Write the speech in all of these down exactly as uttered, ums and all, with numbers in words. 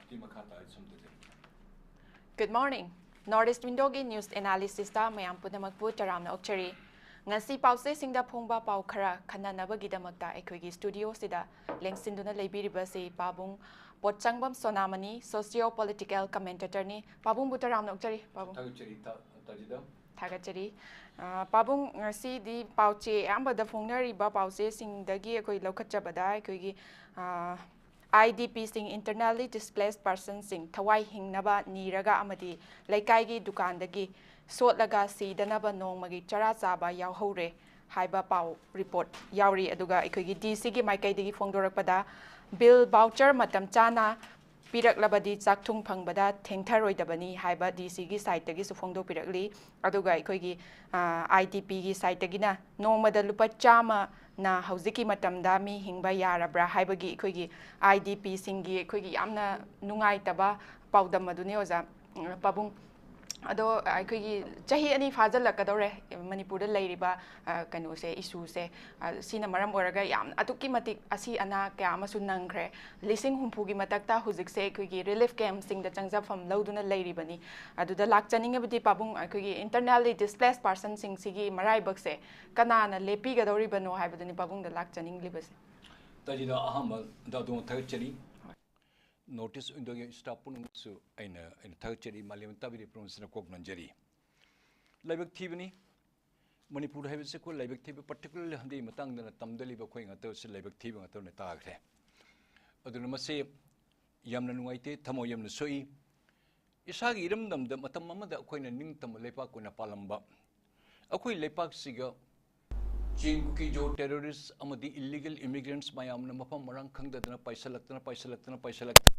ꯁꯤ ꯃꯈꯥ ꯇꯥꯔꯗꯤ ꯁꯨꯝ ꯇꯧꯖꯔꯛꯀꯦ꯫ Good morning. North East Windowꯒꯤ news analysisꯇ ꯃꯌꯥꯝ ꯄꯨꯝꯅꯃꯛꯄꯨ ꯇꯔꯥꯝꯅ ꯑꯣꯛꯆꯔꯤ꯫ ꯉꯁꯤ ꯄꯥꯎꯆꯦꯁꯤꯡꯗ ꯐꯣꯡꯕ ꯄꯥꯎ ꯈꯔ ꯈꯟꯅꯅꯕꯒꯤꯗꯃꯛꯇ ꯑꯩꯈꯣꯏꯒꯤ studioꯁꯤꯗ ꯂꯦꯡꯁꯤꯟꯗꯨꯅ ꯂꯩꯕꯤꯔꯤꯕꯁꯤ ꯄꯥꯕꯨꯡ ꯄꯣꯠꯆꯪꯕꯝ ꯁꯣꯅꯥꯃꯅꯤ, socio political commentatorꯅꯤ꯫ ꯄꯥꯕꯨꯡꯕꯨ ꯇꯔꯥꯝꯅ ꯑꯣꯛꯆꯔꯤ꯫ ꯄꯥꯕꯨꯡ꯫ ꯊꯥꯒꯠꯆꯔꯤ ꯇꯥ-, ꯇꯥꯖꯤꯗꯝ꯫ ꯊꯥꯒꯠꯆꯔꯤ꯫ ꯑ, ꯄꯥꯕꯨꯡ, ꯉꯁꯤꯗꯤ ꯄꯥꯎꯆꯦ ꯑꯌꯥꯝꯕꯗ ꯐꯣꯡꯅꯔꯤꯕ ꯄꯥꯎꯆꯦꯁꯤꯡꯗꯒꯤ ꯑꯩꯈꯣꯏ ꯂꯧꯈꯠꯆꯕꯗ ꯑꯩꯈꯣꯏꯒꯤ, ꯑ, IDPꯁꯤꯡ, internally displaced personsꯁꯤꯡ, ꯊꯋꯥꯏ ꯍꯤꯡꯅꯕ ꯅꯤꯔꯒ ꯑꯃꯗꯤ ꯂꯩꯀꯥꯏꯒꯤ ꯗꯨꯀꯥꯟꯗꯒꯤ ꯁꯣꯠꯂꯒ ꯁꯤꯗꯅꯕ ꯅꯣꯡꯃꯒꯤ ꯆꯔꯥ ꯆꯥꯕ ꯌꯥꯎꯍꯧꯔꯦ ꯍꯥꯏꯕ ꯄꯥꯎ report ꯌꯥꯎꯔꯤ꯫ ꯑꯗꯨꯒ ꯑꯩꯈꯣꯏꯒꯤ DCꯒꯤ ꯃꯥꯏꯀꯩꯗꯒꯤ ꯐꯣꯡꯗꯣꯔꯛꯄꯗ bill voucher ꯃꯇꯝ ꯆꯥꯅ ꯄꯤꯔꯛꯂꯕꯗꯤ ꯆꯥꯛꯊꯨꯡ ꯐꯪꯕꯗ ꯊꯦꯡꯊꯔꯣꯏꯗꯕꯅꯤ ꯍꯥꯏꯕ DCꯒꯤ sideꯇꯒꯤꯁꯨ ꯐꯣꯡꯗꯣꯛꯄꯤꯔꯛꯂꯤ꯫ ꯑꯗꯨꯒ ꯑꯩꯈꯣꯏꯒꯤ, ꯑ, IDPꯒꯤ sideꯇꯒꯤꯅ ꯅꯣꯡꯃꯗ ꯂꯨꯄꯥ ꯆꯥꯝꯃꯅ ꯍꯧꯖꯤꯛꯀꯤ ꯃꯇꯝꯗ ꯃꯤ ꯍꯤꯡꯕ ꯌꯥꯔꯕ꯭ꯔꯥ ꯍꯥꯏꯕꯒꯤ ꯑꯩꯈꯣꯏꯒꯤ IDPꯁꯤꯡꯒꯤ ꯑꯩꯈꯣꯏꯒꯤ ꯌꯥꯝꯅ ꯅꯨꯡꯉꯥꯏꯇꯕ ꯄꯥꯎꯗꯝ ꯑꯗꯨꯅꯤ ꯑꯣꯖꯥ, ꯎꯝ, ꯄꯥꯕꯨꯡ꯫ ꯑꯗꯣ ꯑꯩꯈꯣꯏꯒꯤ ꯆꯍꯤ ꯑꯅꯤ ꯐꯥꯖꯤꯜꯂꯛꯀꯗꯧꯔꯦ ꯃꯅꯤꯄꯨꯔꯗ ꯂꯩꯔꯤꯕ, ꯑ, ꯀꯩꯅꯣꯁꯦ, issueꯁꯦ꯫ ꯑ, ꯁꯤꯅ ꯃꯔꯝ ꯑꯣꯏꯔꯒ ꯌꯥꯝ ꯑꯗꯨꯛꯀꯤ ꯃꯇꯤꯛ ꯑꯁꯤ ꯑꯅꯥ ꯀꯌꯥ ꯑꯃꯁꯨ ꯅꯪꯈ꯭ꯔꯦ꯫ ꯂꯤꯁꯤꯡ ꯍꯨꯝꯐꯨꯒꯤ ꯃꯊꯛꯇ ꯍꯧꯖꯤꯛꯁꯦ ꯑꯩꯈꯣꯏꯒꯤ relief campꯁꯤꯡꯗ ꯆꯪꯖꯐꯝ ꯂꯧꯗꯨꯅ ꯂꯩꯔꯤꯕꯅꯤ꯫ ꯑꯗꯨꯗ ꯂꯥꯛꯆꯅꯤꯡꯉꯕꯗꯤ ꯄꯥꯕꯨꯡ, ꯑꯩꯈꯣꯏꯒꯤ internally displaced personꯁꯤꯡꯁꯤꯒꯤ ꯃꯔꯥꯏꯕꯛꯁꯦ ꯀꯅꯥꯅ ꯂꯦꯞꯄꯤꯒꯗꯧꯔꯤꯕꯅꯣ ꯍꯥꯏꯕꯗꯨꯅꯤ ꯄꯥꯕꯨꯡꯗ ꯂꯥꯛꯆꯅꯤꯡꯂꯤꯕꯁꯦ꯫ ꯇꯥꯖꯤꯗ, ꯑꯍꯥꯟꯕꯗ ꯑꯗꯣꯝ ꯊꯥꯒꯠꯆꯔꯤ꯫ North East Windowꯒꯤ staff ꯄꯨꯝꯅꯃꯛꯁꯨ ꯑꯩꯅ, ꯑꯩꯅ ꯊꯥꯒꯠꯆꯔꯤ꯫ ꯃꯥꯂꯦꯝ ꯇꯥꯕꯤꯔꯤ ꯄꯨꯝꯅꯃꯛꯁꯤꯅ ꯀꯣꯛ ꯅꯣꯟꯖꯔꯤ꯫ ꯂꯥꯏꯕꯛ ꯊꯤꯕꯅꯤ꯫ ꯃꯅꯤꯄꯨꯔ ꯍꯥꯏꯕꯁꯤ ꯑꯩꯈꯣꯏ ꯂꯥꯏꯕꯛ ꯊꯤꯕ, particularly ꯍꯟꯗꯛꯀꯤ ꯃꯇꯥꯡꯗꯅ ꯇꯝꯗ ꯂꯩꯕ ꯑꯩꯈꯣꯏ ꯉꯥꯛꯇꯁꯨ ꯂꯥꯏꯕꯛ ꯊꯤꯕ ꯉꯥꯛꯇ ꯑꯣꯏꯅ ꯇꯥꯈ꯭ꯔꯦ꯫ ꯑꯗꯨꯅ ꯃꯁꯤ ꯌꯥꯝꯅ ꯅꯨꯡꯉꯥꯏꯇꯦ, ꯊꯃꯣꯏ ꯌꯥꯝꯅ ꯁꯣꯛꯏ꯫ ꯏꯁꯥꯒꯤ ꯏꯔꯝꯗꯝꯗ ꯃꯇꯝ ꯑꯃꯗ ꯑꯩꯈꯣꯏꯅ ꯅꯤꯡꯇꯝꯕ ꯂꯩꯄꯥꯛ ꯑꯣꯏꯅ ꯄꯥꯜꯂꯝꯕ ꯑꯩꯈꯣꯏ ꯂꯩꯄꯥꯛꯁꯤꯒ ꯆꯤꯟ ꯀꯨꯀꯤ ꯖꯣ terrorist ꯑꯃꯗꯤ illegal immigrants ꯃꯌꯥꯝꯅ ꯃꯐꯝ ꯃꯔꯥꯡ ꯈꯪꯗꯗꯅ ꯄꯥꯏꯁꯜꯂꯛꯇꯅ, ꯄꯥꯏꯁꯜꯂꯛꯇꯅ, ꯄꯥꯏꯁꯜꯂꯛꯇꯅ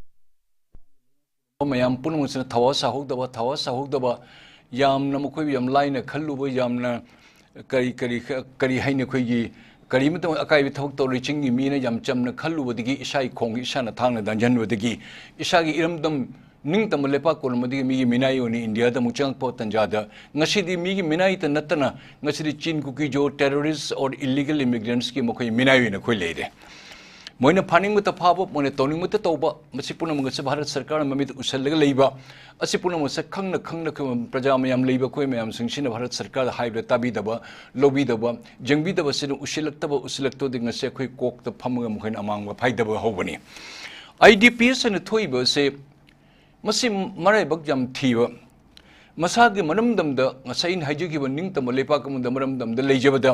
ꯃꯌꯥꯝ ꯄꯨꯝꯅꯃꯛꯁꯤꯅ ꯊꯋꯥ ꯁꯥꯍꯧꯗꯕ, ꯊꯋꯥ ꯁꯥꯍꯧꯗꯕ, ꯌꯥꯝꯅ ꯃꯈꯣꯏꯕꯨ ꯌꯥꯝ ꯂꯥꯏꯅ ꯈꯜꯂꯨꯕ, ꯌꯥꯝꯅ ꯀꯔꯤ, ꯀꯔꯤ, ꯀꯔꯤ ꯍꯥꯏꯅꯤ, ꯑꯩꯈꯣꯏꯒꯤ ꯀꯔꯤꯃꯇ ꯑꯀꯥꯏꯕ ꯊꯕꯛ ꯇꯧꯔꯣꯏ, ꯆꯤꯡꯒꯤ ꯃꯤꯅ ꯌꯥꯝ ꯆꯝꯅ ꯈꯜꯂꯨꯕꯗꯒꯤ, ꯏꯁꯥꯒꯤ ꯈꯣꯡꯒ ꯏꯁꯥꯅ ꯊꯥꯡꯅ ꯂꯥꯟꯖꯟꯕꯗꯒꯤ, ꯏꯁꯥꯒꯤ ꯏꯔꯝꯗꯝ ꯅꯤꯡꯇꯝꯕ ꯂꯩꯄꯥꯛ ꯀꯣꯜꯂꯝꯕꯗꯒꯤ ꯃꯤꯒꯤ ꯃꯤꯅꯥꯏ ꯑꯣꯏꯅ ꯏꯟꯗꯤꯌꯥꯗ ꯑꯃꯨꯛ ꯆꯪꯉꯛꯄ ꯇꯥꯟꯖꯥꯗ, ꯉꯁꯤꯗꯤ ꯃꯤꯒꯤ ꯃꯤꯅꯥꯏꯇ ꯅꯠꯇꯅ ꯉꯁꯤꯗꯤ ꯆꯤꯟ ꯀꯨꯀꯤ ꯖꯣ terrorist or illegal immigrants ꯀꯤ ꯃꯈꯣꯏ ꯃꯤꯅꯥꯏ ꯑꯣꯏꯅ ꯑꯩꯈꯣꯏ ꯂꯩꯔꯦ꯫ ꯃꯣꯏꯅ ꯐꯥꯅꯤꯡꯕꯇ ꯐꯥꯕ, ꯃꯣꯏꯅ ꯇꯧꯅꯤꯡꯕꯇ ꯇꯧꯕ, ꯃꯁꯤ ꯄꯨꯝꯅꯃꯛ ꯑꯁꯤ ꯚꯥꯔꯠ ꯁꯔꯀꯥꯔꯅ ꯃꯃꯤꯠ ꯎꯁꯜꯂꯒ ꯂꯩꯕ, ꯑꯁꯤ ꯄꯨꯝꯅꯃꯛ ꯑꯁꯤ ꯈꯪꯅ ꯈꯪꯅ ꯑꯩꯈꯣꯏ ꯄ꯭ꯔꯖꯥ ꯃꯌꯥꯝ ꯂꯩꯕ ꯑꯩꯈꯣꯏ ꯃꯌꯥꯝꯁꯤꯡꯁꯤꯅ ꯚꯥꯔꯠ ꯁꯔꯀꯥꯔꯗ ꯍꯥꯏꯕꯗ ꯇꯥꯕꯤꯗꯕ, ꯂꯧꯕꯤꯗꯕ, ꯌꯦꯡꯕꯤꯗꯕ ꯑꯁꯤꯅ ꯎꯁꯤꯜꯂꯛꯇꯕ, ꯎꯁꯤꯜꯂꯛꯇꯕꯗꯒꯤ ꯉꯁꯤ ꯑꯩꯈꯣꯏ ꯀꯣꯛꯇ ꯐꯝꯃꯒ ꯃꯈꯣꯏꯅ ꯑꯃꯥꯡꯕ ꯐꯥꯏꯗꯕ ꯍꯧꯕꯅꯤ꯫ ꯑꯥꯏ ꯗꯤ ꯄꯤ ꯑꯦꯁ ꯍꯥꯏꯅ ꯊꯣꯛꯏꯕ ꯑꯁꯤ ꯃꯁꯤ ꯃꯔꯥꯏꯕꯛ ꯌꯥꯝ ꯊꯤꯕ, ꯃꯁꯥꯒꯤ ꯃꯔꯝꯗꯝꯗ, ꯉꯁꯥꯏ ꯑꯩꯅ ꯍꯥꯏꯖꯈꯤꯕ ꯅꯤꯡꯇꯝꯕ ꯂꯩꯄꯥꯛ ꯑꯃꯗ ꯃꯔꯝꯗꯝꯗ ꯂꯩꯖꯕꯗ,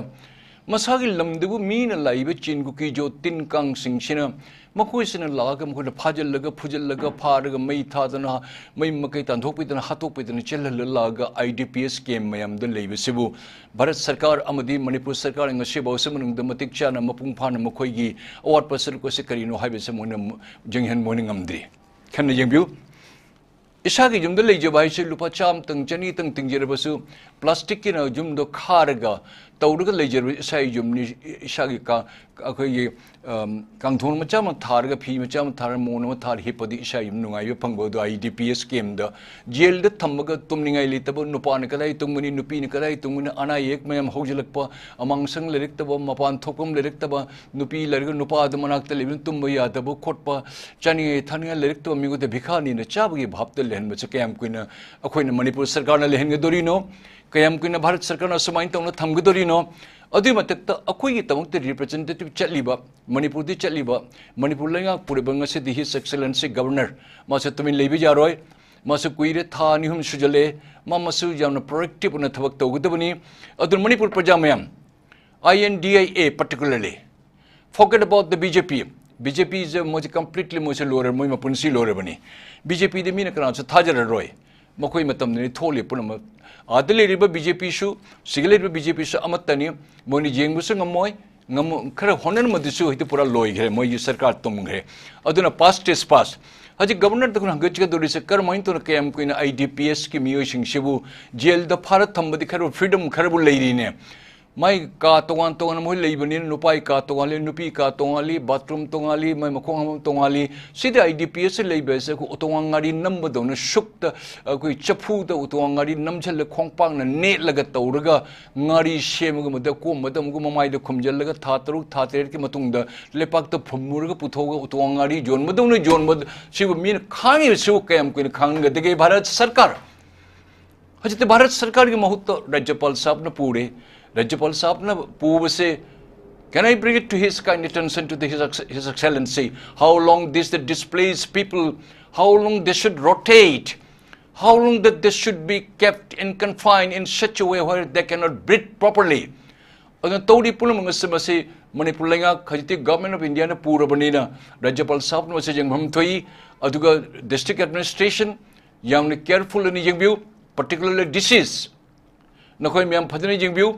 ꯃꯁꯥꯒꯤ ꯂꯝꯗꯨꯕꯨ ꯃꯤꯅ ꯂꯥꯛꯏꯕ ꯆꯤꯟ ꯀꯨꯀꯤ ꯖꯣ ꯇꯤꯟ ꯀꯥꯡꯁꯤꯡꯁꯤꯅ, ꯃꯈꯣꯏꯁꯤꯅ ꯂꯥꯛꯑꯒ ꯃꯈꯣꯏꯅ ꯐꯥꯖꯤꯜꯂꯒ, ꯐꯨꯖꯤꯜꯂꯒ, ꯐꯥꯔꯒ ꯃꯩ ꯊꯥꯗꯅ, ꯃꯩ ꯃꯀꯩ ꯇꯥꯟꯊꯣꯛꯄꯤꯗꯅ, ꯍꯥꯠꯇꯣꯛꯄꯤꯗꯅ ꯆꯦꯜꯍꯜꯂ ꯂꯥꯛꯑꯒ ꯑꯥꯏ ꯗꯤ ꯄꯤ ꯑꯦꯁ ꯀꯦꯝ ꯃꯌꯥꯝꯗ ꯂꯩꯕꯁꯤꯕꯨ ꯚꯥꯔꯠ ꯁꯔꯀꯥꯔ ꯑꯃꯗꯤ ꯃꯅꯤꯄꯨꯔ ꯁꯔꯀꯥꯔꯅ ꯉꯁꯤꯐꯥꯎꯁꯤ ꯃꯅꯨꯡꯗ ꯃꯇꯤꯛ ꯆꯥꯅ, ꯃꯄꯨꯡ ꯐꯥꯅ ꯃꯈꯣꯏꯒꯤ ꯑꯋꯥꯠꯄ ꯁꯔꯨꯛ ꯑꯁꯤ ꯀꯔꯤꯅꯣ ꯍꯥꯏꯕꯁꯤ ꯃꯣꯏꯅ ꯌꯦꯡꯍꯟ ꯃꯣꯏꯅ ꯉꯝꯗ꯭ꯔꯤ꯫ ꯈꯟꯅ ꯌꯦꯡꯕꯤꯌꯨ꯫ ꯏꯁꯥꯒꯤ ꯌꯨꯝꯗ ꯂꯩꯖꯕ ꯍꯥꯏꯁꯦ ꯂꯨꯄꯥ ꯆꯥꯝꯃꯇꯪ, ꯆꯅꯤꯇꯪ ꯇꯤꯡꯖꯔꯕꯁꯨ, ꯄ꯭ꯂꯥꯁꯇꯤꯛꯀꯤꯅ ꯌꯨꯝꯗꯣ ꯈꯥꯔꯒ ꯇꯧꯔꯒ ꯂꯩꯖꯔꯕ ꯏꯁꯥꯒꯤ ꯌꯨꯝꯅꯤ, ꯏꯁꯥꯒꯤ ꯀꯥ-, ꯑꯩꯈꯣꯏꯒꯤ, ꯑꯝ, ꯀꯥꯡꯊꯣꯟ ꯃꯆꯥ ꯑꯃ ꯊꯥꯔꯒ, ꯐꯤ ꯃꯆꯥ ꯑꯃ ꯊꯥꯔꯒ, ꯃꯣꯟ ꯑꯃ ꯊꯥꯔꯒ ꯍꯤꯞꯄꯗꯤ ꯏꯁꯥ ꯌꯨꯝ ꯅꯨꯡꯉꯥꯏꯕ ꯐꯪꯕ ꯑꯗꯣ ꯑꯥꯏ ꯗꯤ ꯄꯤ ꯑꯦꯁ ꯀꯦꯝꯗ ꯖꯦꯜꯗ ꯊꯝꯃꯒ ꯇꯨꯝꯅꯤꯡꯉꯥꯏ ꯂꯩꯇꯕ, ꯅꯨꯄꯥꯅ ꯀꯗꯥꯏ ꯇꯨꯝꯒꯅꯤ, ꯅꯨꯄꯤꯅ ꯀꯗꯥꯏ ꯇꯨꯝꯒꯅꯤ, ꯑꯅꯥ ꯑꯌꯦꯛ ꯃꯌꯥꯝ ꯍꯧꯖꯤꯜꯂꯛꯄ, ꯑꯃꯥꯡꯁꯪ ꯂꯩꯔꯛꯇꯕ, ꯃꯄꯥꯟ ꯊꯣꯛꯐꯝ ꯂꯩꯔꯛꯇꯕ, ꯅꯨꯄꯤ ꯂꯩꯔꯒ ꯅꯨꯄꯥꯗ ꯃꯅꯥꯛꯇ ꯂꯩꯕꯅ ꯇꯨꯝꯕ ꯌꯥꯗꯕ ꯈꯣꯠꯄ, ꯆꯥꯅꯤꯡꯉꯥꯏ ꯊꯛꯅꯤꯡꯉꯥꯏ ꯂꯩꯔꯛꯇꯕ ꯃꯤꯉꯣꯟꯗ ꯚꯤꯈꯥꯔꯤꯅ ꯆꯥꯕꯒꯤ ꯚꯥꯞꯇ ꯂꯩꯍꯟꯕꯁꯦ ꯀꯌꯥꯝ ꯀꯨꯏꯅ ꯑꯩꯈꯣꯏꯅ ꯃꯅꯤꯄꯨꯔ ꯁꯔꯀꯥꯔꯅ ꯂꯩꯍꯟꯒꯗꯣꯔꯤꯅꯣ? ꯀꯌꯥꯝ ꯀꯨꯏꯅ ꯚꯥꯔꯠ ꯁꯔꯀꯥꯔꯅ ꯁꯨꯃꯥꯏꯅ ꯇꯧꯅ ꯊꯝꯒꯗꯣꯔꯤꯅꯣ? ꯑꯗꯨꯒꯤ ꯃꯊꯛꯇ ꯑꯩꯈꯣꯏꯒꯤꯗꯃꯛꯇ ꯔꯤꯄ꯭ꯔꯖꯦꯟꯇꯦꯇꯤꯚ ꯆꯠꯂꯤꯕ, ꯃꯅꯤꯄꯨꯔꯗꯤ ꯆꯠꯂꯤꯕ, ꯃꯅꯤꯄꯨꯔ ꯂꯩꯉꯥꯛ ꯄꯨꯔꯤꯕ ꯉꯁꯤꯗꯤ His Excellency Governor, ꯃꯥꯁꯦ ꯇꯨꯃꯤꯟ ꯂꯩꯕ ꯌꯥꯔꯣꯏ꯫ ꯃꯥꯁꯦ ꯀꯨꯏꯔꯦ, ꯊꯥ ꯑꯅꯤ ꯑꯍꯨꯝ ꯁꯨꯖꯜꯂꯛꯑꯦ꯫ ꯃꯥ ꯃꯁꯨ ꯌꯥꯝꯅ ꯄ꯭ꯔꯣꯑꯦꯛꯇꯤꯚ ꯑꯣꯏꯅ ꯊꯕꯛ ꯇꯧꯒꯗꯕꯅꯤ꯫ ꯑꯗꯨꯅ ꯃꯅꯤꯄꯨꯔ ꯄ꯭ꯔꯖꯥ ꯃꯌꯥꯝ, I N D I A particularly, forget about the B J P. B J ꯄꯤꯁꯦ ꯃꯣꯏꯁꯦ ꯀꯝꯄ꯭ꯂꯤꯠꯂꯤ ꯃꯣꯏꯁꯦ ꯂꯣꯏꯔꯦ, ꯃꯣꯏ ꯃꯄꯨꯟꯁꯤ ꯂꯣꯏꯔꯕꯅꯤ꯫ ꯕꯤ ꯖꯦ ꯄꯤꯗꯤ ꯃꯤꯅ ꯀꯅꯥꯁꯨ ꯊꯥꯖꯔꯔꯣꯏ꯫ ꯃꯈꯣꯏ ꯃꯇꯝꯗꯅꯤ ꯊꯣꯛꯂꯤ ꯄꯨꯝꯅꯃꯛ꯫ ꯑꯥꯗ ꯂꯩꯔꯤꯕ ꯕꯤ ꯖꯦ ꯄꯤꯁꯨ, ꯁꯤꯒ ꯂꯩꯔꯤꯕ ꯕꯤ ꯖꯦ ꯄꯤꯁꯨ ꯑꯃꯠꯇꯅꯤ꯫ ꯃꯣꯏꯅ ꯌꯦꯡꯕꯁꯨ ꯉꯝꯃꯣꯏ꯫ ꯉꯝꯃ-, ꯈꯔ ꯍꯣꯠꯅꯔꯝꯕꯗꯨꯁꯨ ꯍꯧꯖꯤꯛꯇꯤ ꯄꯨꯔꯥ ꯂꯣꯏꯈ꯭ꯔꯦ, ꯃꯣꯏꯒꯤ ꯁꯔꯀꯥꯔ ꯇꯨꯝꯈ꯭ꯔꯦ꯫ ꯑꯗꯨꯅ past is past꯫ ꯍꯧꯖꯤꯛ ꯒꯕꯔꯅꯔꯗ ꯑꯩꯈꯣꯏꯅ ꯍꯪꯒꯠꯆꯒꯗꯧꯔꯤꯁꯦ, ꯀꯔꯝꯍꯥꯏꯅ ꯇꯧꯅ ꯀꯌꯥꯝ ꯀꯨꯏꯅ ꯑꯥꯏ ꯗꯤ ꯄꯤ ꯑꯦꯁꯀꯤ ꯃꯤꯑꯣꯏꯁꯤꯡꯁꯤꯕꯨ ꯖꯦꯜꯗ ꯐꯥꯔ ꯊꯝꯕꯗꯤ ꯈꯔ ꯐ꯭ꯔꯤꯗꯝ ꯈꯔꯕꯨ ꯂꯩꯔꯤꯅꯦ꯫ ꯃꯥꯏ ꯀꯥ ꯇꯣꯉꯥꯟ ꯇꯣꯉꯥꯟꯅ ꯃꯣꯏ ꯂꯩꯕꯅꯤꯅ, ꯅꯨꯄꯥꯒꯤ ꯀꯥ ꯇꯣꯉꯥꯜꯂꯤ, ꯅꯨꯄꯤ ꯀꯥ ꯇꯣꯉꯥꯜꯂꯤ, ꯕꯥꯊꯔꯨꯝ ꯇꯣꯉꯥꯜꯂꯤ, ꯃꯥꯏ ꯃꯈꯣꯡ ꯍꯥꯝꯐꯝ ꯇꯣꯉꯥꯜꯂꯤ꯫ ꯁꯤꯗ ꯑꯥꯏ ꯗꯤ ꯄꯤ ꯑꯦꯁ ꯂꯩꯕ ꯍꯥꯏꯁꯦ ꯑꯩꯈꯣꯏ ꯎꯇꯣꯡ ꯉꯥꯔꯤ ꯅꯝꯕꯗꯧꯅ ꯁꯨꯛꯇ, ꯑꯩꯈꯣꯏ ꯆꯐꯨꯗ ꯎꯇꯣꯡ ꯉꯥꯔꯤ ꯅꯝꯁꯤꯜꯂ ꯈꯣꯡꯄꯥꯛꯅ ꯅꯦꯠꯂꯒ ꯇꯧꯔꯒ ꯉꯥꯔꯤ ꯁꯦꯝꯃꯒ ꯃꯗ ꯀꯣꯝꯕꯗ ꯑꯃꯨꯛꯀ ꯃꯃꯥꯏꯗ ꯈꯨꯝꯖꯤꯜꯂꯒ ꯊꯥ ꯇꯔꯨꯛ ꯊꯥ ꯇꯔꯦꯠꯀꯤ ꯃꯇꯨꯡꯗ ꯂꯩꯄꯥꯛꯇ ꯐꯨꯝꯃꯨꯔꯒ ꯄꯨꯊꯣꯛꯑꯒ ꯎꯇꯣꯡ ꯉꯥꯔꯤ ꯌꯣꯟꯕꯗꯧꯅ ꯌꯣꯟꯕ, ꯁꯤꯕꯨ ꯃꯤꯅ ꯈꯥꯡꯉꯤꯕꯁꯤꯕꯨ ꯀꯌꯥꯝ ꯀꯨꯏꯅ ꯈꯥꯡꯒꯗꯒꯦ? ꯚꯥꯔꯠ ꯁꯔꯀꯥꯔ ꯍꯧꯖꯤꯛꯇꯤ ꯚꯥꯔꯠ ꯁꯔꯀꯥꯔꯒꯤ ꯃꯍꯨꯠꯇ ꯔꯥꯖ꯭ꯌꯄꯥꯜ ꯁꯥꯍꯕꯅ ꯄꯨꯔꯦ꯫ ꯔꯥꯖ꯭ꯌꯄꯥꯜ ꯁꯥꯍꯕꯅ ꯄꯨꯕꯁꯦ, can I bring it to his kind attention, to the, his, Ex- His Excellency? How long this the displaced people, how long they should rotate? How long that they should be kept in confine in such a way where they cannot breathe properly? ꯑꯗꯨꯅ ꯇꯧꯔꯤ ꯄꯨꯝꯅꯃꯛ ꯑꯁꯤ ꯃꯁꯤ ꯃꯅꯤꯄꯨꯔ ꯂꯩꯉꯥꯛ ꯍꯧꯖꯤꯛꯇꯤ Government of Indiaꯅ ꯄꯨꯔꯕꯅꯤꯅ ꯔꯥꯖ꯭ꯌꯄꯥꯜ ꯁꯥꯍꯕꯅ ꯃꯁꯤ ꯌꯦꯡꯐꯝ ꯊꯣꯛꯏ꯫ ꯑꯗꯨꯒ district administration ꯌꯥꯝꯅ careful ꯑꯣꯏꯅ ꯌꯦꯡꯕꯤꯌꯨ, particularly D Cs꯫ ꯅꯈꯣꯏ ꯃꯌꯥꯝ ꯐꯖꯅ ꯌꯦꯡꯕꯤꯌꯨ꯫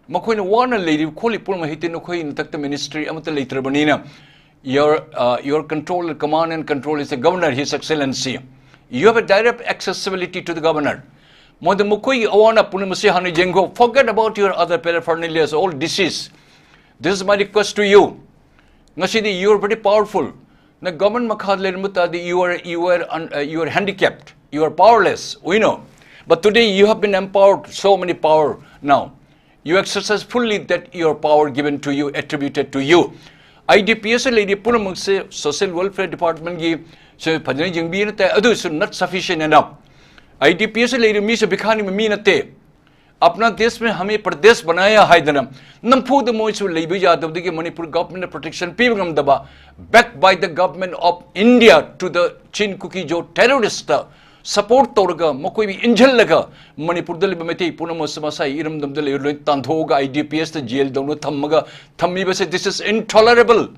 ꯃꯈꯣꯏꯅ ꯋꯥꯅ ꯂꯩꯔꯤꯕ ꯈꯣꯠꯂꯤ ꯄꯨꯝꯅꯃꯛ ꯍꯧꯖꯤꯛꯇꯤ ꯅꯈꯣꯏ ꯅꯊꯛꯇ ministry ꯑꯃꯠꯇ ꯂꯩꯇ꯭ꯔꯕꯅꯤꯅ, your, uh, your control, command and control is the governor, His Excellency. You have a direct accessibility to the governor. ꯃꯣꯏꯗ ꯃꯈꯣꯏꯒꯤ ꯑꯋꯥ ꯑꯅꯥ ꯄꯨꯝꯅꯃꯛ ꯑꯁꯤ ꯍꯥꯟꯅ ꯌꯦꯡꯈꯣ꯫ Forget about your other paraphernalias, all disease. This is my request to you. ꯉꯁꯤꯗꯤ you are very powerful. ꯅ government ꯃꯈꯥꯗ ꯂꯩꯔꯝꯕ ꯇꯥꯔꯗꯤ you are, you are, un, uh, you are handicapped, you are powerless, we know. But today you have been empowered, so many power now. You exercise fully that your power given to you, attributed to you. I D P S ꯂꯩꯔꯤ ꯄꯨꯝꯅꯃꯛꯁꯦ Social Welfare Departmentꯀꯤ ꯁꯦ ꯐꯖꯅ ꯌꯦꯡꯕꯤꯅ ꯇꯥꯏ, ꯑꯗꯨꯁꯨ not sufficient enough. I D P S ꯂꯩꯔꯤ ꯃꯤꯁꯨ ꯚꯤꯈꯥꯔꯤ ꯃꯤ ꯅꯠꯇꯦ꯫ ꯑꯞꯅꯥ days ꯃꯦ ꯍꯃꯦ ꯄ꯭ꯔꯗꯦꯁ ꯕꯅꯥꯌꯥ ꯍꯥꯏꯗꯅ ꯅꯝꯐꯨꯗ ꯃꯣꯏꯁꯨ ꯂꯩꯕ ꯌꯥꯗꯕꯗꯒꯤ ꯃꯅꯤꯄꯨꯔ governmentꯅ protection ꯄꯤꯕ ꯉꯝꯗꯕ, backed by the Government of India to the Chin Kuki Zo terrorist support ꯇꯧꯔꯒ ꯃꯈꯣꯏꯕꯨ ꯏꯟꯁꯤꯜꯂꯒ ꯃꯅꯤꯄꯨꯔꯗ ꯂꯩꯕ ꯃꯩꯇꯩ ꯄꯨꯝꯅꯃꯛ ꯃꯁꯥ ꯏꯔꯝꯗꯝꯗ ꯂꯩꯕ ꯂꯣꯏ ꯇꯥꯟꯊꯣꯛꯑꯒ I D P Sꯇ jail ꯇꯧꯅ ꯊꯝꯃꯒ ꯊꯝꯃꯤꯕꯁꯦ, this is intolerable,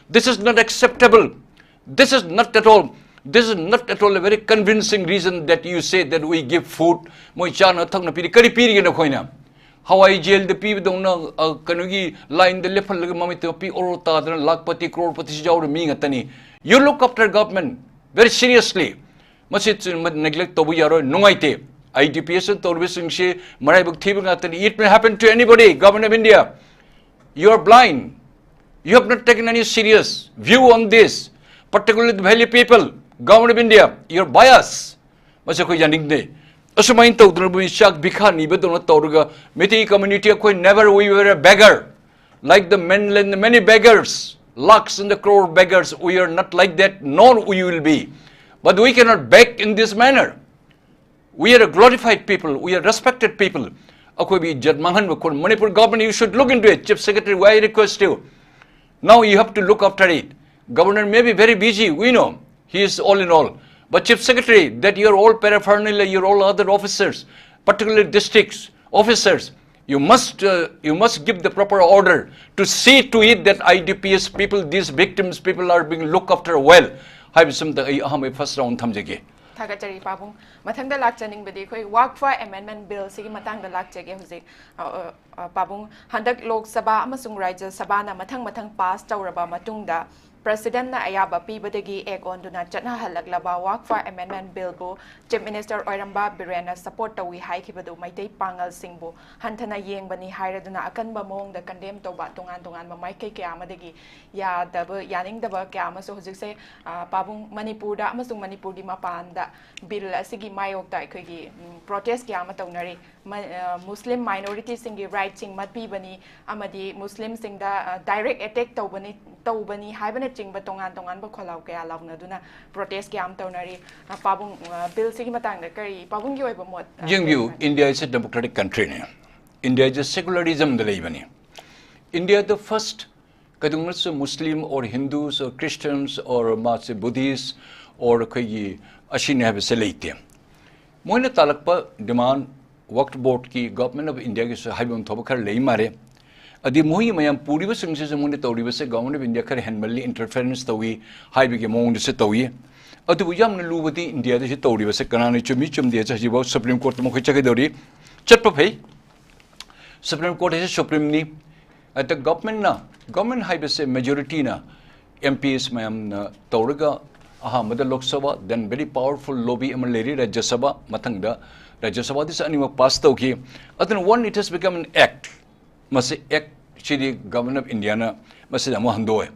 this is not acceptable. This is not at all, this is not at all a very convincing reason that you say that we give food. ꯃꯣꯏ ꯆꯥꯅ ꯊꯛꯅ ꯄꯤꯔꯤ꯫ ꯀꯔꯤ ꯄꯤꯔꯤꯒꯦ ꯅꯈꯣꯏꯅ? ꯍꯋꯥꯏ jailꯗ ꯄꯤꯕꯗꯧꯅ, ꯑ, ꯀꯩꯅꯣꯒꯤ lineꯗ ꯂꯦꯞꯍꯜꯂꯒ ꯃꯃꯤꯠꯇ ꯄꯤ ꯑꯣꯔꯣ ꯇꯥꯗꯅ ꯂꯥꯈꯄꯇꯤ ꯀ꯭ꯔꯣꯔꯄꯇꯤꯁꯨ ꯌꯥꯎꯔ ꯃꯤ ꯉꯥꯛꯇꯅꯤ꯫ You look after government very seriously. ꯃꯁꯤ ꯆꯨ-, ꯃ-, neglect ꯇꯧꯕ ꯌꯥꯔꯣꯏ, ꯅꯨꯡꯉꯥꯏꯇꯦ꯫ I D P S ꯇꯧꯔꯤꯕꯁꯤꯡꯁꯤ ꯃꯔꯥꯏꯕꯛ ꯊꯤꯕ ꯉꯥꯛꯇꯅꯤ. It may happen to anybody, Government of India. You are blind. You have not taken any serious view on this. Particularly the Valley people, Government of India, your bias. ꯃꯁꯤ ꯑꯩꯈꯣꯏ ꯌꯥꯅꯤꯡꯗꯦ. ꯑꯁꯨꯃꯥꯏꯅ ꯇꯧꯗꯅ ꯃꯣꯏ ꯆꯥꯛ ꯚꯤꯈꯥ ꯅꯤꯕꯗꯧꯅ ꯇꯧꯔꯒ ꯃꯩꯇꯩ community ꯑꯩꯈꯣꯏ never we were a beggar. Like the men, many beggars, lakhs and the crore beggars, we are not like that, nor we will be. But we cannot beg in this manner. We are a glorified people. We are respected people. ꯑꯩꯈꯣꯏꯕꯨ ꯏꯖꯠ ꯃꯥꯡꯍꯟꯕ ꯈꯣꯠ-, Manipur government, you should look into it. Chief Secretary, I request you. Now you have to look after it. Governor may be very busy, we know. He is all in all. But Chief Secretary, that your all paraphernalia, your all other officers, particularly districts, officers, you must, uh, you must give the proper order to see to it that I D P S people, these victims people are being looked after well. ꯍꯥꯏꯕꯁꯤꯃꯇ ꯑꯩ ꯑꯍꯥꯟꯕ first round ꯊꯝꯖꯒꯦ꯫ ꯊꯥꯒꯠꯆꯔꯤ ꯄꯥꯕꯨꯡ꯫ ꯃꯊꯪꯗ ꯂꯥꯛꯆꯅꯤꯡꯕꯗꯤ ꯑꯩꯈꯣꯏ ꯋꯥꯛꯐ ꯑꯦꯃꯦꯟꯃꯦꯟ ꯕꯤꯜꯁꯤꯒꯤ ꯃꯇꯥꯡꯗ ꯂꯥꯛꯆꯒꯦ ꯍꯧꯖꯤꯛ꯫ ꯑ, ꯑ, ꯑ, ꯄꯥꯕꯨꯡ, ꯍꯟꯗꯛ ꯂꯣꯛ ꯁꯚꯥ ꯑꯃꯁꯨꯡ ꯔꯥꯖ꯭ꯌ ꯁꯚꯥꯅ ꯃꯊꯪ ꯃꯊꯪ ꯄꯥꯁ ꯇꯧꯔꯕ ꯃꯇꯨꯡꯗ ꯄ꯭ꯔꯁꯤꯗꯦꯟꯠꯅ ꯑꯌꯥꯕ ꯄꯤꯕꯗꯒꯤ ꯑꯦꯛ ꯑꯣꯟꯗꯨꯅ ꯆꯠꯅꯍꯜꯂꯛꯂꯕ ꯋꯥꯛꯐ ꯑꯦꯃꯦꯟꯃꯦꯟ ꯕꯤꯜꯕꯨ ꯆꯤꯐ ꯃꯤꯅꯤꯁꯇꯔ ꯑꯣꯏꯔꯝꯕ ꯕꯤꯔꯦꯟꯅ ꯁꯄꯣꯔꯠ ꯇꯧꯏ ꯍꯥꯏꯈꯤꯕꯗꯨ ꯃꯩꯇꯩ ꯄꯥꯉꯜꯁꯤꯡꯕꯨ ꯍꯟꯊꯅ ꯌꯦꯡꯕꯅꯤ ꯍꯥꯏꯔꯗꯨꯅ ꯑꯀꯟꯕ ꯃꯑꯣꯡꯗ ꯀꯟꯗꯦꯝ ꯇꯧꯕ ꯇꯣꯉꯥꯟ ꯇꯣꯉꯥꯟꯕ ꯃꯥꯏꯀꯩ ꯀꯌꯥ ꯑꯃꯗꯒꯤ ꯌꯥꯗꯕ, ꯌꯥꯅꯤꯡꯗꯕ ꯀꯌꯥ ꯑꯃꯁꯨ ꯍꯧꯖꯤꯛꯁꯦ, ꯑ, ꯄꯥꯕꯨꯡ, ꯃꯅꯤꯄꯨꯔꯗ ꯑꯃꯁꯨꯡ ꯃꯅꯤꯄꯨꯔꯒꯤ ꯃꯄꯥꯟꯗ ꯕꯤꯜ ꯑꯁꯤꯒꯤ ꯃꯥꯌꯣꯛꯇ ꯑꯩꯈꯣꯏꯒꯤ, ꯎꯝ, ꯄ꯭ꯔꯣꯇꯦꯁ ꯀꯌꯥ ꯑꯃ ꯇꯧꯅꯔꯤ꯫ ꯃ-, ꯑ, ꯃꯨꯁꯂꯤꯝ ꯃꯥꯏꯅꯣꯔꯤꯇꯤꯁꯤꯡꯒꯤ ꯔꯥꯏꯠꯁꯤꯡ ꯃꯠꯄꯤꯕꯅꯤ ꯑꯃꯗꯤ ꯃꯨꯁꯂꯤꯝꯁꯤꯡꯗ, ꯑ, ꯗꯥꯏꯔꯦꯛ ꯑꯦꯇꯦꯛ ꯇꯧꯕꯅꯤ, ꯇꯧꯕꯅꯤ ꯍꯥꯏꯕꯅꯆꯤꯡꯕ ꯇꯣꯉꯥꯟ ꯇꯣꯉꯥꯟꯕ ꯈꯣꯜꯂꯥꯎ ꯀꯌꯥ ꯂꯥꯎꯅꯗꯨꯅ ꯄ꯭ꯔꯣꯇꯦꯁ ꯀꯌꯥ ꯑꯃ ꯇꯧꯅꯔꯤ꯫ ꯑ, ꯄꯥꯕꯨꯡ, ꯑ, ꯕꯤꯜꯁꯤꯒꯤ ꯃꯇꯥꯡꯗ ꯀꯔꯤ ꯄꯥꯕꯨꯡꯒꯤ ꯑꯣꯏꯕ ꯃꯣꯠ, ꯑ, ꯌꯦꯡꯕꯤꯌꯨ, ꯀꯔꯤ ꯂꯩ? India is a democratic countryꯅꯤ꯫ India is a secularismꯗ ꯂꯩꯕꯅꯤ꯫ India the first, ꯀꯩꯗꯧꯅꯁꯨ Muslim or Hindus or Christians or ꯃꯥꯁꯦ Buddhist or ꯑꯩꯈꯣꯏꯒꯤ ꯑꯁꯤꯅꯤ ꯍꯥꯏꯕꯁꯦ ꯂꯩꯇꯦ꯫ ꯃꯣꯏꯅ ꯇꯥꯜꯂꯛꯄ demand ꯋꯛꯐ ꯕꯣꯔꯗꯀꯤ, Government of Indiaꯒꯤꯁꯨ ꯍꯥꯏꯐꯝ ꯊꯣꯛꯄ ꯈꯔ ꯂꯩ ꯃꯥꯜꯂꯦ꯫ ꯑꯗꯤ ꯃꯣꯏꯒꯤ ꯃꯌꯥꯝ ꯄꯨꯔꯤꯕꯁꯤꯡꯁꯤꯁꯨ ꯃꯣꯏꯅ ꯇꯧꯔꯤꯕꯁꯦ Government of India ꯈꯔ ꯍꯦꯟꯃꯜꯂꯤ, interference ꯇꯧꯏ ꯍꯥꯏꯕꯒꯤ ꯃꯑꯣꯡꯗꯁꯨ ꯇꯧꯏ꯫ ꯑꯗꯨꯕꯨ ꯌꯥꯝꯅ ꯂꯨꯕꯗꯤ Indiaꯗ ꯁꯤ ꯇꯧꯔꯤꯕꯁꯦ ꯀꯅꯥꯅ ꯆꯨꯝꯃꯤ ꯆꯨꯝꯗꯦ ꯍꯥꯏꯁꯦ ꯍꯧꯖꯤꯛꯐꯥꯎ Supreme Courtꯇ ꯃꯈꯣꯏ ꯆꯠꯀꯗꯧꯔꯤ꯫ ꯆꯠꯄ ꯐꯩ꯫ Supreme Court ꯍꯥꯏꯁꯦ Supremeꯅꯤ꯫ ꯑꯗ Governmentꯅ, Government ꯍꯥꯏꯕꯁꯦ majorityꯅ, M Ps ꯃꯌꯥꯝꯅ ꯇꯧꯔꯒ ꯑꯍꯥꯟꯕꯗ Lok Sabha, then very powerful lobby ꯑꯃ ꯂꯩꯔꯤ ꯔꯥꯖ꯭ꯌ ꯁꯚꯥ, ꯃꯊꯪꯗ ꯔꯥꯖ꯭ꯌ ꯁꯚꯥꯗꯁꯨ ꯑꯅꯤꯃꯛ ꯄꯥꯁ ꯇꯧꯈꯤ꯫ ꯑꯗꯨꯅ, when it has become an act, ꯃꯁꯤ ꯑꯦꯛ ꯁꯤꯗꯤ ꯒꯚꯔꯟꯃꯦꯟ ꯑꯣꯐ ꯏꯟꯗꯤꯌꯥꯅ ꯃꯁꯤꯗ ꯑꯃꯨꯛ ꯍꯟꯗꯣꯛꯑꯦ꯫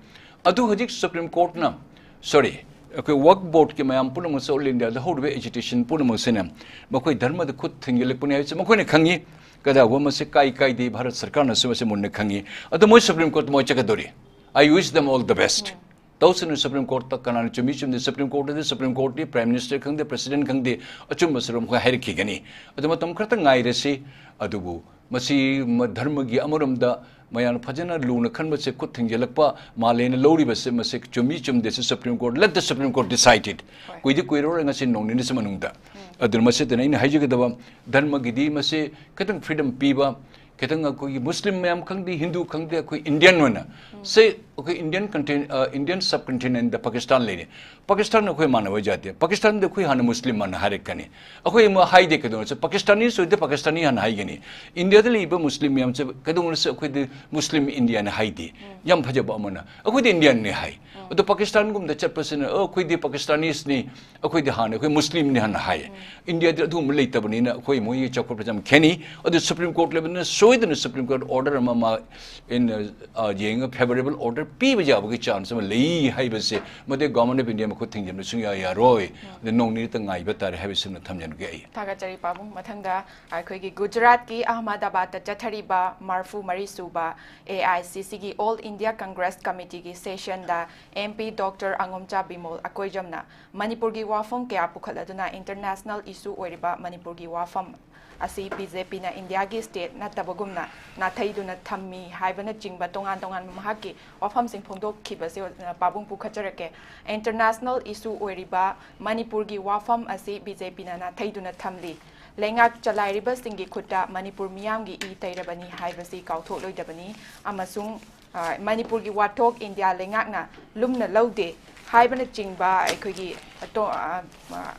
ꯑꯗꯨ ꯍꯧꯖꯤꯛ ꯁꯨꯄ꯭ꯔꯤꯝ ꯀꯣꯔꯠꯅ, ꯁꯣꯔꯤ, ꯑꯩꯈꯣꯏ ꯋꯛꯐ ꯕꯣꯔꯗꯀꯤ ꯃꯌꯥꯝ ꯄꯨꯝꯅꯃꯛꯁꯦ, ꯑꯣꯜ ꯏꯟꯗꯤꯌꯥꯗ ꯍꯧꯔꯤꯕ ꯑꯦꯖꯤꯇꯦꯁꯟ ꯄꯨꯝꯅꯃꯛꯁꯤꯅ ꯃꯈꯣꯏ ꯙꯔꯃꯗ ꯈꯨꯠ ꯊꯤꯡꯖꯤꯜꯂꯛꯄꯅꯤ ꯍꯥꯏꯕꯁꯤ ꯃꯈꯣꯏꯅ ꯈꯪꯉꯤ꯫ ꯀꯗꯥꯏꯒꯨꯝꯕ ꯃꯁꯤ ꯀꯥꯏ ꯀꯥꯏꯗꯦ, ꯚꯥꯔꯠ ꯁꯔꯀꯥꯔꯅꯁꯨ ꯃꯁꯤ ꯃꯨꯟꯅ ꯈꯪꯉꯤ꯫ ꯑꯗꯣ ꯃꯣꯏ ꯁꯨꯄ꯭ꯔꯤꯝ ꯀꯣꯔꯠꯇ ꯃꯣꯏ ꯆꯠꯀꯗꯧꯔꯤ꯫ I wish them all the best. ꯇꯧꯁꯅꯨ, ꯁꯨꯄ꯭ꯔꯤꯝ ꯀꯣꯔꯠꯇ ꯀꯅꯥꯅ ꯆꯨꯝꯃꯤ ꯆꯨꯝꯗꯦ, ꯁꯨꯄ꯭ꯔꯤꯝ ꯀꯣꯔꯠꯇꯗꯤ ꯁꯨꯄ꯭ꯔꯤꯝ ꯀꯣꯔꯠꯇꯤ ꯄ꯭ꯔꯥꯏꯝ ꯃꯤꯅꯤꯁꯇꯔ ꯈꯪꯗꯦ, ꯄ꯭ꯔꯦꯁꯤꯗꯦꯟꯠ ꯈꯪꯗꯦ, ꯑꯆꯨꯝꯕ ꯁꯔꯨꯛ ꯃꯈꯣꯏ ꯍꯥꯏꯔꯛꯈꯤꯒꯅꯤ꯫ ꯑꯗꯨ ꯃꯇꯝ ꯈꯔꯇꯪ ꯉꯥꯏꯔꯁꯤ꯫ ꯑꯗꯨꯕꯨ ꯃꯁꯤ ꯃ-, ꯙꯔꯃꯒꯤ ꯑꯃꯔꯣꯝꯗ ꯃꯌꯥꯝꯅ ꯐꯖꯅ ꯂꯨꯅ ꯈꯟꯕꯁꯦ, ꯈꯨꯠ ꯊꯤꯡꯖꯤꯜꯂꯛꯄ ꯃꯥꯜꯂꯦꯅ ꯂꯧꯔꯤꯕꯁꯦ, ꯃꯁꯤ ꯆꯨꯝꯃꯤ ꯆꯨꯝꯗꯦꯁꯦ supreme court, let the Supreme Court decide it. ꯍꯣꯏ꯫ ꯀꯨꯏꯗꯤ ꯀꯨꯏꯔꯔꯣꯏ, ꯉꯁꯤ ꯅꯣꯡ ꯅꯤꯅꯤꯁꯤ ꯃꯅꯨꯡꯗ꯫ ꯑꯗꯨꯅ ꯃꯁꯤꯗꯅ ꯑꯩꯅ ꯍꯥꯏꯖꯒꯗꯕ, ꯙꯔꯃꯒꯤꯗꯤ ꯃꯁꯤ ꯈꯤꯇꯪ ꯐ꯭ꯔꯤꯗꯝ ꯄꯤꯕ, ꯈꯤꯇꯪ ꯑꯩꯈꯣꯏꯒꯤ ꯃꯨꯁꯂꯤꯝ ꯃꯌꯥꯝ ꯈꯪꯗꯦ, ꯍꯤꯟꯗꯨ ꯈꯪꯗꯦ, ꯑꯩꯈꯣꯏ ꯏꯟꯗꯤꯌꯟ ꯑꯣꯏꯅ, ꯁꯦ, ꯑꯩꯈꯣꯏ ꯏꯟꯗꯤꯌꯟ ꯀꯟꯇꯤꯅꯦꯟ-, ꯑ, ꯏꯟꯗꯤꯌꯟ ꯁꯕ ꯀꯟꯇꯤꯅꯦꯟꯗ ꯄꯥꯀꯤꯁꯇꯥꯟ ꯂꯩꯔꯦ꯫ ꯄꯥꯀꯤꯁꯇꯥꯟꯗ ꯑꯩꯈꯣꯏ ꯃꯥꯟꯅꯕ ꯖꯥꯇꯤ꯫ ꯄꯥꯀꯤꯁꯇꯥꯟꯗ ꯑꯩꯈꯣꯏ ꯍꯥꯟꯅ ꯃꯨꯁꯂꯤꯝ ꯑꯅ ꯍꯥꯏꯔꯛꯀꯅꯤ꯫ ꯑꯩꯈꯣꯏ ꯑꯃ ꯍꯥꯏꯗꯦ ꯀꯩꯗꯧꯉꯩꯁꯨ, ꯄꯥꯀꯤꯁꯇꯥꯅꯤꯁ ꯑꯣꯏꯗꯤ ꯄꯥꯀꯤꯁꯇꯥꯅꯤ ꯍꯥꯟꯅ ꯍꯥꯏꯒꯅꯤ꯫ ꯏꯟꯗꯤꯌꯥꯗ ꯂꯩꯔꯤꯕ ꯃꯨꯁꯂꯤꯝ ꯃꯌꯥꯝꯁꯦ ꯀꯩꯗꯧꯉꯩꯁꯨ ꯑꯩꯈꯣꯏꯗꯤ ꯃꯨꯁꯂꯤꯝ ꯏꯟꯗꯤꯌꯥꯅ ꯍꯥꯏꯗꯦ꯫ ꯌꯥꯝ ꯐꯖꯕ ꯑꯃꯅ꯫ ꯑꯩꯈꯣꯏꯗꯤ ꯏꯟꯗꯤꯌꯟꯅꯤ ꯍꯥꯏ꯫ ꯑꯗꯣ ꯄꯥꯀꯤꯁꯇꯥꯟꯒꯨꯝꯕꯗ ꯆꯠꯄꯁꯤꯅ, "ꯑꯣ, ꯑꯩꯈꯣꯏꯗꯤ ꯄꯥꯀꯤꯁꯇꯥꯅꯤꯁꯅꯤ, ꯑꯩꯈꯣꯏꯗꯤ ꯍꯥꯟꯅ ꯑꯩꯈꯣꯏ ꯃꯨꯁꯂꯤꯝꯅꯤ" ꯍꯥꯟꯅ ꯍꯥꯏꯌꯦ꯫ ꯏꯟꯗꯤꯌꯥꯗꯤ ꯑꯗꯨꯒꯨꯝꯕ ꯂꯩꯇꯕꯅꯤꯅ ꯑꯩꯈꯣꯏ ꯃꯣꯏꯒꯤ ꯆꯥꯎꯈꯠꯄꯁꯦ ꯌꯥꯝ ꯈꯦꯠꯅꯩ꯫ ꯑꯗꯨ ꯁꯨꯄ꯭ꯔꯤꯝ ꯀꯣꯔꯠ ꯂꯦꯕꯦꯜꯅ ꯁꯣꯏꯗꯅ ꯁꯨꯄ꯭ꯔꯤꯝ ꯀꯣꯔꯠ ꯑꯣꯔꯗꯔ ꯑꯃ ꯃꯥ ꯏꯟ, ꯑ, ꯌꯦꯡꯉꯒ ꯐꯦꯕꯔꯦꯕꯜ ꯑꯣꯔꯗꯔ ꯄꯤꯕ ꯌꯥꯕꯒꯤ ꯆꯥꯟꯁ ꯑꯃ ꯂꯩ ꯍꯥꯏꯕꯁꯦ, ꯃꯗꯨ ꯒꯣꯚꯔꯟꯃꯦꯟ ꯑꯣꯐ ꯏꯟꯗꯤꯌꯥ ꯃꯈꯨꯠ ꯊꯤꯡꯖꯤꯟꯕ ꯁꯨꯡꯌꯥ ꯌꯥꯔꯣꯏ꯫ ꯑꯗꯨ ꯅꯣꯡ ꯅꯤꯅꯤꯇ ꯉꯥꯏꯕ ꯇꯥꯔꯦ ꯍꯥꯏꯕꯁꯤꯃ ꯊꯝꯖꯟꯒꯦ ꯑꯩ꯫ ꯊꯥꯒꯠꯆꯔꯤ ꯄꯥꯕꯨꯡ꯫ ꯃꯊꯪꯗ ꯑꯩꯈꯣꯏꯒꯤ ꯒꯨꯖꯔꯥꯠꯀꯤ ꯑꯍꯃꯗꯥꯕꯥꯗꯇ ꯆꯠꯊꯔꯤꯕ ꯃꯔꯐꯨ ꯃꯔꯤ ꯁꯨꯕ ꯑꯦ ꯑꯥꯏ ꯁꯤ ꯁꯤꯒꯤ ꯑꯣꯜ ꯏꯟꯗꯤꯌꯥ ꯀꯪꯒ꯭ꯔꯦꯁ ꯀꯃꯤꯇꯤꯒꯤ ꯁꯦꯁꯟꯗ M P doctor Angomcha Bimol ꯑꯀꯣꯏꯖꯝꯅ ꯃꯅꯤꯄꯨꯔꯒꯤ ꯋꯥꯐꯝ ꯀꯌꯥ ꯄꯨꯈꯠꯂꯗꯨꯅ ꯏꯟꯇꯔꯅꯦꯁꯅꯦꯜ ꯏꯁꯨ ꯑꯣꯏꯔꯤꯕ ꯃꯅꯤꯄꯨꯔꯒꯤ ꯋꯥꯐꯝ ꯑꯁꯤ ꯕꯤ ꯖꯦ ꯄꯤꯅ ꯏꯟꯗꯤꯌꯥꯒꯤ ꯁ꯭ꯇꯦꯠ ꯅꯠꯇꯕꯒꯨꯝꯅ ꯅꯥꯊꯩꯗꯨꯅ ꯊꯝꯃꯤ ꯍꯥꯏꯕꯅꯆꯤꯡꯕ ꯇꯣꯉꯥꯟ ꯇꯣꯉꯥꯟꯕ ꯃꯍꯥꯛꯀꯤ ꯋꯥꯐꯝꯁꯤꯡ ꯐꯣꯡꯗꯣꯛꯈꯤꯕꯁꯦ, ꯑ, ꯄꯥꯕꯨꯡ ꯄꯨꯈꯠꯆꯔꯛꯀꯦ꯫ ꯏꯟꯇꯔꯅꯦꯁꯅꯦꯜ ꯏꯁꯨ ꯑꯣꯏꯔꯤꯕ ꯃꯅꯤꯄꯨꯔꯒꯤ ꯋꯥꯐꯝ ꯑꯁꯤ ꯕꯤ ꯖꯦ ꯄꯤꯅ ꯅꯥꯊꯩꯗꯨꯅ ꯊꯝꯂꯤ꯫ ꯂꯩꯉꯥꯛ ꯆꯂꯥꯏꯔꯤꯕꯁꯤꯡꯒꯤ ꯈꯨꯠꯇ ꯃꯅꯤꯄꯨꯔ ꯃꯤꯌꯥꯝꯒꯤ ꯏ ꯇꯩꯔꯕꯅꯤ ꯍꯥꯏꯕꯁꯤ ꯀꯥꯎꯊꯣꯛꯂꯣꯏꯗꯕꯅꯤ ꯑꯃꯁꯨꯡ, ꯑ, ꯃꯅꯤꯄꯨꯔꯒꯤ ꯋꯥꯊꯣꯛ ꯏꯟꯗꯤꯌꯥ ꯂꯩꯉꯥꯛꯅ ꯂꯨꯝꯅ ꯂꯧꯗꯦ ꯍꯥꯏꯕꯅꯆꯤꯡꯕ ꯑꯩꯈꯣꯏꯒꯤ ꯑꯇꯣ-, ꯑ, ꯑ,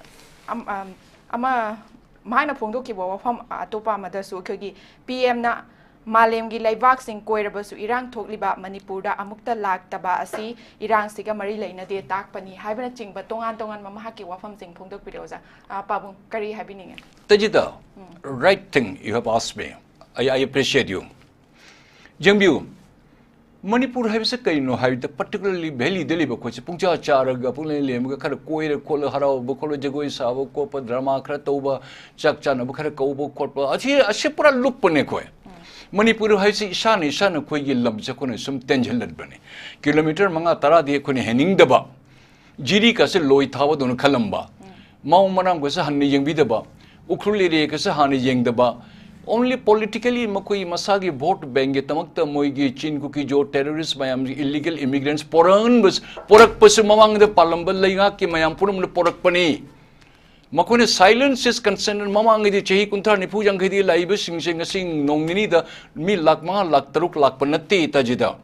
ꯑꯝ-, ꯑꯝ-, ꯑꯃ ꯃꯍꯥꯛꯅ ꯐꯣꯡꯗꯣꯛꯈꯤꯕ ꯋꯥꯐꯝ ꯑꯇꯣꯞꯄ ꯑꯃꯗꯁꯨ ꯑꯩꯈꯣꯏꯒꯤ ꯄꯤ ꯑꯦꯝꯅ ꯃꯥꯂꯦꯝꯒꯤ ꯂꯩꯕꯥꯛꯁꯤꯡ ꯀꯣꯏꯔꯕꯁꯨ ꯏꯔꯥꯡ ꯊꯣꯛꯂꯤꯕ ꯃꯅꯤꯄꯨꯔꯗ ꯑꯃꯨꯛꯇ ꯂꯥꯛꯇꯕ ꯑꯁꯤ ꯏꯔꯥꯡꯁꯤꯒ ꯃꯔꯤ ꯂꯩꯅꯗꯦ ꯇꯥꯛꯄꯅꯤ ꯍꯥꯏꯕꯅꯆꯤꯡꯕ ꯇꯣꯉꯥꯟ ꯇꯣꯉꯥꯟꯕ ꯃꯍꯥꯛꯀꯤ ꯋꯥꯐꯝꯁꯤꯡ ꯐꯣꯡꯗꯣꯛꯄꯤꯔꯦ ꯑꯣꯖꯥ꯫ ꯑ, ꯄꯥꯕꯨꯡ, ꯀꯔꯤ ꯍꯥꯏꯕꯤꯅꯤꯡꯉꯦ? Tajita, right thing you have asked me. I, I appreciate you. ꯌꯦꯡꯕꯤꯌꯨ, ꯃꯅꯤꯄꯨꯔ ꯍꯥꯏꯕꯁꯦ ꯀꯔꯤꯅꯣ ꯍꯥꯏꯕꯗ, particularly ꯚꯦꯂꯤꯗ ꯂꯩꯕ ꯑꯩꯈꯣꯏꯁꯦ ꯄꯨꯡꯆꯥ ꯆꯥꯔꯒ, ꯄꯨꯡꯂꯦꯝ ꯂꯦꯝꯃꯒ, ꯈꯔ ꯀꯣꯏꯔ ꯈꯣꯠꯂ, ꯍꯔꯥꯎꯕ ꯈꯣꯠꯂ, ꯖꯒꯣꯏ ꯁꯥꯕ ꯈꯣꯠꯄ, ꯗ꯭ꯔꯃꯥ ꯈꯔ ꯇꯧꯕ, ꯆꯥꯛ ꯆꯥꯅꯕ ꯈꯔ ꯀꯧꯕ ꯈꯣꯠꯄ, ꯑꯁꯤ, ꯑꯁꯤ ꯄꯨꯔꯥ ꯂꯨꯞꯄꯅꯦ ꯑꯩꯈꯣꯏ꯫ ꯃꯅꯤꯄꯨꯔ ꯍꯥꯏꯁꯤ ꯏꯁꯥꯅ, ꯏꯁꯥꯅ ꯑꯩꯈꯣꯏꯒꯤ ꯂꯝꯁꯦ ꯑꯩꯈꯣꯏꯅ ꯁꯨꯝ ꯇꯦꯟꯁꯤꯜꯂꯠꯄꯅꯦ꯫ ꯀꯤꯂꯣꯃꯤꯇꯔ ꯃꯉꯥ ꯇꯔꯥꯗꯤ ꯑꯩꯈꯣꯏꯅ ꯍꯦꯟꯅꯤꯡꯗꯕ, ꯖꯤꯔꯤꯒꯁꯦ ꯂꯣꯏ ꯊꯥꯕꯗꯧꯅ ꯈꯜꯂꯝꯕ, ꯃꯥꯎ ꯃꯔꯥꯝꯒꯁꯦ ꯍꯟꯅ ꯌꯦꯡꯕꯤꯗꯕ, ꯎꯈ꯭ꯔꯨꯜ ꯑꯦꯔꯤꯌꯥꯒꯁꯦ ꯍꯥꯟꯅ ꯌꯦꯡꯗꯕ, only politically ꯃꯈꯣꯏ ꯃꯁꯥꯒꯤ ꯚꯣꯠ ꯕꯦꯡꯒꯤꯗꯃꯛꯇ ꯃꯣꯏꯒꯤ ꯆꯤꯟ ꯀꯨꯀꯤ ꯖꯣ terrorist ꯃꯌꯥꯝ, illegal immigrants ꯄꯣꯔꯛꯍꯟꯕ, ꯄꯣꯔꯛꯄꯁꯨ ꯃꯃꯥꯡꯗ ꯄꯥꯜꯂꯝꯕ ꯂꯩꯉꯥꯛꯀꯤ ꯃꯌꯥꯝ ꯄꯨꯝꯅꯃꯛꯅ ꯄꯣꯔꯛꯄꯅꯤ꯫ ꯃꯈꯣꯏꯅ silence is consent, ꯃꯃꯥꯡꯒꯤꯗꯤ ꯆꯍꯤ ꯀꯨꯟꯊ꯭ꯔꯥ, ꯅꯤꯐꯨ, ꯌꯥꯡꯈꯩꯗꯤ ꯂꯥꯛꯏꯕꯁꯤꯡꯁꯦ ꯉꯁꯤ ꯅꯣꯡ ꯅꯤꯅꯤꯗ ꯃꯤ ꯂꯥꯛ ꯃꯉꯥ, ꯂꯥꯛ ꯇꯔꯨꯛ ꯂꯥꯛꯄ ꯅꯠꯇꯦ ꯇꯥꯖꯤꯗ꯫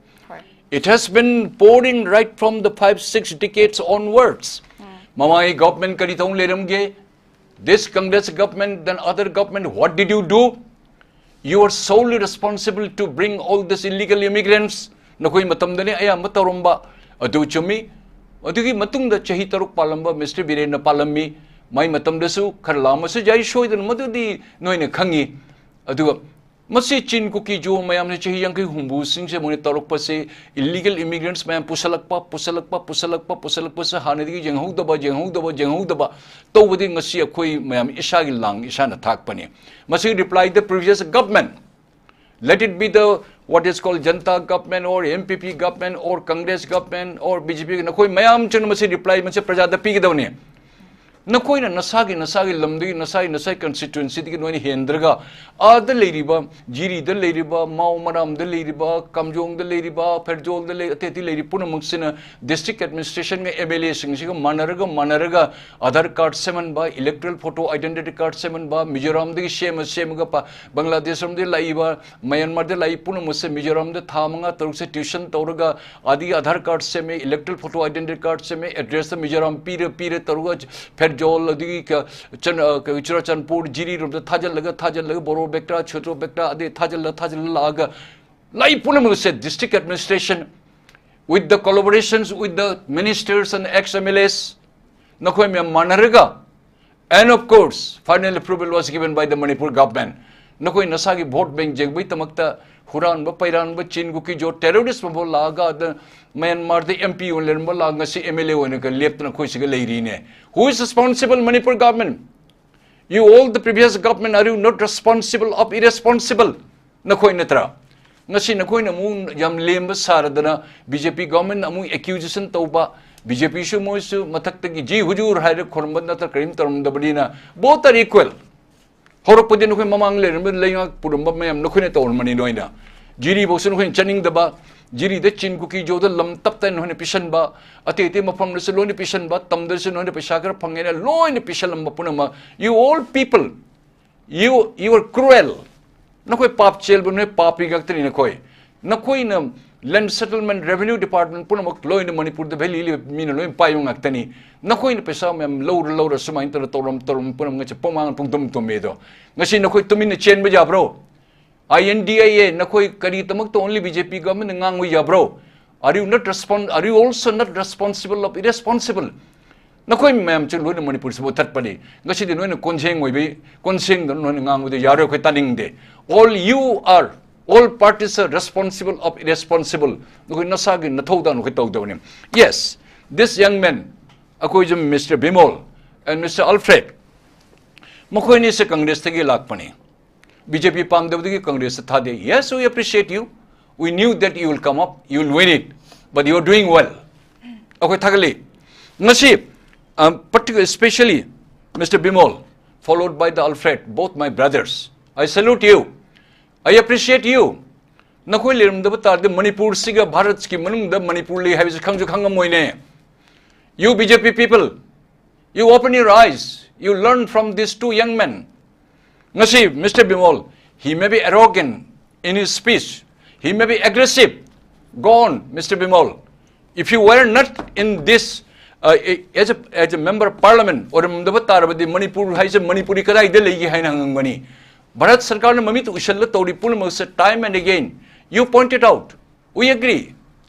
It has been pouring right from the five, six decades onwards. ꯃꯃꯥꯡꯒꯤ ꯒꯣꯚꯔꯟꯃꯦꯟꯠ ꯀꯔꯤ ꯇꯧ ꯂꯩꯔꯝꯒꯦ? This Congress government, then other government, what did you do? You are solely responsible to bring all these illegal immigrants. ꯅꯈꯣꯏ ꯃꯇꯝꯗꯅꯤ ꯑꯌꯥꯝꯕ ꯇꯧꯔꯝꯕ꯫ ꯑꯗꯨ ꯆꯨꯝꯃꯤ꯫ ꯑꯗꯨꯒꯤ ꯃꯇꯨꯡꯗ ꯆꯍꯤ ꯇꯔꯨꯛ ꯄꯥꯜꯂꯝꯕ ꯃꯤꯁꯇꯔ ꯕꯤꯔꯦꯟꯅ ꯄꯥꯜꯂꯝꯃꯤ꯫ ꯃꯥꯏ ꯃꯇꯝꯗꯁꯨ ꯈꯔ ꯂꯥꯝꯃꯁꯨ ꯌꯥꯏ, ꯁꯣꯏꯗꯅ ꯃꯗꯨꯗꯤ ꯅꯣꯏꯅ ꯈꯪꯉꯤ꯫ ꯑꯗꯨꯒ ꯃꯁꯤ ꯆꯤꯟ ꯀꯨꯀꯤ ꯖꯣ ꯃꯌꯥꯝꯁꯦ ꯆꯍꯤ ꯌꯥꯡꯈꯩ ꯍꯨꯝꯐꯨꯁꯤꯡꯁꯦ ꯃꯣꯏꯅ ꯇꯧꯔꯛꯄꯁꯦ, illegal immigrants ꯃꯌꯥꯝ ꯄꯨꯁꯜꯂꯛꯄ, ꯄꯨꯁꯜꯂꯛꯄ, ꯄꯨꯁꯜꯂꯛꯄ, ꯄꯨꯁꯜꯂꯛꯄꯁꯦ ꯍꯥꯟꯅꯗꯒꯤ ꯌꯦꯡꯍꯧꯗꯕ, ꯌꯦꯡꯍꯧꯗꯕ, ꯌꯦꯡꯍꯧꯗꯕ ꯇꯧꯕꯗꯤ ꯉꯁꯤ ꯑꯩꯈꯣꯏ ꯃꯌꯥꯝ ꯏꯁꯥꯒꯤ ꯂꯥꯡ ꯏꯁꯥꯅ ꯊꯥꯛꯄꯅꯤ꯫ ꯃꯁꯤ reply the previous government, let it be the what is called Janata government or M P P government or Congress government or B J P, ꯅꯈꯣꯏ ꯃꯌꯥꯝ ꯆꯪꯅ ꯃꯁꯤ reply ꯃꯁꯤ ꯄ꯭ꯔꯖꯥꯗ ꯄꯤꯒꯗꯕꯅꯤ꯫ ꯅꯈꯣꯏꯅ ꯅꯁꯥꯒꯤ, ꯅꯁꯥꯒꯤ ꯂꯝꯗꯒꯤ, ꯅꯁꯥꯒꯤ, ꯅꯁꯥꯒꯤ constituencyꯗꯒꯤ ꯅꯣꯏꯅ ꯍꯦꯟꯗ꯭ꯔꯒ, ꯑꯥꯗ ꯂꯩꯔꯤꯕ, ꯖꯤꯔꯤꯗ ꯂꯩꯔꯤꯕ, ꯃꯥꯎ ꯃꯔꯥꯝꯗ ꯂꯩꯔꯤꯕ, ꯀꯥꯝꯖꯣꯡꯗ ꯂꯩꯔꯤꯕ, ꯐꯦꯔꯖꯣꯜꯗ ꯂꯩ-, ꯑꯇꯩ ꯑꯇꯩ ꯂꯩꯔꯤ ꯄꯨꯝꯅꯃꯛꯁꯤꯅ district administrationꯒ M L Aꯁꯤꯡꯁꯤꯒ ꯃꯥꯟꯅꯔꯒ, ꯃꯥꯟꯅꯔꯒ Aadhaar card ꯁꯦꯝꯍꯟꯕ, electoral photo identity card ꯁꯦꯝꯍꯟꯕ, ꯃꯤꯖꯣꯔꯥꯝꯗꯒꯤ ꯁꯦꯝꯃ, ꯁꯦꯝꯃꯒ ꯄ-, ꯕꯪꯒ꯭ꯂꯥꯗꯦꯁꯔꯣꯝꯗꯒꯤ ꯂꯥꯛꯏꯕ, ꯃ꯭ꯌꯥꯟꯃꯥꯔꯗ ꯂꯥꯛꯏ ꯄꯨꯝꯅꯃꯛꯁꯦ ꯃꯤꯖꯣꯔꯥꯝꯗ ꯊꯥ ꯃꯉꯥ ꯇꯔꯨꯛꯁꯦ tuition ꯇꯧꯔꯒ, ꯑꯗꯒꯤ Aadhaar card ꯁꯦꯝꯃꯦ, electoral photo identity card ꯁꯦꯝꯃꯦ, addressꯇ ꯃꯤꯖꯣꯔꯥꯝ ꯄꯤꯔ, ꯄꯤꯔ ꯇꯧꯔꯒ ꯖꯣꯜ, ꯑꯗꯒꯤ ꯀ-, ꯆꯟ-, ꯑ, ꯀ-, ꯆꯨꯔꯥꯆꯥꯟꯄꯨꯔ, ꯖꯤꯔꯤꯔꯣꯝꯗ ꯊꯥꯖꯤꯜꯂꯒ, ꯊꯥꯖꯤꯜꯂꯒ, ꯕꯣꯔꯣ ꯕꯦꯛꯇ꯭ꯔꯥ, ꯁꯣꯇ꯭ꯔꯣ ꯕꯦꯛꯇ꯭ꯔꯥ, ꯑꯗꯩ ꯊꯥꯖꯤꯜꯂ, ꯊꯥꯖꯤꯜꯂ ꯂꯥꯛꯑꯒ, ꯂꯩ ꯄꯨꯝꯅꯃꯛꯁꯦ district administration, with the collaborations with the ministers and ex M L As, ꯅꯈꯣꯏ ꯃꯌꯥꯝ ꯃꯥꯟꯅꯔꯒ, and of course, final approval was given by the Manipur government. ꯅꯈꯣꯏ ꯅꯁꯥꯒꯤ vote bank ꯌꯦꯡꯕꯒꯤꯗꯃꯛꯇ ꯍꯨꯔꯥꯟꯕ, ꯄꯩꯔꯥꯟꯕ, ꯆꯤꯟ ꯀꯨꯀꯤ ꯖꯣ terrorist ꯃꯐꯥꯎ ꯂꯥꯛꯑꯒ, ꯑꯗ ꯃ꯭ꯌꯥꯟꯃꯥꯔꯗ M P ꯑꯣꯏꯅ ꯂꯩꯔꯝꯕ ꯂꯥꯛ-, ꯉꯁꯤ M L A ꯑꯣꯏꯅꯒ ꯂꯦꯞꯇꯅ ꯑꯩꯈꯣꯏ ꯁꯤꯒ ꯂꯩꯔꯤꯅꯦ꯫ Who is responsible? Manipur government. You, all the previous government, are you not responsible of irresponsible? ꯅꯈꯣꯏ ꯅꯠꯇ꯭ꯔꯥ? ꯉꯁꯤ ꯅꯈꯣꯏꯅ ꯑꯃꯨꯛ ꯌꯥꯝ ꯂꯦꯝꯕ ꯁꯥꯔꯗꯅ B J P government ꯑꯃꯨꯛ accusation ꯇꯧꯕ, B J P ꯁꯨ ꯃꯣꯏꯁꯨ ꯃꯊꯛꯇꯒꯤ ꯖꯤ ꯍꯨꯖꯨꯔ ꯍꯥꯏꯔ ꯈꯨꯔꯨꯝꯕ ꯅꯠꯇ꯭ꯔ ꯀꯔꯤꯝ ꯇꯧꯔꯝꯗꯕꯅꯤꯅ, both are equal. ꯍꯧꯔꯛꯄꯗꯤ ꯅꯈꯣꯏ ꯃꯃꯥꯡ ꯂꯩꯔꯝꯕ ꯂꯩꯉꯥꯛ ꯄꯨꯔꯝꯕ ꯃꯌꯥꯝ ꯅꯈꯣꯏꯅ ꯇꯧꯔꯝꯕꯅꯤ ꯂꯣꯏꯅ꯫ ꯖꯤꯔꯤꯐꯥꯎꯁꯨ ꯅꯈꯣꯏꯅ ꯆꯠꯅꯤꯡꯗꯕ, ꯖꯤꯔꯤꯗ ꯆꯤꯟ ꯀꯨꯀꯤ ꯖꯣꯗ ꯂꯝ ꯇꯞꯇ ꯅꯈꯣꯏꯅ ꯄꯤꯁꯟꯕ, ꯑꯇꯩ ꯑꯇꯩ ꯃꯐꯝꯗꯁꯨ ꯂꯣꯏꯅ ꯄꯤꯁꯟꯕ, ꯇꯝꯗꯁꯨ ꯅꯈꯣꯏꯅ ꯄꯩꯁꯥ ꯈꯔ ꯐꯪꯉꯦꯅ ꯂꯣꯏꯅ ꯄꯤꯁꯜꯂꯝꯕ ꯄꯨꯝꯅꯃꯛ, you all people, you, you are cruel. ꯅꯈꯣꯏ ꯄꯥꯞ ꯆꯦꯜꯕ, ꯅꯈꯣꯏ ꯄꯥꯄꯤ ꯉꯥꯛꯇꯅꯤ ꯅꯈꯣꯏ꯫ ꯅꯈꯣꯏꯅ land settlement, revenue department ꯄꯨꯝꯅꯃꯛ ꯂꯣꯏꯅ ꯃꯅꯤꯄꯨꯔꯗ valley ꯂꯩꯕ ꯃꯤꯅ ꯂꯣꯏꯅ ꯄꯥꯏꯕ ꯉꯥꯛꯇꯅꯤ꯫ ꯅꯈꯣꯏꯅ ꯄꯩꯁꯥ ꯃꯌꯥꯝ ꯂꯧꯔ ꯂꯧꯔ ꯁꯨꯃꯥꯏꯅ ꯇꯧꯔ ꯇꯧꯔꯝ ꯇꯧꯔꯝ ꯄꯨꯝꯅꯃꯛ ꯉꯁꯤ ꯄꯨꯡꯃꯥꯡ ꯄꯨꯡꯇꯨꯝ ꯇꯨꯝꯃꯦ ꯑꯗꯣ꯫ ꯉꯁꯤ ꯅꯈꯣꯏ ꯇꯨꯃꯤꯟꯅ ꯆꯦꯟꯕ ꯌꯥꯕ꯭ꯔꯣ? I N D I A, ꯅꯈꯣꯏ ꯀꯔꯤꯗꯃꯛꯇ only B J P government ꯉꯥꯡꯕ ꯌꯥꯕ꯭ꯔꯣ? Are you not respon-, are you also not responsible of irresponsible? ꯅꯈꯣꯏ ꯃꯌꯥꯝꯁꯨ ꯂꯣꯏꯅ ꯃꯅꯤꯄꯨꯔꯁꯤꯕꯨ ꯊꯠꯄꯅꯤ꯫ ꯉꯁꯤꯗꯤ ꯅꯣꯏꯅ ꯀꯣꯟꯁꯦꯡ ꯑꯣꯏꯕꯩ, ꯀꯣꯟꯁꯦꯡꯗꯅ ꯅꯣꯏꯅ ꯉꯥꯡꯕꯗ ꯌꯥꯔꯣꯏ, ꯑꯩꯈꯣꯏ ꯇꯥꯅꯤꯡꯗꯦ꯫ All you are, all parties are responsible of irresponsible. ꯅꯈꯣꯏ ꯅꯁꯥꯒꯤ ꯅꯊꯧꯗꯥꯡ ꯅꯈꯣꯏ ꯇꯧꯗꯕꯅꯤ꯫ Yes, this young man, ꯑꯩꯈꯣꯏꯁꯨ Mister Bimol and Mister Alfred, ꯃꯈꯣꯏ ꯑꯅꯤꯁꯦ ꯀꯪꯒ꯭ꯔꯦꯁꯇꯒꯤ ꯂꯥꯛꯄꯅꯤ꯫ B J P ꯄꯥꯝꯗꯕꯗꯒꯤ ꯀꯪꯒ꯭ꯔꯦꯁꯇ ꯊꯥꯗꯦ꯫ Yes, we appreciate you. We knew that you will come up, you will win it. But you are doing well. ꯑꯩꯈꯣꯏ ꯊꯥꯒꯠꯂꯤ꯫ ꯉꯁꯤ, um, particular, especially Mister Bimol, followed by the Alfred, both my brothers. I salute you. I appreciate you. ꯅꯈꯣꯏ ꯂꯩꯔꯝꯗꯕ ꯇꯥꯔꯗꯤ ꯃꯅꯤꯄꯨꯔꯁꯤꯒ ꯚꯥꯔꯠꯀꯤ ꯃꯅꯨꯡꯗ ꯃꯅꯤꯄꯨꯔ ꯂꯩ ꯍꯥꯏꯕꯁꯤ ꯈꯪꯁꯨ ꯈꯪꯉꯝꯃꯣꯏꯅꯦ꯫ You B J P people, you open your eyes. You learn from these two young men. ꯉꯁꯤ, Mister Bimol, he may be arrogant in his speech. He may be aggressive. Go on, Mister Bimol. If you were not in this, uh, as a, as a member of parliament ꯑꯣꯏꯔꯝꯗꯕ ꯇꯥꯔꯕꯗꯤ ꯃꯅꯤꯄꯨꯔ ꯍꯥꯏꯁꯦ ꯃꯅꯤꯄꯨꯔꯤ ꯀꯗꯥꯏꯗ ꯂꯩꯒꯦ ꯍꯥꯏꯅ ꯍꯪꯉꯝꯒꯅꯤ꯫ ꯚꯥꯔꯠ ꯁꯔꯀꯥꯔꯅ ꯃꯃꯤꯠ ꯎꯏꯁꯜꯂ ꯇꯧꯔꯤ ꯄꯨꯝꯅꯃꯛꯁꯦ time and again you pointed out, we agree,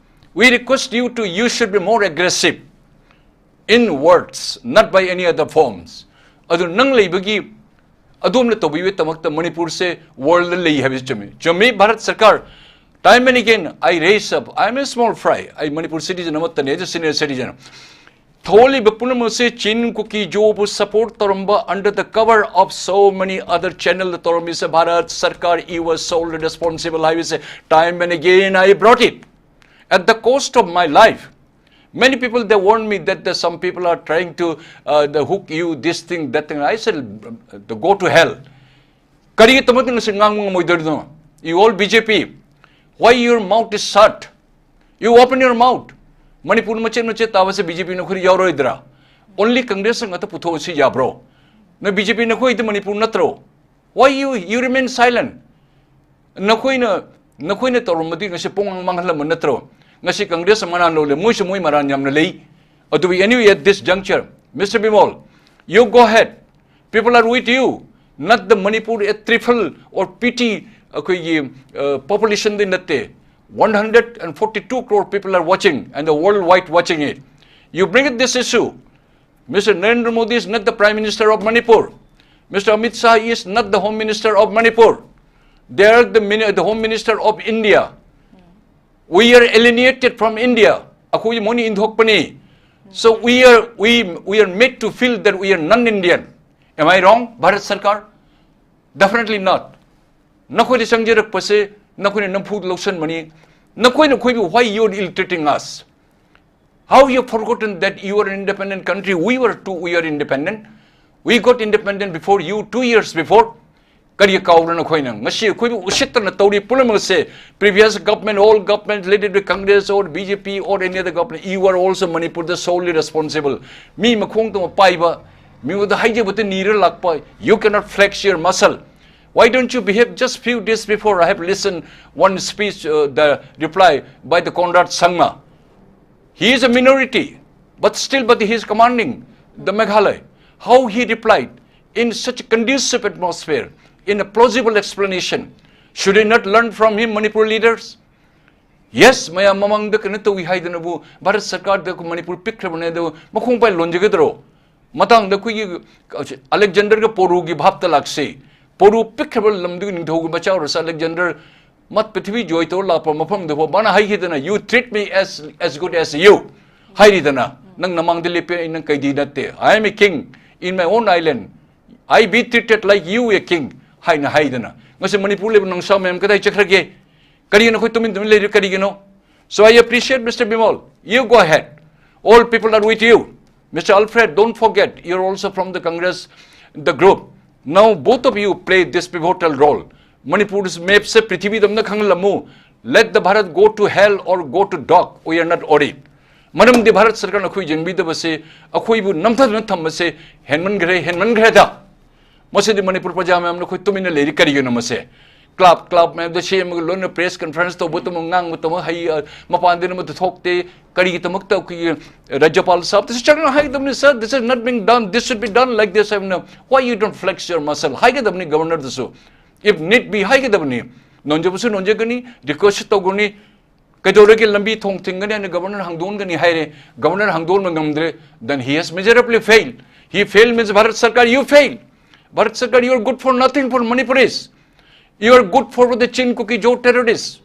we request you to, you should be more aggressive in words, not by any other forms. ꯑꯗꯨ ꯅꯪ ꯂꯩꯕꯒꯤ ꯑꯗꯣꯝꯅ ꯇꯧꯕꯤꯕꯒꯤꯗꯃꯛꯇ ꯃꯅꯤꯄꯨꯔꯁꯦ ꯋꯥꯔꯜꯗ ꯂꯩ ꯍꯥꯏꯕꯁꯤ ꯆꯨꯝꯃꯤ꯫ ꯆꯨꯝꯃꯤ, ꯚꯥꯔꯠ ꯁꯔꯀꯥꯔ, time and again I raise up, I am a small fry, ꯑꯩ Manipur citizen ꯑꯃꯠꯇꯅꯤ, as a senior citizen꯫ ꯊꯣꯛꯂꯤꯕ ꯄꯨꯝꯅꯃꯛꯁꯦ ꯆꯤꯟ ꯀꯨꯀꯤ ꯖꯣꯕꯨ support ꯇꯧꯔꯝꯕ under the cover of so many other channel ꯇꯧꯔꯝꯃꯤꯁꯦ Bharat ꯁꯔꯀꯥꯔ, you were solely responsible ꯍꯥꯏꯕꯁꯦ time and again I brought it at the cost of my life. Many people, they warn me that the, some people are trying to, uh, the hook you, this thing, that thing. I said, to go to hell. ꯀꯔꯤꯒꯤꯗꯃꯛꯇ ꯉꯁꯤ ꯉꯥꯡꯕ ꯉꯝꯃꯣꯏꯗꯣꯔꯤꯅꯣ? You all B J P, why your mouth is shut? You open your mouth. Manipur ꯃꯆꯦꯠ ꯃꯆꯦꯠ ꯇꯥꯕꯁꯦ B J P ꯅꯈꯣꯏꯗ ꯌꯥꯎꯔꯣꯏꯗ꯭ꯔꯥ? Only Congress ꯉꯥꯛꯇ ꯄꯨꯊꯣꯛꯑꯁꯤ ꯌꯥꯕ꯭ꯔꯣ? ꯅ B J P ꯅꯈꯣꯏꯗꯤ ꯃꯅꯤꯄꯨꯔ ꯅꯠꯇ꯭ꯔꯣ? Why you, you remain silent? ꯅꯈꯣꯏꯅ, ꯅꯈꯣꯏꯅ ꯇꯧꯔꯝꯕꯗꯤ ꯉꯁꯤ ꯄꯨꯡꯃꯥꯡ ꯃꯥꯡꯍꯜꯂꯝꯕ ꯅꯠꯇ꯭ꯔꯣ? ꯉꯁꯤ ꯀꯪꯒ꯭ꯔꯦꯁ ꯃꯔꯥꯟ ꯂꯣꯜꯂꯦ, ꯃꯣꯏꯁꯨ ꯃꯣꯏ ꯃꯔꯥꯟ ꯌꯥꯝꯅ ꯂꯩ꯫ ꯑꯗꯨꯕꯨ anyway, at this juncture, Mister Bimol, you go ahead. People are with you. Not the Manipur, a triple or P T ꯑꯩꯈꯣꯏꯒꯤ, uh, population ꯗꯤ ꯅꯠꯇꯦ꯫ One hundred and forty-two crore people are watching and the worldwide watching it. You bring it this issue. Mister Narendra Modi is not the Prime Minister of Manipur. Mister Amit Shah is not the Home Minister of Manipur. They are the, mini- the Home Minister of India. We are alienated from India. ꯑꯩꯈꯣꯏ ꯃꯣꯏꯅ ꯏꯟꯊꯣꯛꯄꯅꯤ꯫ So we are, we, we are made to feel that we are non-Indian. Am I wrong, Bharat ꯁꯔꯀꯥꯔ? Definitely not. ꯅꯈꯣꯏꯅ ꯆꯪꯖꯔꯛꯄꯁꯦ ꯅꯈꯣꯏꯅ ꯅꯝꯐꯨꯗ ꯂꯧꯁꯟꯕꯅꯤ꯫ ꯅꯈꯣꯏꯅ ꯑꯩꯈꯣꯏꯕꯨ, why you are ill-treating us? How you forgotten that you are an independent country? We were too, we are independent. We got independent before you, two years before. ꯀꯔꯤ ꯀꯥꯎꯕ꯭ꯔꯥ ꯅꯈꯣꯏꯅ? ꯉꯁꯤ ꯑꯩꯈꯣꯏꯕꯨ ꯎꯁꯤꯠꯇꯅ ꯇꯧꯔꯤ ꯄꯨꯝꯅꯃꯛ ꯑꯁꯦ, previous government, all government, led it by Congress or B J P or any other government, you are also Manipur the solely responsible. ꯃꯤ ꯃꯈꯣꯡ ꯇꯣꯡꯕ ꯄꯥꯏꯕ, ꯃꯤꯉꯣꯟꯗ ꯍꯥꯏꯖꯕꯇ ꯅꯤꯔ ꯂꯥꯛꯄ, you cannot flex your muscle. Why don't you behave? Just few days before, I have listened one speech, uh, the reply by the Conrad Sangma. He is a minority. But still, but he is commanding the Meghalaya. How he replied in such a conducive atmosphere, in a plausible explanation. Should we not learn from him, Manipur leaders? Yes, ꯃꯌꯥꯝ ꯃꯃꯥꯡꯗ ꯀꯩꯅꯣ ꯇꯧꯏ ꯍꯥꯏꯗꯅꯕꯨ ꯚꯥꯔꯠ ꯁꯔꯀꯥꯔꯗ ꯑꯩꯈꯣꯏ ꯃꯅꯤꯄꯨꯔ ꯄꯤꯛꯈ꯭ꯔꯕꯅꯦ ꯑꯗꯨ ꯃꯈꯣꯡ ꯄꯥꯏ ꯂꯣꯟꯖꯒꯗ꯭ꯔꯣ? ꯃꯇꯥꯡꯗ ꯑꯩꯈꯣꯏꯒꯤ ꯑꯂꯦꯛꯖꯦꯟꯗꯔꯒ ꯄꯣꯔꯨꯒꯤ ꯚꯥꯞꯇ ꯂꯥꯛꯁꯤ꯫ ꯄꯣꯔꯨ ꯄꯤꯛꯈ꯭ꯔꯕ ꯂꯝꯗꯨꯒꯤ ꯅꯤꯡꯊꯧꯒꯤ ꯃꯆꯥ ꯑꯣꯏꯔꯁꯨ ꯑꯂꯦꯛꯖꯦꯟꯗꯔ ꯃꯠ ꯄ꯭ꯔꯤꯊꯤꯕꯤ ꯖꯣꯏ ꯇꯧꯔ ꯂꯥꯛꯄ ꯃꯐꯝꯗꯨ ꯐꯥꯎ ꯃꯥꯅ ꯍꯥꯏꯈꯤꯗꯅ, "You treat me as, as good as you" ꯍꯥꯏꯔꯤꯗꯅ, "ꯅꯪ ꯅꯃꯥꯡꯗ ꯂꯦꯞꯄꯦ, ꯑꯩ ꯅꯪ ꯀꯩꯗꯤ ꯅꯠꯇꯦ, I am a king in my own island, I be treated like you a king" ꯍꯥꯏꯅ ꯍꯥꯏꯗꯅ, ꯉꯁꯤ ꯃꯅꯤꯄꯨꯔ ꯂꯩꯕ ꯅꯥꯎꯁꯥ ꯃꯌꯥꯝ ꯀꯗꯥꯏ ꯆꯠꯈ꯭ꯔꯒꯦ? ꯀꯔꯤꯒꯤꯅꯣ ꯑꯩꯈꯣꯏ ꯇꯨꯃꯤꯟ ꯇꯨꯃꯤꯟ ꯂꯩꯔꯤ ꯀꯔꯤꯒꯤꯅꯣ? So I appreciate Mister Bimal. You go ahead. All people are with you. Mister Alfred, don't forget, you're also from the Congress, the group. Now both of you play this pivotal role. Manipur's map ꯁꯦ ꯄ꯭ꯔꯤꯊꯤꯕꯤꯗ ꯑꯝꯇ ꯈꯪꯍꯜꯂꯝꯃꯨ꯫ Let the Bharat go to hell or go to dog. We are not worried. ꯃꯔꯝꯗꯤ ꯚꯥꯔꯠ ꯁꯔꯀꯥꯔꯅ ꯑꯩꯈꯣꯏ ꯌꯦꯡꯕꯤꯗꯕꯁꯦ, ꯑꯩꯈꯣꯏꯕꯨ ꯅꯝꯊꯗꯨꯅ ꯊꯝꯕꯁꯦ ꯍꯦꯟꯃꯟꯈ꯭ꯔꯦ, ꯍꯦꯟꯃꯟꯈ꯭ꯔꯦꯗ꯫ ꯃꯁꯤꯗꯤ ꯃꯅꯤꯄꯨꯔ ꯄ꯭ꯔꯖꯥ ꯃꯌꯥꯝꯅ ꯑꯩꯈꯣꯏ ꯇꯨꯃꯤꯟꯅ ꯂꯩꯔꯤ ꯀꯔꯤꯒꯤꯅꯣ? ꯃꯁꯦ ꯀ꯭ꯂꯕ, ꯀ꯭ꯂꯕ ꯃꯌꯥꯝꯗ ꯁꯦꯝꯃꯒ ꯂꯣꯏꯅ press conference ꯇꯧꯕ ꯇꯝꯃ, ꯉꯥꯡꯕ ꯇꯝꯃ, ꯍꯩ, ꯑ, ꯃꯄꯥꯟꯗꯅ ꯑꯃꯠꯇ ꯊꯣꯛꯇꯦ꯫ ꯀꯔꯤꯒꯤꯗꯃꯛꯇ ꯑꯩꯈꯣꯏꯒꯤ ꯔꯥꯖ꯭ꯌꯄꯥꯜ ꯁꯥꯍꯕꯇꯁꯨ ꯆꯪꯅ ꯍꯥꯏꯒꯗꯕꯅꯤ, "Sir, this is not being done, this should be done like this" ꯍꯥꯏꯕꯅ, why you don't flex your muscle ꯍꯥꯏꯒꯗꯕꯅꯤ ꯒꯕꯔꯅꯔꯗꯁꯨ꯫ If need be ꯍꯥꯏꯒꯗꯕꯅꯤ꯫ ꯅꯣꯟꯖꯕꯁꯨ ꯅꯣꯟꯖꯒꯅꯤ, request ꯇꯧꯒꯅꯤ, ꯀꯩꯗꯧꯔꯒꯦ ꯂꯝꯕꯤ ꯊꯣꯡ ꯊꯤꯡꯒꯅꯤ ꯍꯥꯏꯅ ꯒꯕꯔꯅꯔ ꯍꯥꯡꯗꯣꯛꯍꯟꯒꯅꯤ ꯍꯥꯏꯔꯦ, ꯒꯕꯔꯅꯔ ꯍꯥꯡꯗꯣꯛꯍꯟꯕ ꯉꯝꯗ꯭ꯔꯦ, then he has miserably failed. He failed means Bharat ꯁꯔꯀꯥꯔ, you fail. Bharat ꯁꯔꯀꯥꯔ, you are good for nothing for Manipuris. You are good for the Chin Kuki Zo terrorists.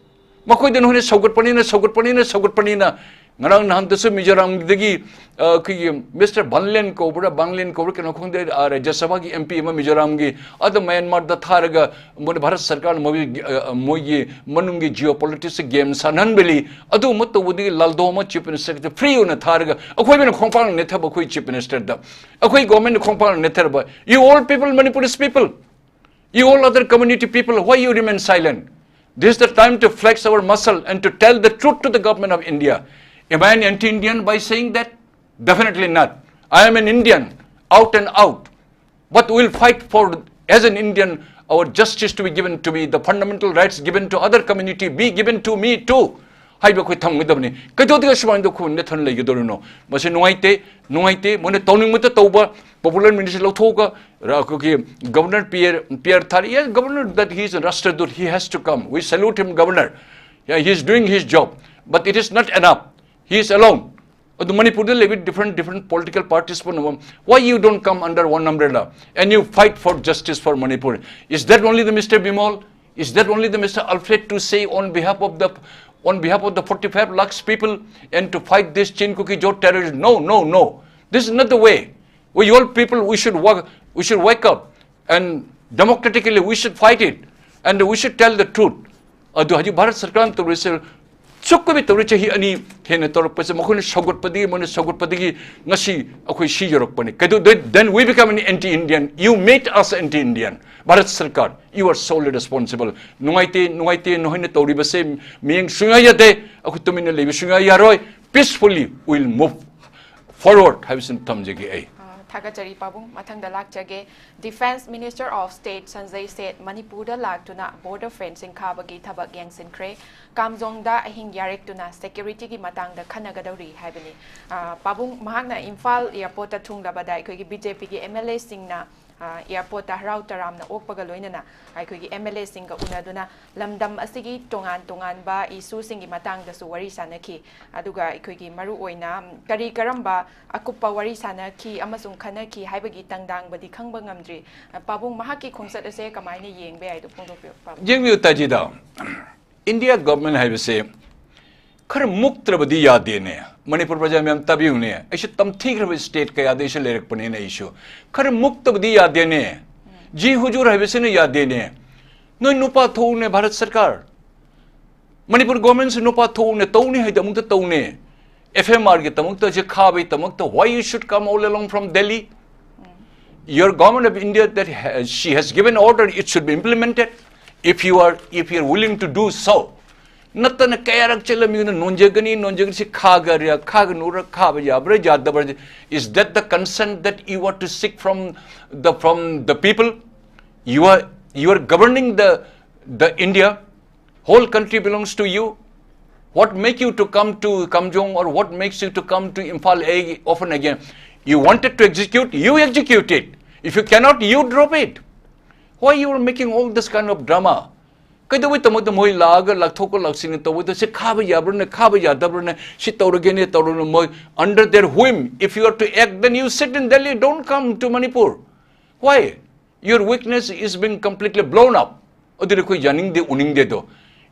ꯃꯈꯣꯏꯗ ꯅꯈꯣꯏꯅ ꯁꯧꯒꯠꯄꯅꯤꯅ, ꯁꯧꯒꯠꯄꯅꯤꯅ, ꯁꯧꯒꯠꯄꯅꯤꯅ꯫ ꯉꯔꯥꯡ ꯅꯍꯥꯟꯗꯁꯨ ꯃꯤꯖꯣꯔꯥꯝꯗꯒꯤ, ꯑ, ꯑꯩꯈꯣꯏꯒꯤ ꯃꯤꯁꯇꯔ ꯕꯟꯂꯦꯟ ꯀꯧꯕ꯭ꯔꯥ, ꯕꯥꯡꯂꯦꯟ ꯀꯧꯕ꯭ꯔꯥ, ꯀꯩꯅꯣ ꯈꯪꯗꯦ, ꯑ, ꯔꯥꯖ꯭ꯌ ꯁꯚꯥꯒꯤ ꯑꯦꯝ ꯄꯤ ꯑꯃ ꯃꯤꯖꯣꯔꯥꯝꯒꯤ, ꯑꯗꯨ ꯃ꯭ꯌꯥꯟꯃꯥꯔꯗ ꯊꯥꯔꯒ ꯃꯣꯏꯅ ꯚꯥꯔꯠ ꯁꯔꯀꯥꯔꯅ ꯃꯣꯏꯒꯤ, ꯑ, ꯃꯣꯏꯒꯤ ꯃꯅꯨꯡꯒꯤ geopolitics game ꯁꯥꯟꯅꯍꯟꯕꯅꯤ꯫ ꯑꯗꯨ ꯑꯃ ꯇꯧꯕꯗꯒꯤ ꯂꯥꯜꯗꯣ ꯑꯃ chief minister ꯗ free ꯑꯣꯏꯅ ꯊꯥꯔꯒ ꯑꯩꯈꯣꯏ ꯑꯣꯏꯅ ꯈꯣꯡꯄꯥꯛꯅ ꯅꯦꯠꯊꯕ ꯑꯩꯈꯣꯏ chief minister ꯗ꯫ ꯑꯩꯈꯣꯏ government ꯅ ꯈꯣꯡꯄꯥꯛꯅ ꯅꯦꯠꯊꯔꯕ꯫ You all people, Manipuris people, you all other community people, why you remain silent? This is the time to flex our muscle and to tell the truth to the government of India. Am I an anti-Indian by saying that? Definitely not. I am an Indian, out and out. But we'll fight for, as an Indian, our justice to be given to me, the fundamental rights given to other community be given to me too. ꯍꯥꯏꯕ ꯑꯩꯈꯣꯏ ꯊꯝꯒꯗꯕꯅꯤ꯫ ꯀꯩꯗꯧꯗꯒ ꯁꯨꯃꯥꯏꯅ ꯈꯨꯟꯗ ꯊꯟ ꯂꯩꯒꯗꯧꯔꯤꯅꯣ? ꯃꯁꯤ ꯅꯨꯡꯉꯥꯏꯇꯦ, ꯅꯨꯡꯉꯥꯏꯇꯦ꯫ ꯃꯣꯏꯅ ꯇꯧꯅꯤꯡꯕꯇ ꯇꯧꯕ, popular minister ꯂꯧꯊꯣꯛꯑꯒ, ꯔ-, ꯑꯩꯈꯣꯏꯒꯤ Governor ꯄꯤꯌꯔ, ꯄꯤꯌꯔ ꯊꯥꯔꯤ, yes, Governor, that he is a roster dude, he has to come. We salute him, Governor. Yeah, he is doing his job. But it is not enough. He is alone. ꯑꯗꯨ ꯃꯅꯤꯄꯨꯔꯗ ꯂꯩꯕ different, different political parties ꯄꯨꯝꯅꯃꯛ, why you don't come under one umbrella and you fight for justice for Manipur? Is that only the Mister Bimol? Is that only the Mister Alfred to say on behalf of the, on behalf of the forty-five lakhs people and to fight this Chin Kuki Zo terrorists? No, no, no. This is not the way. We all people, we should work, we should wake up and democratically we should fight it and we should tell the truth. ꯑꯗꯨ ꯍꯧꯖꯤꯛ ꯚꯥꯔꯠ ꯁꯔꯀꯥꯔꯅ ꯇꯧꯔꯤꯁꯦ, ꯁꯨꯛꯀꯨꯕꯤ ꯇꯧꯔꯤ, ꯆꯍꯤ ꯑꯅꯤ ꯍꯦꯟꯅ ꯇꯧꯔꯛꯄꯁꯦ, ꯃꯈꯣꯏꯅ ꯁꯧꯒꯠꯄꯗꯒꯤ, ꯃꯣꯏꯅ ꯁꯧꯒꯠꯄꯗꯒꯤ ꯉꯁꯤ ꯑꯩꯈꯣꯏ ꯁꯤ ꯌꯧꯔꯛꯄꯅꯤ꯫ ꯀꯩꯗꯧ-, then we become an anti-Indian. You made us anti-Indian. Bharat ꯁꯔꯀꯥꯔ, you are solely responsible. ꯅꯨꯡꯉꯥꯏꯇꯦ, ꯅꯨꯡꯉꯥꯏꯇꯦ, ꯅꯈꯣꯏꯅ ꯇꯧꯔꯤꯕꯁꯦ ꯃꯤꯠꯌꯦꯡ ꯁꯨꯡꯌꯥ ꯌꯥꯗꯦ꯫ ꯑꯩꯈꯣꯏ ꯇꯨꯃꯤꯟꯅ ꯂꯩꯕ ꯁꯨꯡꯌꯥ ꯌꯥꯔꯣꯏ꯫ Peacefully we'll move forward ꯍꯥꯏꯕꯁꯤꯃ ꯊꯝꯖꯒꯦ ꯑꯩ꯫ ꯑ, ꯊꯥꯒꯠꯆꯔꯤ ꯄꯥꯕꯨꯡ꯫ ꯃꯊꯪꯗ ꯂꯥꯛꯆꯒꯦ꯫ Defence Minister of State Sanjay Seth ꯃꯅꯤꯄꯨꯔꯗ ꯂꯥꯛꯇꯨꯅ border fencing ꯈꯥꯕꯒꯤ ꯊꯕꯛ ꯌꯦꯡꯁꯤꯟꯈ꯭ꯔꯦ꯫ ꯀꯥꯝꯖꯣꯡꯗ ꯑꯍꯤꯡ ꯌꯥꯔꯦꯛꯇꯨꯅ security ꯒꯤ ꯃꯇꯥꯡꯗ ꯈꯟꯅꯒꯗꯧꯔꯤ ꯍꯥꯏꯕꯅꯤ꯫ ꯑ, ꯄꯥꯕꯨꯡ, ꯃꯍꯥꯛꯅ ꯏꯝꯐꯥꯜ airport ꯇ ꯊꯨꯡꯂꯕꯗ ꯑꯩꯈꯣꯏꯒꯤ B J P ꯒꯤ M L A ꯁꯤꯡꯅ, ꯑ, airport ꯇ ꯍꯔꯥꯎ ꯇꯔꯥꯝꯅ ꯑꯣꯛꯄꯒ ꯂꯣꯏꯅꯅ ꯑꯩꯈꯣꯏꯒꯤ M L A ꯁꯤꯡꯒ ꯎꯅꯗꯨꯅ ꯂꯝꯗꯝ ꯑꯁꯤꯒꯤ ꯇꯣꯉꯥꯟ ꯇꯣꯉꯥꯟꯕ issue ꯁꯤꯡꯒꯤ ꯃꯇꯥꯡꯗꯁꯨ ꯋꯥꯔꯤ ꯁꯥꯟꯅꯈꯤ꯫ ꯑꯗꯨꯒ ꯑꯩꯈꯣꯏꯒꯤ ꯃꯔꯨꯑꯣꯏꯅ ꯀꯔꯤ ꯀꯔꯝꯕ ꯑꯀꯨꯞꯄ ꯋꯥꯔꯤ ꯁꯥꯟꯅꯈꯤ ꯑꯃꯁꯨꯡ ꯈꯟꯅꯈꯤ ꯍꯥꯏꯕꯒꯤ ꯇꯪꯗꯥꯡꯕꯗꯤ ꯈꯪꯕ ꯉꯝꯗ꯭ꯔꯤ꯫ ꯄꯥꯕꯨꯡ, ꯃꯍꯥꯛꯀꯤ ꯈꯣꯡꯆꯠ ꯑꯁꯦ ꯀꯃꯥꯏꯅ ꯌꯦꯡꯕ ꯌꯥꯏꯗꯣ ꯐꯣꯡꯗꯣꯛꯄꯤꯌꯨ, ꯄꯥꯕꯨꯡ꯫ ꯌꯦꯡꯕꯤꯌꯨ ꯇꯥꯖꯤꯗ, India government ꯍꯥꯏꯕꯁꯦ ꯈꯔ ꯃꯨꯛꯇ꯭ꯔꯕꯗꯤ ꯌꯥꯗꯦꯅꯦ꯫ ꯃꯅꯤꯄꯨꯔ ꯄ꯭ꯔꯖꯥ ꯃꯌꯥꯝ ꯇꯥꯕꯤꯌꯨꯅꯦ, ꯑꯩꯁꯨ ꯇꯝꯊꯤꯈ꯭ꯔꯕ state ꯀꯌꯥꯗ ꯑꯩꯁꯨ ꯂꯩꯔꯛꯄꯅꯤꯅ ꯑꯩꯁꯨ ꯈꯔ ꯃꯨꯛꯇꯕꯗꯤ ꯌꯥꯗꯦꯅꯦ꯫ ꯖꯤ ꯍꯨꯖꯨꯔ ꯍꯥꯏꯕꯁꯤꯅ ꯌꯥꯗꯦꯅꯦ꯫ ꯅꯣꯏ ꯅꯨꯄꯥ ꯊꯣꯛꯎꯅꯦ ꯚꯥꯔꯠ ꯁꯔꯀꯥꯔ꯫ ꯃꯅꯤꯄꯨꯔ government ꯁꯤ ꯅꯨꯄꯥ ꯊꯣꯛꯎꯅꯦ, ꯇꯧꯅꯤ ꯍꯥꯏꯗꯤ ꯑꯃꯨꯛꯇ ꯇꯧꯅꯦ꯫ F M R ꯒꯤꯗꯃꯛꯇ ꯁꯤ ꯈꯥꯕꯒꯤꯗꯃꯛꯇ, why you should come all along from Delhi? Your government of India that ha-, she has given order, it should be implemented. If you are, if you are willing to do so, ꯅꯠꯇꯅ ꯀꯌꯥꯔꯛ ꯆꯠꯂꯝꯃꯤꯅ ꯅꯣꯟꯖꯒꯅꯤ, ꯅꯣꯟꯖꯒꯅꯤ, ꯁꯤ ꯈꯥꯒꯔ, ꯈꯥꯒꯅꯨꯔ, ꯈꯥꯕ ꯌꯥꯕ꯭ꯔꯥ, ꯌꯥꯗꯕ꯭ꯔꯥ? Is that the consent that you are to seek from the, from the people? You are, you are governing the, the India. Whole country belongs to you. What make you to come to Kamjong, or what makes you to come to Imphal A often again? You wanted to execute, you execute it. If you cannot, you drop it. Why you are making all this kind of drama? ꯀꯩꯗꯧꯕꯩ ꯇꯝꯃꯣꯏꯗ ꯃꯣꯏ ꯂꯥꯛꯑꯒ ꯂꯥꯛꯊꯣꯛꯀ ꯂꯥꯛꯁꯤꯟꯅ ꯇꯧꯕꯗ ꯁꯤ ꯈꯥꯕ ꯌꯥꯕ꯭ꯔꯅ, ꯈꯥꯕ ꯌꯥꯗꯕ꯭ꯔꯅ, ꯁꯤ ꯇꯧꯔꯒꯦꯅꯦ ꯇꯧꯔꯅ ꯃꯣꯏ under their whim, if you are to act, then you sit in Delhi, don't come to Manipur. Why? Your weakness is being completely blown up. ꯑꯗꯨꯗꯤ ꯑꯩꯈꯣꯏ ꯌꯥꯅꯤꯡꯗꯦ, ꯎꯅꯤꯡꯗꯦꯗꯣ.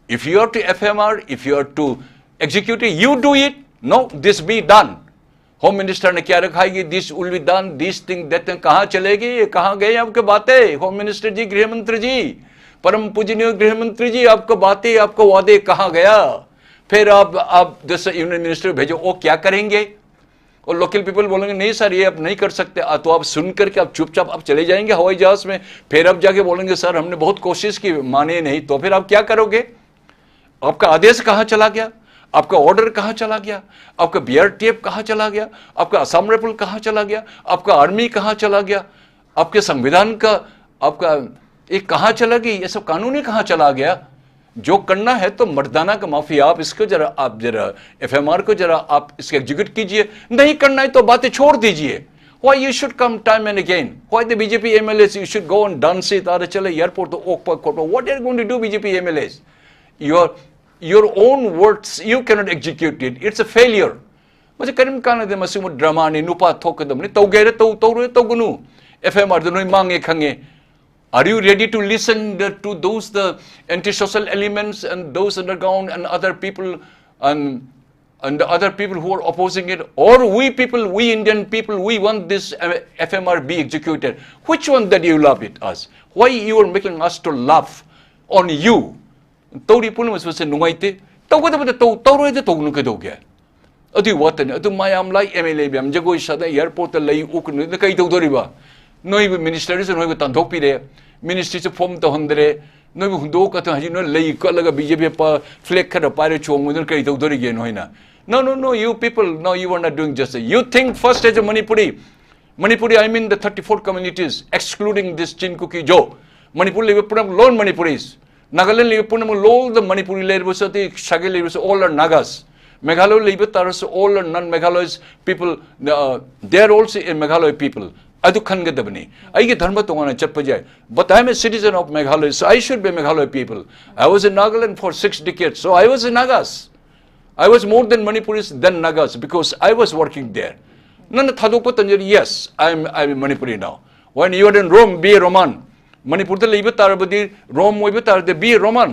If you are to F M R, if you are to execute it, you do it. No, this be done. Home minister ने क्या रखा है कि this will be done, this thing, that thing, कहाँ चलेगी, ये कहाँ गए आपके बातें? होम मिनिस्टर जी, गृह मंत्री जी, परम पूजनीय गृह मंत्री जी, आपका बातें, आपका वादे कहाँ गया? फिर आप आप जैसे यूनियन मिनिस्टर भेजो, वो क्या करेंगे? और लोकल पीपल बोलेंगे, नहीं सर, ये आप नहीं कर सकते। आ, तो आप सुन करके आप चुपचाप आप चले जाएंगे हवाई जहाज में। फिर आप जाके बोलेंगे, सर, हमने बहुत कोशिश की, माने नहीं। तो फिर आप क्या करोगे? आपका आदेश कहाँ चला गया? आपका ऑर्डर कहाँ चला गया? आपका बीआरटीएफ कहाँ चला गया? आपका असम राइफल कहाँ चला गया? आपका आर्मी कहाँ चला गया? आपके संविधान का, आपका ये कहाँ चला गया? ये सब कानून ही कहाँ चला गया? जो करना है तो मर्दाना का माफी, आप इसको जरा, आप जरा एफएमआर को जरा आप इसको एग्जीक्यूट कीजिए। नहीं करना है तो बातें छोड़ दीजिए। Why you should come time and again? Why the B J P M L As you should go and dance it? अरे चले एयरपोर्ट तो ओक पर कोट पर। What are going to do B J P M L As? Your your own words you cannot execute it. It's a failure. ꯃꯁꯤ ꯀꯔꯤꯝ ꯀꯥꯟꯅꯗꯦ꯫ ꯃꯁꯤꯒꯨꯝꯕ ꯗ꯭ꯔꯃꯥꯅꯤ꯫ ꯅꯨꯄꯥ ꯊꯣꯛꯀꯗꯕꯅꯤ꯫ ꯇꯧꯒꯦꯔ ꯇꯧ, ꯇꯧꯔꯣꯏ ꯇꯧꯒꯅꯨ꯫ ꯑꯦꯐ ꯑꯦꯝ ꯑꯥꯔꯗ ꯅꯣꯏ ꯃꯥꯡꯉꯦ ꯈꯪꯉꯦ꯫ Are you ready to listen the, to those the antisocial elements and those underground and other people and and the other people who are opposing it? Or we people, we Indian people, we want this uh, F M R be executed. Which one that you love it us? Why you are making us to laugh on you? ꯇꯧꯔꯤ ꯄꯨꯝꯅꯃꯛꯁꯦ ꯅꯨꯡꯉꯥꯏꯇꯦ꯫ ꯇꯧꯒꯗꯕꯗ ꯇꯧ, ꯇꯧꯔꯣꯏꯗ ꯇꯧꯒꯅꯨ ꯀꯩꯗꯧꯒꯦ? ꯑꯗꯨꯒꯤ ꯋꯥꯇꯅꯤ꯫ ꯑꯗꯨ ꯃꯌꯥꯝ ꯂꯥꯏ ꯑꯦꯝ ꯑꯦꯜ ꯑꯦ ꯃꯌꯥꯝ ꯖꯒꯣꯏ ꯁꯥꯗꯅ ꯑꯦꯌꯥꯔꯄꯣꯔꯠꯇ ꯂꯩ ꯎꯛꯅꯗꯅ ꯀꯩ ꯇꯧꯗꯣꯔꯤꯕ? ꯅꯣꯏꯕꯨ ꯃꯤꯅꯤꯁꯇꯔꯗꯁꯨ ꯅꯣꯏꯕꯨ ꯇꯥꯟꯊꯣꯛꯄꯤꯔꯦ, ꯃꯤꯅꯤꯁꯇ꯭ꯔꯤꯁꯨ ꯐꯣꯝ ꯇꯧꯍꯟꯗ꯭ꯔꯦ, ꯅꯣꯏꯕꯨ ꯍꯨꯟꯗꯣꯛꯑ ꯀꯠꯇꯅ ꯍꯧꯖꯤꯛ ꯅꯣꯏ ꯂꯩ ꯀꯠꯂꯒ ꯕꯤ ꯖꯦ ꯄꯤ ꯐ꯭ꯂꯦꯛ ꯈꯔ ꯄꯥꯏꯔ ꯆꯣꯡꯉꯨꯗꯅ ꯀꯔꯤ ꯇꯧꯗꯣꯔꯤꯒꯦ ꯅꯣꯏꯅ? No, no, no, you people, no, you are not doing justice. You think first as a Manipuri. Manipuri, I mean the thirty-four communities, excluding this Chin Kuki Zo. Manipur ꯂꯩꯕ ꯄꯨꯝꯅꯃꯛ ꯂꯣꯟ ꯃꯅꯤꯄꯨꯔꯤꯁ꯫ Nagaland ꯂꯩꯕ ꯄꯨꯝꯅꯃꯛ, all the Manipuri ꯂꯩꯔꯕꯁꯨ, ꯑꯇꯩ ꯁꯥꯒꯩ ꯂꯩꯔꯕꯁꯨ, all are Nagas. Meghalaya ꯂꯩꯕ ꯇꯥꯔꯁꯨ, all are non-Meghalaya people, uh, they are also a Meghalaya people. ꯑꯗꯨ ꯈꯟꯒꯗꯕꯅꯤ꯫ ꯑꯩꯒꯤ ꯙꯔꯃ ꯇꯣꯉꯥꯟꯅ ꯆꯠꯄ ꯌꯥꯏ, but I am a citizen of Meghalaya, so I should be Meghalaya people. I was in Nagaland for six decades, so I was a Nagas. I was more than Manipuris than Nagas because I was working there. ꯅꯪꯅ ꯊꯥꯗꯣꯛꯄ ꯇꯟꯖꯔꯤ, yes, I am, I am Manipuri now. When you are in Rome, be a Roman. ꯃꯅꯤꯄꯨꯔꯗ ꯂꯩꯕ ꯇꯥꯔꯕꯗꯤ, ꯔꯣꯝ ꯑꯣꯏꯕ ꯇꯥꯔꯗꯤ, be a Roman.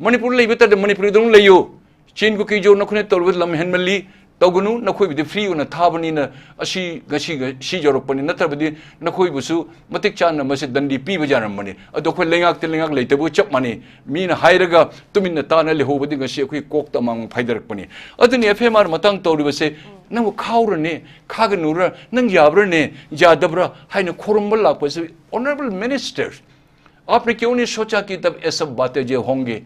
Manipur ꯂꯩꯕ ꯇꯥꯔꯗꯤ ꯃꯅꯤꯄꯨꯔꯤꯗ ꯑꯗꯨꯝ ꯂꯩꯌꯨ꯫ ꯆꯤꯟ ꯀꯨꯀꯤ ꯖꯣ, ꯅꯈꯣꯏꯅ ꯇꯧꯔꯤꯕ ꯂꯝ ꯍꯦꯟꯃꯜꯂꯤ, ꯇꯧꯒꯅꯨ, ꯅꯈꯣꯏꯕꯨꯗꯤ ꯐ꯭ꯔꯤ ꯑꯣꯏꯅ ꯊꯥꯕꯅꯤꯅ ꯑꯁꯤ ꯉꯁꯤ ꯁꯤ ꯌꯧꯔꯛꯄꯅꯤ, ꯅꯠꯇ꯭ꯔꯕꯗꯤ ꯅꯈꯣꯏꯕꯨꯁꯨ ꯃꯇꯤꯛ ꯆꯥꯅ ꯃꯁꯤ ꯗꯟꯗꯤ ꯄꯤꯕ ꯌꯥꯔꯝꯕꯅꯤ꯫ ꯑꯗꯣ ꯑꯩꯈꯣꯏ ꯂꯩꯉꯥꯛꯇ ꯂꯩꯉꯥꯛ ꯂꯩꯇꯕꯒ ꯆꯞ ꯃꯥꯟꯅꯩ꯫ ꯃꯤꯅ ꯍꯥꯏꯔꯒ ꯇꯨꯃꯤꯟꯅ ꯇꯥꯅ ꯂꯩꯍꯧꯕꯗꯤ ꯉꯁꯤ ꯑꯩꯈꯣꯏ ꯀꯣꯛꯇ ꯑꯃꯥꯡꯕ ꯐꯥꯏꯗꯔꯛꯄꯅꯤ꯫ ꯑꯗꯨꯅꯤ ꯑꯦꯐ ꯑꯦꯝ ꯑꯥꯔ ꯃꯇꯥꯡ ꯇꯧꯔꯤꯕꯁꯦ꯫ ꯅꯪꯕꯨ ꯈꯥꯎꯔꯅꯦ, ꯈꯥꯒꯅꯨꯔ, ꯅꯪ ꯌꯥꯕ꯭ꯔꯅꯦ, ꯌꯥꯗꯕ꯭ꯔꯥ ꯍꯥꯏꯅ ꯈꯣꯔꯝꯕ ꯂꯥꯛꯄꯁꯦ꯫ Honourable Minister, आपने क्यों नहीं सोचा कि तब ये सब बातें जो होंगी,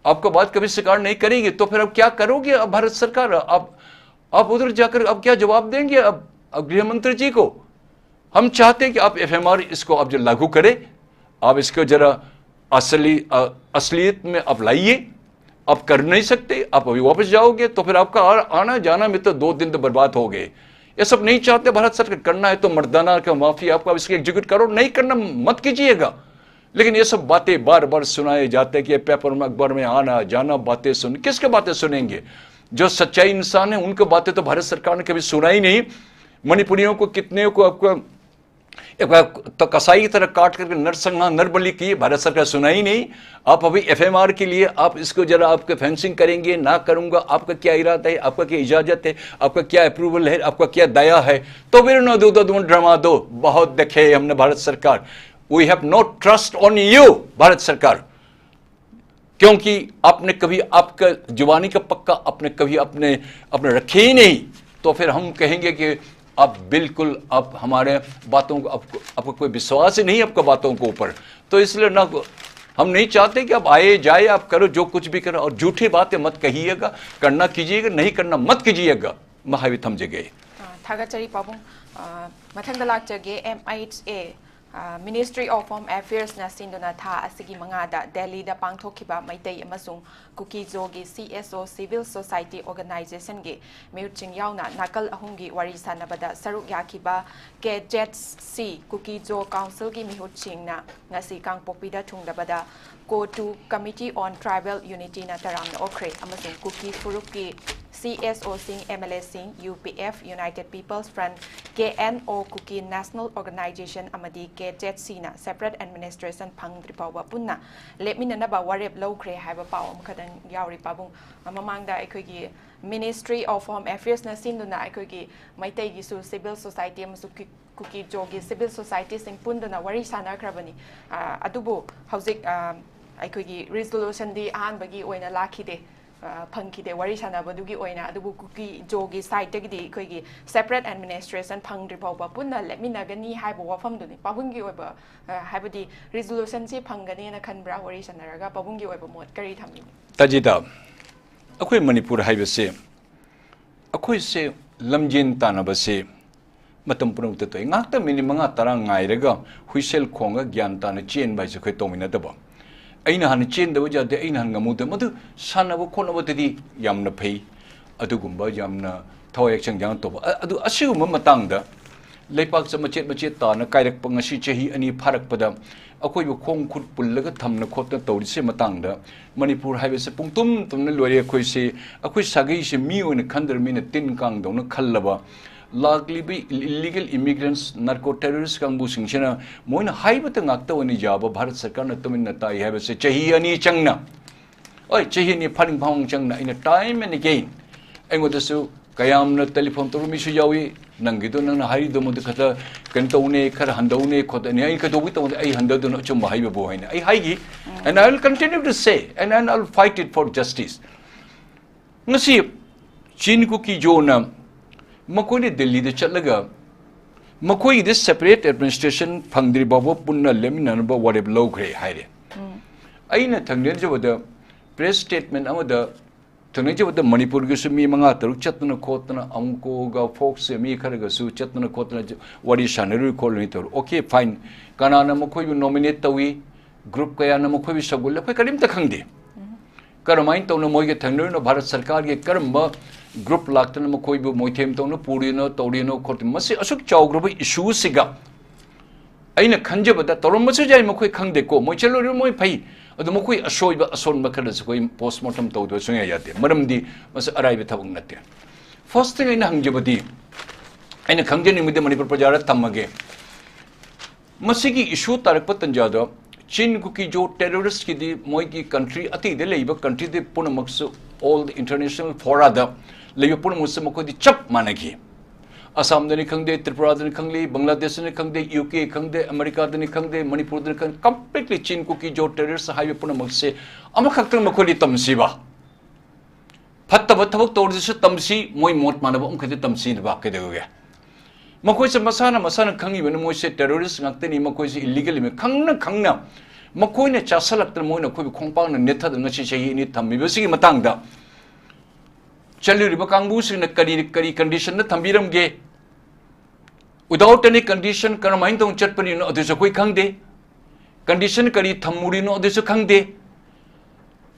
आपका बात कभी स्वीकार नहीं करेगी, तो फिर अब क्या करोगे? अब भारत सरकार, आप आप उधर जाकर अब क्या जवाब देंगे अब, अब गृह मंत्री जी को? हम चाहते हैं कि आप एफ एम आर इसको आप जो लागू करें, आप इसको जरा असली, अ, असलियत में आप लाइए। आप कर नहीं सकते, आप अभी वापस जाओगे तो फिर आपका आ, आना जाना में तो दो दिन तो बर्बाद हो गए। ये सब नहीं चाहते भारत सरकार, करना है तो मर्दाना का माफी आपका इसको एग्जीक्यूट करो, नहीं करना मत कीजिएगा। लेकिन ये सब बातें बार बार सुनाए जाते हैं कि पेपर में, अखबार में आना जाना, बातें सुन, किसके बातें सुनेंगे? जो सच्चाई इंसान है उनको बातें तो भारत सरकार ने कभी सुना ही नहीं। मणिपुरियों को कितने को आपको एक बार तो कसाई की तरह काट करके नरसंहार नरबलि की भारत सरकार सुना ही नहीं। आप अभी एफ एम आर के लिए आप इसको जरा आपके फेंसिंग करेंगे ना करूंगा, आपका क्या इरादा है, आपका क्या इजाजत है, आपका क्या अप्रूवल है, आपका क्या दया है? तो फिर न दो दो ड्रामा दो, बहुत देखे हमने भारत सरकार। We have no trust on you Bharat सरकार, क्योंकि आपने कभी आपका जुबानी का पक्का आपने कभी अपने अपने रखे ही नहीं। तो फिर हम कहेंगे कि आप बिल्कुल आप हमारे बातों को आपको आपको कोई विश्वास ही नहीं आपका बातों के ऊपर। तो इसलिए ना हम नहीं चाहते कि आप आए जाए, आप करो जो कुछ भी करो, और झूठी बातें मत कहिएगा, करना कीजिएगा, नहीं करना मत कीजिएगा। महावीर थमजेगे। ꯊꯥꯒꯠꯆꯔꯤ ꯄꯥꯕꯨꯡ꯫ ꯃꯊꯪꯗ ꯂꯥꯛꯆꯒꯦ M H A Ministry of Home Affairsꯅ ꯁꯤꯟꯗꯨꯅ ꯊꯥ ꯑꯁꯤꯒꯤ ꯃꯉꯥꯗ ꯗꯦꯜꯂꯤꯗ ꯄꯥꯡꯊꯣꯛꯈꯤꯕ ꯃꯩꯇꯩ ꯑꯃꯁꯨꯡ ꯀꯨꯀꯤ-ꯖꯣꯒꯤ C S O civil society organizationꯒꯤ ꯃꯤꯍꯨꯠꯁꯤꯡ ꯌꯥꯎꯅ ꯅꯥꯀꯜ ꯑꯍꯨꯝꯒꯤ ꯋꯥꯔꯤ ꯁꯥꯟꯅꯕꯗ ꯁꯔꯨꯛ ꯌꯥꯈꯤꯕ K Z C ꯀꯨꯀꯤ-ꯖꯣ councilꯒꯤ ꯃꯤꯍꯨꯠꯁꯤꯡꯅ ꯉꯁꯤ ꯀꯥꯡꯄꯣꯛꯄꯤꯗ ꯊꯨꯡꯂꯕꯗ CoTU, Committee on Tribal Unityꯅ ꯇꯔꯥꯝꯅ ꯑꯣꯛꯈ꯭ꯔꯦ ꯑꯃꯁꯨꯡ ꯀꯨꯀꯤ ꯐꯨꯔꯨꯞꯀꯤ C S Oꯁꯤꯡ, M L Aꯁꯤꯡ, U P F, United People's Front, K N O, Kuki National Organization ꯑꯃꯗꯤ K Z Cꯅ separate administration ꯐꯪꯗ꯭ꯔꯤ ꯐꯥꯎꯕ ꯄꯨꯟꯅ ꯂꯦꯞꯃꯤꯟꯅꯅꯕ ꯋꯥꯔꯦꯞ ꯂꯧꯈ꯭ꯔꯦ ꯍꯥꯏꯕ ꯄꯥꯎ ꯑꯃꯈꯛꯇꯪ ꯌꯥꯎꯔꯤ꯫ ꯄꯥꯕꯨꯡ, ꯃꯃꯥꯡꯗ ꯑꯩꯈꯣꯏꯒꯤ Ministry of Home Affairsꯅ ꯁꯤꯟꯗꯨꯅ ꯑꯩꯈꯣꯏꯒꯤ ꯃꯩꯇꯩꯒꯤꯁꯨ civil society ꯑꯃꯁꯨꯡ ꯀꯤ-, ꯀꯨꯀꯤ-ꯖꯣꯒꯤ civil societyꯁꯤꯡ ꯄꯨꯟꯗꯨꯅ ꯋꯥꯔꯤ ꯁꯥꯟꯅꯈ꯭ꯔꯕꯅꯤ꯫ ꯑ, ꯑꯗꯨꯕꯨ ꯍꯧꯖꯤꯛ, ꯑ, ꯑꯩꯈꯣꯏꯒꯤ resolutionꯗꯤ ꯑꯍꯥꯟꯕꯒꯤ ꯑꯣꯏꯅ ꯂꯥꯛꯈꯤꯗꯦ, ꯑ, ꯐꯪꯈꯤꯗꯦ ꯋꯥꯔꯤ ꯁꯥꯟꯅꯕꯗꯨꯒꯤ ꯑꯣꯏꯅ꯫ ꯑꯗꯨꯕꯨ ꯀꯨꯀꯤ-ꯖꯣꯒꯤ sideꯇꯒꯤꯗꯤ ꯑꯩꯈꯣꯏꯒꯤ separate administration ꯐꯪꯗ꯭ꯔꯤ ꯐꯥꯎꯕ ꯄꯨꯟꯅ ꯂꯦꯞꯃꯤꯟꯅꯒꯅꯤ ꯍꯥꯏꯕ ꯋꯥꯐꯝꯗꯨꯅꯤ꯫ ꯄꯥꯕꯨꯡꯒꯤ ꯑꯣꯏꯕ, ꯑ, ꯍꯥꯏꯕꯗꯤ resolutionꯁꯤ ꯐꯪꯒꯅꯦꯅ ꯈꯟꯕ꯭ꯔꯥ? ꯋꯥꯔꯤ ꯁꯥꯟꯅꯔꯒ ꯄꯥꯕꯨꯡꯒꯤ ꯑꯣꯏꯕ ꯃꯣꯠ ꯀꯔꯤ ꯊꯝꯕꯤꯅꯤ? ꯇꯥꯖꯤꯗ, ꯑꯩꯈꯣꯏ ꯃꯅꯤꯄꯨꯔ ꯍꯥꯏꯕꯁꯦ, ꯑꯩꯈꯣꯏꯁꯦ ꯂꯝꯖꯦꯟ ꯇꯥꯟꯅꯕꯁꯦ ꯃꯇꯝ ꯄꯨꯝꯅꯃꯛꯇ ꯊꯣꯛꯏ꯫ ꯉꯥꯏꯍꯥꯛꯇ minute ꯃꯉꯥ ꯇꯔꯥ ꯉꯥꯏꯔꯒ ꯍꯨꯏꯁꯦꯜ ꯈꯣꯡꯉꯒ ꯒ꯭ꯌꯥꯟ ꯇꯥꯅ ꯆꯦꯟꯕ ꯍꯥꯏꯁꯦ ꯑꯩꯈꯣꯏ ꯇꯧꯃꯤꯟꯅꯗꯕ꯫ ꯑꯩꯅ ꯍꯥꯟꯅ ꯆꯦꯟꯗꯕ ꯌꯥꯗꯦ, ꯑꯩꯅ ꯍꯥꯟꯅ ꯉꯝꯍꯧꯗꯕ꯫ ꯃꯗꯨ ꯁꯥꯟꯅꯕ ꯈꯣꯠꯅꯕꯗꯗꯤ ꯌꯥꯝꯅ ꯐꯩ, ꯑꯗꯨꯒꯨꯝꯕ ꯌꯥꯝꯅ ꯊꯋꯥꯏ ꯍꯛꯆꯥꯡ ꯌꯥꯡꯅ ꯇꯧꯕ꯫ ꯑ-, ꯑꯗꯨ ꯑꯁꯤꯒꯨꯝꯕ ꯃꯇꯥꯡꯗ ꯂꯩꯄꯥꯛꯁꯦ ꯃꯆꯦꯠ ꯃꯆꯦꯠ ꯇꯥꯅ ꯀꯥꯏꯔꯛꯄ ꯉꯁꯤ ꯆꯍꯤ ꯑꯅꯤ ꯐꯥꯔꯛꯄꯗ ꯑꯩꯈꯣꯏꯕꯨ ꯈꯣꯡ ꯈꯨꯠ ꯄꯨꯜꯂꯒ ꯊꯝꯅ ꯈꯣꯠꯇꯅ ꯇꯧꯔꯤꯁꯦ ꯃꯇꯥꯡꯗ ꯃꯅꯤꯄꯨꯔ ꯍꯥꯏꯕꯁꯦ ꯄꯨꯡꯇꯨꯝ ꯇꯨꯝꯅ ꯂꯣꯏꯔꯦ꯫ ꯑꯩꯈꯣꯏꯁꯦ, ꯑꯩꯈꯣꯏ ꯁꯥꯒꯩꯁꯦ ꯃꯤ ꯑꯣꯏꯅ ꯈꯟꯗ꯭ꯔꯃꯤꯅ ꯇꯤꯟ ꯀꯥꯡꯗꯧꯅ ꯈꯜꯂꯕ ꯂꯥꯛꯂꯤꯕ illegal immigrants, narco terrorist ꯀꯥꯡꯕꯨꯁꯤꯡꯁꯤꯅ ꯃꯣꯏꯅ ꯍꯥꯏꯕꯇ ꯉꯥꯛꯇ ꯑꯣꯏꯅ ꯌꯥꯕ ꯚꯥꯔꯠ ꯁꯔꯀꯥꯔꯅ ꯇꯨꯃꯤꯟꯅ ꯇꯥꯏ ꯍꯥꯏꯕꯁꯦ ꯆꯍꯤ ꯑꯅꯤ ꯆꯪꯅ, ꯍꯣꯏ, ꯆꯍꯤ ꯑꯅꯤ ꯐꯥꯅꯤꯡ ꯐꯥꯅꯤꯡ ꯆꯪꯅ ꯑꯩꯅ time and again ꯑꯩꯉꯣꯟꯗꯁꯨ ꯀꯌꯥꯝꯅ telephone ꯇꯧꯔꯛꯄ ꯃꯤꯁꯨ ꯌꯥꯎꯏ꯫ "ꯅꯪꯒꯤꯗꯣ, ꯅꯪꯅ ꯍꯥꯏꯔꯤꯗꯣ ꯃꯗꯨ ꯈꯔ ꯀꯩꯅꯣ ꯇꯧꯅꯦ, ꯈꯔ ꯍꯟꯗꯧꯅꯦ ꯈꯣꯠꯇꯅꯦ, ꯑꯩ ꯀꯩꯗꯧꯕꯒꯤ ꯇꯧꯅꯤ, ꯑꯩ ꯍꯟꯗꯗꯣꯏꯅꯣ ꯑꯆꯨꯝꯕ ꯍꯥꯏꯕꯕꯨ" ꯍꯥꯏꯅ ꯑꯩ ꯍꯥꯏꯈꯤ꯫ And I will continue to say, and, and I will fight it for justice. ꯉꯁꯤ ꯆꯤꯟ ꯀꯨꯀꯤ ꯖꯣꯅ ꯃꯈꯣꯏꯅ ꯗꯤꯜꯂꯤꯗ ꯆꯠꯂꯒ ꯃꯈꯣꯏꯒꯤꯗꯤ separate administration ꯐꯪꯗ꯭ꯔꯤ ꯐꯥꯎꯕ ꯄꯨꯟꯅ ꯂꯦꯞꯃꯤꯟꯅꯅꯕ ꯋꯥꯔꯦꯞ ꯂꯧꯈ꯭ꯔꯦ ꯍꯥꯏꯔꯦ꯫ ꯑꯩꯅ ꯊꯦꯡꯅꯖꯕꯗ press statement ꯑꯃꯗ ꯊꯦꯡꯅꯖꯕꯗ ꯃꯅꯤꯄꯨꯔꯒꯤꯁꯨ ꯃꯤ ꯃꯉꯥ ꯇꯔꯨꯛ ꯆꯠꯇꯅ ꯈꯣꯠꯇꯅ, ꯑꯃꯨꯛꯀꯣꯒ ꯐꯣꯛꯁ ꯃꯤ ꯈꯔꯒꯁꯨ ꯆꯠꯇꯅ ꯈꯣꯠꯇꯅ ꯋꯥꯔꯤ ꯁꯥꯟꯅꯔꯨꯏ ꯈꯣꯠꯂꯨꯏ ꯇꯧꯔꯦ꯫ ꯑꯣꯀꯦ, ꯐꯥꯏꯟ꯫ ꯀꯅꯥꯅ ꯃꯈꯣꯏꯕꯨ ꯅꯣꯃꯤꯅꯦꯠ ꯇꯧꯏ? ꯒ꯭ꯔꯨꯞ ꯀꯌꯥꯅ ꯃꯈꯣꯏꯕꯨ ꯁꯧꯒꯠꯂꯤ? ꯑꯩꯈꯣꯏ ꯀꯔꯤꯝꯇ ꯈꯪꯗꯦ꯫ ꯀꯔꯝꯍꯥꯏꯅ ꯇꯧꯅ ꯃꯣꯏꯒ ꯊꯦꯡꯅꯔꯤꯅꯣ? ꯚꯥꯔꯠ ꯁꯔꯀꯥꯔꯒꯤ ꯀꯔꯝꯕ ꯒ꯭ꯔꯨꯞ ꯂꯥꯛꯇꯅ ꯃꯈꯣꯏꯕꯨ ꯃꯣꯏꯊꯦꯝ ꯇꯧꯅ ꯄꯨꯔꯤꯅꯣ, ꯇꯧꯔꯤꯅꯣ, ꯈꯣꯠꯇꯅ? ꯃꯁꯤ ꯑꯁꯨꯛ ꯆꯥꯎꯈ꯭ꯔꯕ ꯏꯁꯨꯁꯤꯒ ꯑꯩꯅ ꯈꯟꯖꯕꯗ ꯇꯧꯔꯝꯕꯁꯨ ꯌꯥꯏ, ꯃꯈꯣꯏ ꯈꯪꯗꯦꯀꯣ, ꯃꯣꯏ ꯆꯠꯂꯨꯔꯤꯕ ꯃꯣꯏ ꯐꯩ꯫ ꯑꯗꯨ ꯃꯈꯣꯏ ꯑꯁꯣꯏꯕ ꯑꯁꯣꯟꯕ ꯈꯔꯗꯁꯨ ꯑꯩꯈꯣꯏ ꯄꯣꯁꯃꯣꯔꯇꯝ ꯇꯧꯗꯕ ꯁꯨꯡꯌꯥ ꯌꯥꯗꯦ, ꯃꯔꯝꯗꯤ ꯃꯁꯤ ꯑꯔꯥꯏꯕ ꯊꯕꯛ ꯅꯠꯇꯦ꯫ ꯐꯥꯔꯁ ꯊꯤꯡ ꯑꯩꯅ ꯍꯪꯖꯕꯗꯤ, ꯑꯩꯅ ꯈꯪꯖꯅꯤꯡꯕꯗꯤ ꯃꯅꯤꯄꯨꯔ ꯄ꯭ꯔꯖꯥꯗ ꯊꯝꯃꯒꯦ, ꯃꯁꯤꯒꯤ ꯏꯁꯨ ꯇꯥꯔꯛꯄ ꯇꯥꯟꯖꯥꯗ ꯆꯤꯟ ꯀꯨꯀꯤ ꯖꯣ ꯇꯦꯔꯣꯔꯤꯁꯀꯤꯗꯤ ꯃꯣꯏꯒꯤ ꯀꯟꯇ꯭ꯔꯤ ꯑꯇꯩꯗ ꯂꯩꯕ ꯀꯟꯇ꯭ꯔꯤꯗꯤ ꯄꯨꯝꯅꯃꯛꯁꯨ ꯑꯣꯜ ꯏꯟꯇꯔꯅꯦꯁꯅꯦꯜ ꯐꯣꯔꯥꯗ ꯂꯩꯕ ꯄꯨꯝꯅꯃꯛꯁꯨ ꯃꯈꯣꯏꯗꯤ ꯆꯞ ꯃꯥꯟꯅꯈꯤ꯫ ꯑꯁꯥꯝꯗꯅꯤ ꯈꯪꯗꯦ, ꯇ꯭ꯔꯤꯄꯨꯔꯥꯗꯅꯤ ꯈꯪꯗꯦ, ꯕꯪꯒ꯭ꯂꯥꯗꯦꯁꯅꯤ ꯈꯪꯗꯦ, ꯌꯨ ꯀꯦ ꯈꯪꯗꯦ, ꯑꯃꯦꯔꯤꯀꯥꯗꯅꯤ ꯈꯪꯗꯦ, ꯃꯅꯤꯄꯨꯔꯗꯅꯤ ꯈꯪꯗꯦ, ꯀꯝꯄ꯭ꯂꯤꯠꯂꯤ ꯆꯤꯟ ꯀꯨꯀꯤ ꯖꯣ ꯇꯦꯔꯣꯔꯤꯁ ꯍꯥꯏꯕ ꯄꯨꯝꯅꯃꯛꯁꯦ ꯑꯃꯈꯛꯇꯪ ꯃꯈꯣꯏꯗꯤ ꯇꯝꯁꯤꯕ꯫ ꯐꯠꯇꯕ ꯊꯕꯛ ꯇꯧꯔꯗꯁꯨ ꯇꯝꯁꯤ, ꯃꯣꯏ ꯃꯣꯠ ꯃꯥꯟꯅꯕ ꯑꯃꯈꯛꯇ ꯇꯝꯁꯤꯅꯕ ꯀꯩꯗꯧꯒꯦ? ꯃꯈꯣꯏꯁꯦ ꯃꯁꯥꯅ ꯃꯁꯥꯅ ꯈꯪꯉꯤꯕꯅꯤ, ꯃꯣꯏꯁꯦ ꯇꯦꯔꯣꯔꯤꯁ ꯉꯥꯛꯇꯅꯤ, ꯃꯈꯣꯏꯁꯦ ꯏꯜꯂꯤꯒꯦꯜ ꯏꯃꯤ-, ꯈꯪꯅ ꯈꯪꯅ ꯃꯈꯣꯏꯅ ꯆꯥꯁꯤꯜꯂꯛꯇꯅ ꯃꯣꯏꯅ ꯑꯩꯈꯣꯏꯕꯨ ꯈꯣꯡꯄꯥꯛꯅ ꯅꯦꯠꯊꯗꯅ ꯉꯁꯤ ꯆꯍꯤ ꯑꯅꯤ ꯊꯝꯃꯤꯕꯁꯤꯒꯤ ꯃꯇꯥꯡꯗ ꯆꯠꯂꯨꯔꯤꯕ ꯀꯥꯡꯕꯨꯁꯤꯡꯅ ꯀꯔꯤ ꯀꯔꯤ ꯀꯟꯗꯤꯁꯟꯗ ꯊꯝꯕꯤꯔꯝꯒꯦ? Without any condition ꯀꯔꯝꯍꯥꯏꯅ ꯇꯧꯅ ꯆꯠꯄꯅꯤꯅꯣ ꯑꯗꯨꯁꯨ ꯑꯩꯈꯣꯏ ꯈꯪꯗꯦ꯫ ꯀꯟꯗꯤꯁꯟ ꯀꯔꯤ ꯊꯝꯃꯨꯔꯤꯅꯣ ꯑꯗꯨꯁꯨ ꯈꯪꯗꯦ꯫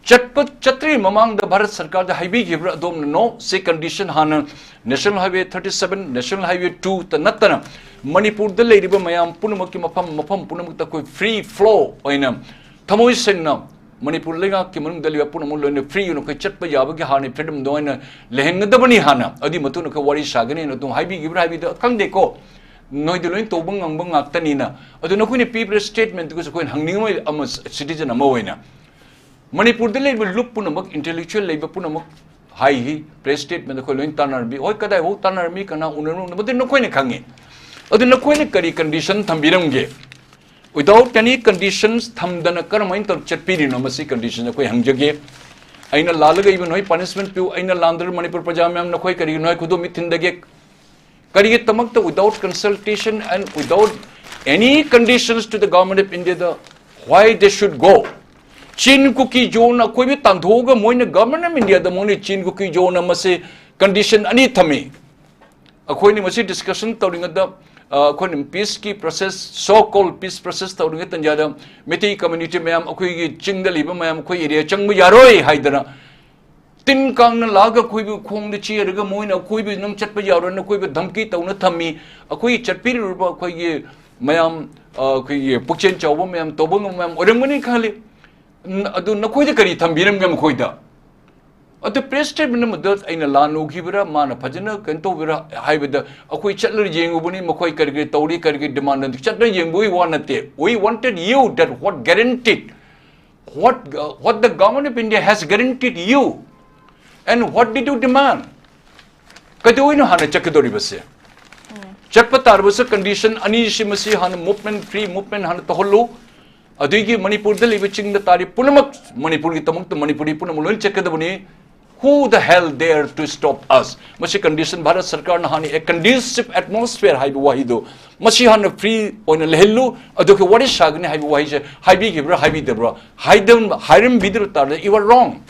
ꯆꯠꯄ ꯆꯠꯇ꯭ꯔꯤ ꯃꯃꯥꯡꯗ ꯚꯥꯔꯠ ꯁꯔꯀꯥꯔꯗ ꯍꯥꯏꯕꯤꯈꯤꯕ꯭ꯔꯥ ꯑꯗꯣꯝꯅ? No, ꯁꯤ ꯀꯟꯗꯤꯁꯟ ꯍꯥꯟꯅ National Highway thirty seven, National Highway two ꯇ ꯅꯠꯇꯅ ꯃꯅꯤꯄꯨꯔꯗ ꯂꯩꯔꯤꯕ ꯃꯌꯥꯝ ꯄꯨꯝꯅꯃꯛꯀꯤ ꯃꯐꯝ ꯃꯐꯝ ꯄꯨꯝꯅꯃꯛꯇ ꯑꯩꯈꯣꯏ free flow ꯑꯣꯏꯅ ꯊꯃꯣꯏ ꯁꯦꯡꯅ ꯃꯅꯤꯄꯨꯔ ꯂꯩꯉꯥꯛꯀꯤ ꯃꯅꯨꯡꯗ ꯂꯩꯕ ꯄꯨꯝꯅꯃꯛ ꯂꯣꯏꯅ free ꯑꯣꯏꯅ ꯑꯩꯈꯣꯏ ꯆꯠꯄ ꯌꯥꯕꯒꯤ ꯍꯥꯟꯅ freedom ꯗꯣ ꯑꯣꯏꯅ ꯂꯩꯍꯟꯒꯗꯕꯅꯤ ꯍꯥꯟꯅ, ꯑꯗꯨꯒꯤ ꯃꯇꯨꯡꯗ ꯑꯩꯈꯣꯏ ꯋꯥꯔꯤ ꯁꯥꯒꯅꯤ ꯍꯥꯏꯅ ꯑꯗꯨꯝ ꯍꯥꯏꯕꯤꯈꯤꯕ꯭ꯔꯥ ꯍꯥꯏꯕꯗꯣ ꯈꯪꯗꯦꯀꯣ꯫ ꯅꯣꯏꯗꯤ ꯂꯣꯏꯅ ꯇꯧꯕ ꯉꯝꯕ ꯉꯥꯛꯇꯅꯤꯅ꯫ ꯑꯗꯨ ꯅꯈꯣꯏꯅ ꯄꯤꯕ statement ꯗꯨꯒꯁꯨ ꯑꯩꯈꯣꯏꯅ ꯍꯪꯅꯤꯡꯉꯣꯏ, ꯑꯃ citizen ꯑꯃ ꯑꯣꯏꯅ꯫ ꯃꯅꯤꯄꯨꯔꯗ ꯂꯩꯕ ꯂꯨꯞ ꯄꯨꯝꯅꯃꯛ, intellectual ꯂꯩꯕ ꯄꯨꯝꯅꯃꯛ ꯍꯥꯏꯈꯤ, press statement ꯑꯩꯈꯣꯏ ꯂꯣꯏꯅ ꯇꯥꯟꯅꯔꯝꯃꯤ꯫ ꯍꯣꯏ, ꯀꯗꯥꯏꯐꯥꯎ ꯇꯥꯟꯅꯔꯝꯃꯤ, ꯀꯅꯥ ꯎꯅꯔꯝꯃꯤ, ꯃꯗꯨ ꯅꯈꯣꯏꯅ ꯈꯪꯉꯤ꯫ ꯑꯗꯨ ꯅꯈꯣꯏꯅ ꯀꯔꯤ condition ꯊꯝꯕꯤꯔꯝꯒꯦ? Without any conditions ꯊꯝꯗꯅ ꯀꯔꯝꯍꯥꯏꯅ ꯇꯧꯔ ꯆꯠꯄꯤꯔꯤꯅꯣ? ꯃꯁꯤ condition ꯑꯩꯈꯣꯏ ꯍꯪꯖꯒꯦ꯫ ꯑꯩꯅ ꯂꯥꯜꯂꯒ ꯏꯕ ꯅꯣꯏ punishment ꯄꯤꯌꯨ, ꯑꯩꯅ ꯂꯥꯟꯗ꯭ꯔ ꯃꯅꯤꯄꯨꯔ ꯄ꯭ꯔꯖꯥ ꯃꯌꯥꯝ ꯅꯈꯣꯏ ꯀꯔꯤꯒꯤꯅꯣ ꯍꯥꯏ ꯈꯨꯗꯣꯝ ꯃꯤꯠ ꯊꯤꯟꯗꯒꯦ꯫ ꯀꯔꯤꯒꯤꯗꯃꯛꯇ without consultation and without any conditions to the Government of India the why they should go? ꯆꯤꯟ ꯀꯨꯀꯤ ꯖꯣꯟ ꯑꯀꯣꯏꯕ ꯇꯥꯟꯊꯣꯛꯑꯒ ꯃꯣꯏꯅ Government of India ꯗ ꯃꯣꯏꯅ ꯆꯤꯟ ꯀꯨꯀꯤ ꯖꯣꯟ ꯑꯃꯁꯦ condition ꯑꯅꯤ ꯊꯝꯃꯤ꯫ ꯑꯩꯈꯣꯏꯅ ꯃꯁꯤ discussion ꯇꯧꯔꯤꯉꯩꯗ, ꯑ, ꯑꯩꯈꯣꯏꯅ peace ꯀꯤ process, so called peace process ꯇꯧꯔꯤꯉꯩ ꯇꯟꯖꯥꯗ ꯃꯩꯇꯩ community ꯃꯌꯥꯝ, ꯑꯩꯈꯣꯏꯒꯤ ꯆꯤꯡꯗ ꯂꯩꯕ ꯃꯌꯥꯝ ꯑꯩꯈꯣꯏ area ꯆꯪꯕ ꯌꯥꯔꯣꯏ ꯍꯥꯏꯗꯅ ꯇꯤꯟ ꯀꯥꯡꯅ ꯂꯥꯛꯑꯒ ꯑꯩꯈꯣꯏꯕꯨ ꯈꯣꯡꯗ ꯆꯦꯔꯒ ꯃꯣꯏꯅ ꯑꯩꯈꯣꯏꯕꯨ ꯅꯪ ꯆꯠꯄ ꯌꯥꯔꯣꯏ, ꯅꯈꯣꯏꯕꯨ ꯙꯝꯀꯤ ꯇꯧꯅ ꯊꯝꯃꯤ꯫ ꯑꯩꯈꯣꯏ ꯆꯠꯄꯤꯔꯨꯔꯕ ꯑꯩꯈꯣꯏꯒꯤ ꯃꯌꯥꯝ, ꯑ, ꯑꯩꯈꯣꯏꯒꯤ ꯄꯨꯛꯆꯦꯜ ꯆꯥꯎꯕ ꯃꯌꯥꯝ, ꯇꯧꯕ ꯉꯝꯕ ꯃꯌꯥꯝ ꯑꯣꯏꯔꯝꯒꯅꯤ ꯈꯜꯂꯤ꯫ ꯎꯝ, ꯑꯗꯨ ꯅꯈꯣꯏꯗ ꯀꯔꯤ ꯊꯝꯕꯤꯔꯝꯒꯦ ꯃꯈꯣꯏꯗ? ꯑꯗꯨ press statement ꯑꯃꯗ ꯑꯩꯅ ꯂꯥꯟ ꯎꯈꯤꯕ꯭ꯔꯥ, ꯃꯥꯅ ꯐꯖꯅ ꯀꯩꯅꯣ ꯇꯧꯕꯤꯔꯥ ꯍꯥꯏꯕꯗ, ꯑꯩꯈꯣꯏ ꯆꯠꯂꯒ ꯌꯦꯡꯉꯨꯕꯅꯤ, ꯃꯈꯣꯏ ꯀꯔꯤ ꯀꯔꯤ ꯇꯧꯔꯤ, ꯀꯔꯤ ꯀꯔꯤ demand ꯇꯧꯔꯤ, ꯆꯠꯂꯒ ꯌꯦꯡꯕꯒꯤ ꯋꯥ ꯅꯠꯇꯦ꯫ We wanted you that what guaranteed, what, uh, what the Government of India has guaranteed you and what did you demand? ꯀꯩꯗꯧꯉꯩꯅꯣ ꯍꯥꯟꯅ ꯆꯠꯀꯗꯧꯔꯤꯕꯁꯦ? ꯆꯠꯄ ꯇꯥꯔꯕꯁꯨ condition ꯑꯅꯤꯁꯤ ꯃꯁꯤ ꯍꯥꯟꯅ movement, free movement ꯍꯥꯟꯅ ꯇꯧꯍꯜꯂꯨ꯫ ꯑꯗꯨꯒꯤ ꯃꯅꯤꯄꯨꯔꯗ ꯂꯩꯕ ꯆꯤꯡꯗ ꯇꯥꯔꯤ ꯄꯨꯝꯅꯃꯛ ꯃꯅꯤꯄꯨꯔꯒꯤꯗꯃꯛꯇ ꯃꯅꯤꯄꯨꯔꯤ ꯄꯨꯝꯅꯃꯛ ꯂꯣꯏꯅ ꯆꯠꯀꯗꯕꯅꯤ꯫ Who the hell dare to stop us? ꯃꯁꯤ condition ꯚꯥꯔꯠ ꯁꯔꯀꯥꯔꯅ ꯍꯥꯟꯅ a conducive atmosphere ꯍꯥꯏꯕ ꯋꯥꯍꯩꯗꯣ ꯃꯁꯤ ꯍꯥꯟꯅ free ꯑꯣꯏꯅ ꯂꯩꯍꯜꯂꯨ, ꯑꯗꯨꯒ ꯋꯥꯔꯤ ꯁꯥꯒꯅꯤ ꯍꯥꯏꯕ ꯋꯥꯍꯩꯁꯦ ꯍꯥꯏꯕꯤꯈꯤꯕ꯭ꯔꯥ ꯍꯥꯏꯕꯤꯗꯕ꯭ꯔꯥ? ꯍꯥꯏꯗꯝ-, ꯍꯥꯏꯔꯝꯕꯤꯗꯕ ꯇꯥꯔꯗꯤ you are wrong꯫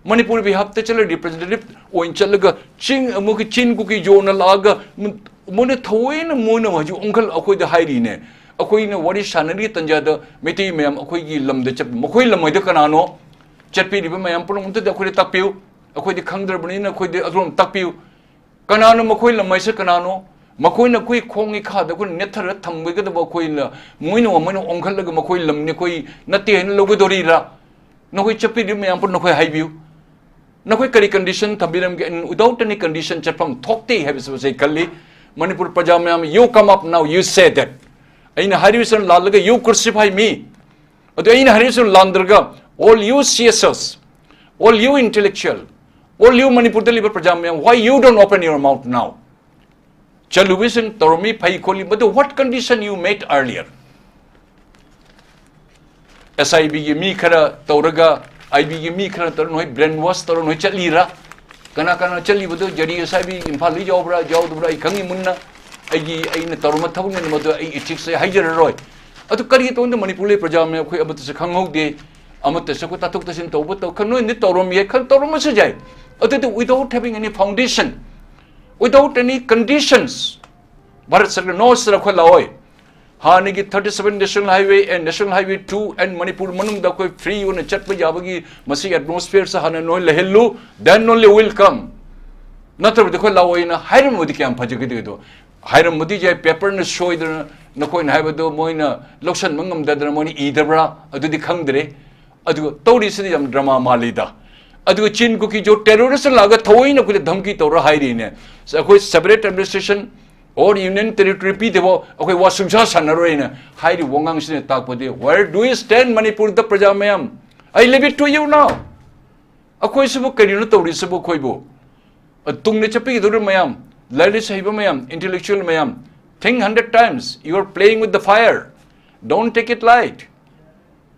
Manipur behalf ꯇ ꯆꯠꯂ representative ꯑꯣꯏꯅ ꯆꯠꯂꯒ ꯆꯤꯡ ꯑꯃꯨꯛꯀꯤ ꯆꯤꯟ ꯀꯨꯀꯤ ꯖꯣꯟꯅ ꯂꯥꯛꯑꯒ ꯃ-, ꯃꯣꯏꯅ ꯊꯑꯣꯏꯅ ꯃꯣꯏꯅ ꯍꯧꯖꯤꯛ ꯑꯣꯟꯈꯠ ꯑꯩꯈꯣꯏꯗ ꯍꯥꯏꯔꯤꯅꯦ꯫ ꯑꯩꯈꯣꯏꯅ ꯋꯥꯔꯤ ꯁꯥꯟꯅꯔꯤ ꯇꯟꯖꯥꯗ ꯃꯩꯇꯩ ꯃꯌꯥꯝ ꯑꯩꯈꯣꯏꯒꯤ ꯂꯝꯗ ꯆꯠꯄ, ꯃꯈꯣꯏ ꯂꯝ ꯍꯥꯏꯗꯣ ꯀꯅꯥꯅꯣ? ꯆꯠꯄꯤꯔꯤꯕ ꯃꯌꯥꯝ ꯄꯨꯝꯅꯃꯛꯇꯗꯤ ꯑꯩꯈꯣꯏꯗ ꯇꯥꯛꯄꯤꯌꯨ꯫ ꯑꯩꯈꯣꯏꯗꯤ ꯈꯪꯗ꯭ꯔꯕꯅꯤꯅ ꯑꯩꯈꯣꯏꯗꯤ ꯑꯗꯨꯝ ꯇꯥꯛꯄꯤꯌꯨ꯫ ꯀꯅꯥꯅꯣ ꯃꯈꯣꯏ ꯂꯝ ꯍꯥꯏꯁꯦ ꯀꯅꯥꯅꯣ? ꯃꯈꯣꯏꯅ ꯑꯩꯈꯣꯏ ꯈꯣꯡꯒꯤ ꯈꯥꯗ ꯑꯩꯈꯣꯏꯅ ꯅꯦꯠꯊꯔ ꯊꯝꯒꯗꯕ ꯑꯩꯈꯣꯏꯅ, ꯃꯣꯏꯅ, ꯃꯣꯏꯅ ꯑꯣꯟꯈꯠꯂꯒ ꯃꯈꯣꯏ ꯂꯝꯅꯤ ꯑꯩꯈꯣꯏ ꯅꯠꯇꯦ ꯍꯥꯏꯅ ꯂꯧꯒꯗꯧꯔꯤꯔꯥ? ꯅꯈꯣꯏ ꯆꯠꯄꯤꯔꯤꯕ ꯃꯌꯥꯝ ꯄꯨꯝꯅ ꯅꯈꯣꯏ ꯍꯥꯏꯕꯤꯌꯨ꯫ ꯅꯈꯣꯏ ꯀꯔꯤ condition ꯊꯝꯕꯤꯔꯝꯒꯦ? And without any condition ꯆꯠꯐꯝ ꯊꯣꯛꯇꯦ ꯍꯥꯏꯕꯁꯤ ꯑꯩ ꯈꯜꯂꯤ꯫ ꯃꯅꯤꯄꯨꯔ ꯄ꯭ꯔꯖꯥ ꯃꯌꯥꯝ, you come up now, you say that꯫ ꯑꯩꯅ ꯍꯥꯏꯔꯤꯕꯁꯤꯅ ꯂꯥꯜꯂꯒ you crucify me꯫ ꯑꯗꯨ ꯑꯩꯅ ꯍꯥꯏꯔꯤꯕꯁꯤ ꯂꯥꯟꯗ꯭ꯔꯒ, all you C S Os, all you intellectual, all you ꯃꯅꯤꯄꯨꯔꯗ ꯂꯩꯕ ꯄ꯭ꯔꯖꯥ ꯃꯌꯥꯝ, why you don't open your mouth now? ꯆꯠꯂꯨꯕꯁꯤꯡ ꯇꯧꯔꯝꯃꯤ, ꯐꯩ ꯈꯣꯠꯂꯤ, ꯃꯗꯨ what condition you made earlier? S I B ꯒꯤ ꯃꯤ ꯈꯔ ꯇꯧꯔꯒ, I B ꯒꯤ ꯃꯤ ꯈꯔ ꯇꯧꯔꯒ ꯅꯣꯏ brain wash ꯇꯧꯔꯒ ꯅꯣꯏ ꯆꯠꯂꯤꯔꯥ? ꯀꯅꯥ ꯀꯅꯥ ꯆꯠꯂꯤꯕꯗꯣ? J D S I B ꯏꯝꯐꯥꯜꯗ ꯌꯥꯎꯕ꯭ꯔꯥ, ꯌꯥꯎꯗꯕ꯭ꯔꯥ ꯑꯩ ꯈꯪꯉꯤ ꯃꯨꯟꯅ꯫ ꯑꯩꯒꯤ, ꯑꯩꯅ ꯇꯧꯔꯝꯕ ꯊꯕꯛꯅꯤꯅ ꯃꯗꯨ ꯑꯩ ethics ꯑꯩ ꯍꯥꯏꯖꯔꯔꯣꯏ꯫ ꯑꯗꯨ ꯀꯔꯤꯒꯤ ꯇꯧꯗ ꯃꯅꯤꯄꯨꯔ ꯂꯩ ꯄ꯭ꯔꯖꯥ ꯃꯌꯥꯝ ꯑꯩꯈꯣꯏ ꯑꯃꯠꯇꯁꯨ ꯈꯪꯍꯧꯗꯦ꯫ ꯑꯃꯠꯇꯁꯨ ꯑꯩꯈꯣꯏ ꯇꯥꯊꯣꯛ ꯇꯥꯁꯤꯟ ꯇꯧꯕ ꯇꯧ ꯈꯔ ꯅꯣꯏꯅꯗꯤ ꯇꯧꯔꯝꯃꯤ ꯈꯔ ꯇꯧꯔꯝꯕꯁꯨ ꯌꯥꯏ꯫ ꯑꯗꯨꯗꯤ without having any foundation, without any conditions, Bharat ꯁꯔꯀꯥꯔ, "No sir, ꯑꯩꯈꯣꯏ ꯂꯥꯛꯑꯣꯏ꯫ ꯍꯥꯟꯅꯒꯤ thirty seven National Highway and National Highway two and Manipur ꯃꯅꯨꯡꯗ ꯑꯩꯈꯣꯏ free ꯑꯣꯏꯅ ꯆꯠꯄ ꯌꯥꯕꯒꯤ ꯃꯁꯤꯒꯤ atmosphere ꯁꯦ ꯍꯥꯟꯅ ꯅꯣꯏ ꯂꯩꯍꯜꯂꯨ, then only we'll come." ꯅꯠꯇ꯭ꯔꯕꯗꯤ ꯑꯩꯈꯣꯏ ꯂꯥꯛꯑꯣꯏꯅ ꯍꯥꯏꯔꯝꯃꯗꯤ ꯀꯌꯥꯝ ꯐꯖꯒꯗꯣꯏꯗꯣ? ꯍꯥꯏꯔꯝꯕꯗꯤ ꯌꯥꯏ, paper ꯅ ꯁꯣꯏꯗꯅ ꯅꯈꯣꯏꯅ ꯍꯥꯏꯕꯗꯣ ꯃꯣꯏꯅ ꯂꯧꯁꯟꯕ ꯉꯝꯗꯗꯅ ꯃꯣꯏꯅ ꯏꯗꯕ꯭ꯔꯥ ꯑꯗꯨꯗꯤ ꯈꯪꯗ꯭ꯔꯦ꯫ ꯑꯗꯨꯒ ꯇꯧꯔꯤꯁꯤꯗꯤ ꯌꯥꯝ drama ꯃꯥꯜꯂꯤꯗ꯫ ꯑꯗꯨꯒ ꯆꯤꯟ ꯀꯨꯀꯤ ꯖꯣ terrorist ꯂꯥꯛꯑꯒ ꯊꯑꯣꯏꯅ ꯑꯩꯈꯣꯏꯗ ꯙꯝꯀꯤ ꯇꯧꯔ ꯍꯥꯏꯔꯤꯅꯦ꯫ ꯑꯩꯈꯣꯏ separate administration or union territory ꯄꯤꯗꯕ ꯑꯩꯈꯣꯏ ꯋꯥ ꯁꯨꯡꯁꯥ ꯁꯥꯟꯅꯔꯣꯏꯅ ꯍꯥꯏꯔꯤꯕ ꯋꯥꯉꯥꯡꯁꯤꯅ ꯇꯥꯛꯄꯗꯤ, where do you stand ꯃꯅꯤꯄꯨꯔꯗ ꯄ꯭ꯔꯖꯥ ꯃꯌꯥꯝ? I leave it to you now. ꯑꯩꯈꯣꯏꯁꯤꯕꯨ ꯀꯔꯤꯅꯣ ꯇꯧꯔꯤꯁꯤꯕꯨ ꯑꯩꯈꯣꯏꯕꯨ? ꯑ, ꯇꯨꯡꯗ ꯆꯠꯄꯤꯒꯗꯧꯔꯤꯕ ꯃꯌꯥꯝ, ꯂꯥꯏꯔꯤꯛ ꯂꯥꯏꯁꯨ ꯍꯩꯕ ꯃꯌꯥꯝ, intellectual ꯃꯌꯥꯝ, think hundred times, you are playing with the fire, don't take it light.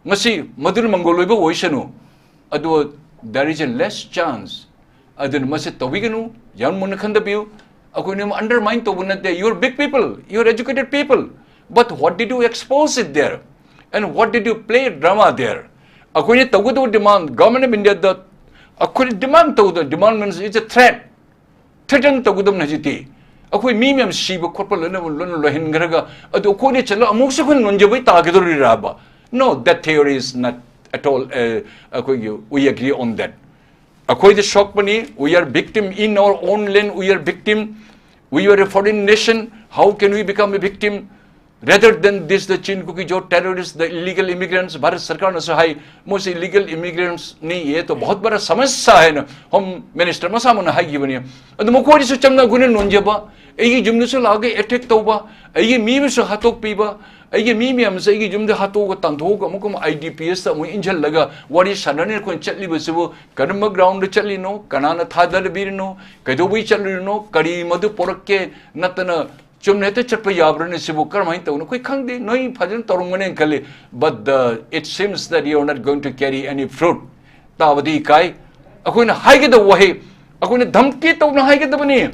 ꯉꯁꯤ ꯃꯗꯨꯅ ꯃꯪꯒꯣꯜ ꯑꯣꯏꯕ ꯑꯣꯏꯁꯅꯨ, ꯑꯗꯨ there is a less chance. ꯑꯗꯨꯅ ꯃꯁꯤ ꯇꯧꯕꯤꯒꯅꯨ, ꯌꯥꯝ ꯃꯨꯟꯅ ꯈꯟꯊꯕꯤꯌꯨ꯫ ꯑꯩꯈꯣꯏꯅ undermine ꯇꯧꯕ ꯅꯠꯇꯦ, you are big people, you are educated people, but what did you expose it there? And what did you play drama there? ꯑꯩꯈꯣꯏꯅ ꯇꯧꯒꯗꯧꯕ demand, Government of India ꯗ ꯑꯩꯈꯣꯏꯅ demand ꯇꯧꯗꯅ, demand means it's a threat, threaten ꯇꯧꯒꯗꯕꯅꯤ ꯍꯧꯖꯤꯛꯇꯤ꯫ ꯑꯩꯈꯣꯏ ꯃꯤ ꯃꯌꯥꯝ ꯁꯤꯕ ꯈꯣꯠꯄ ꯂꯣꯏꯅ ꯂꯣꯏꯅ ꯂꯣꯏꯍꯟꯈ꯭ꯔꯒ ꯑꯗꯨ ꯑꯩꯈꯣꯏꯅ ꯆꯠꯂ ꯑꯃꯨꯛꯁꯨ ꯑꯩꯈꯣꯏꯅ ꯅꯣꯟꯖꯕꯩ ꯇꯥꯒꯗꯧꯔꯤꯔꯕ? No, that theory is not at all, uh, ꯑꯩꯈꯣꯏꯒꯤ, we agree on that. ꯑꯩꯈꯣꯏꯗ ꯁꯣꯛꯄꯅꯤ, we are victim in our own land, we are victim, we are a foreign nation, how can we become a victim? Rather than this, the Chin Kuki Jo terrorists, the illegal immigrants, Bharat ꯁꯔꯀꯥꯔꯅꯁꯨ ꯍꯥꯏ, ꯃꯣꯏꯁꯤ illegal immigrants ꯅꯤ, ꯌꯦ ꯇꯣ ꯕꯍꯨꯠ ꯕꯔꯥ ꯁꯃꯁ꯭ꯌꯥ ꯍꯥꯏꯅ Home Minister ꯃꯁꯥꯃꯛꯅ ꯍꯥꯏꯈꯤꯕꯅꯤ꯫ ꯑꯗꯨ ꯃꯈꯣꯏꯗꯁꯨ ꯆꯪꯅ ꯑꯩꯈꯣꯏꯅ ꯅꯣꯟꯖꯕ, ꯑꯩꯒꯤ ꯌꯨꯝꯗꯁꯨ ꯂꯥꯛꯑꯒ attack ꯇꯧꯕ, ꯑꯩꯒꯤ ꯃꯤ ꯑꯃꯁꯨ ꯍꯥꯠꯇꯣꯛꯄꯤꯕ, ꯑꯩꯒꯤ ꯃꯤ ꯃꯌꯥꯝꯁꯦ ꯑꯩꯒꯤ ꯌꯨꯝꯗ ꯍꯥꯠꯇꯣꯛꯑꯒ ꯇꯥꯟꯊꯣꯛꯑꯒ ꯑꯃꯨꯛꯀ ꯑꯃꯨꯛ I D P S ꯇ ꯑꯃꯨꯛ ꯏꯟꯁꯤꯜꯂꯒ ꯋꯥꯔꯤ ꯁꯥꯟꯅꯅꯤ ꯑꯩꯈꯣꯏꯅ ꯆꯠꯂꯤꯕꯁꯤꯕꯨ ꯀꯔꯝꯕ ground ꯗ ꯆꯠꯂꯤꯅꯣ, ꯀꯅꯥꯅ ꯊꯥꯗꯔꯕꯤꯔꯤꯅꯣ, ꯀꯩꯗꯧꯕꯩ ꯆꯠꯂꯨꯔꯤꯅꯣ, ꯀꯔꯤ ꯃꯗꯨ ꯄꯣꯔꯛꯀꯦ, ꯅꯠꯇꯅ ꯆꯨꯝꯅ ꯍꯦꯛꯇ ꯆꯠꯄ ꯌꯥꯕ꯭ꯔꯅꯦ ꯁꯤꯕꯨ? ꯀꯔꯝꯍꯥꯏꯅ ꯇꯧꯅꯣ? ꯑꯩꯈꯣꯏ ꯈꯪꯗꯦ, ꯅꯣꯏ ꯐꯖꯅ ꯇꯧꯔꯝꯒꯅꯦꯅ ꯈꯜꯂꯤ, but the, it seems that you are not going to carry any fruit. ꯇꯥꯕꯗꯤ ꯏꯀꯥꯏ꯫ ꯑꯩꯈꯣꯏꯅ ꯍꯥꯏꯒꯗꯕ ꯋꯥꯍꯩ, ꯑꯩꯈꯣꯏꯅ ꯙꯝꯀꯤ ꯇꯧꯅ ꯍꯥꯏꯒꯗꯕꯅꯤ꯫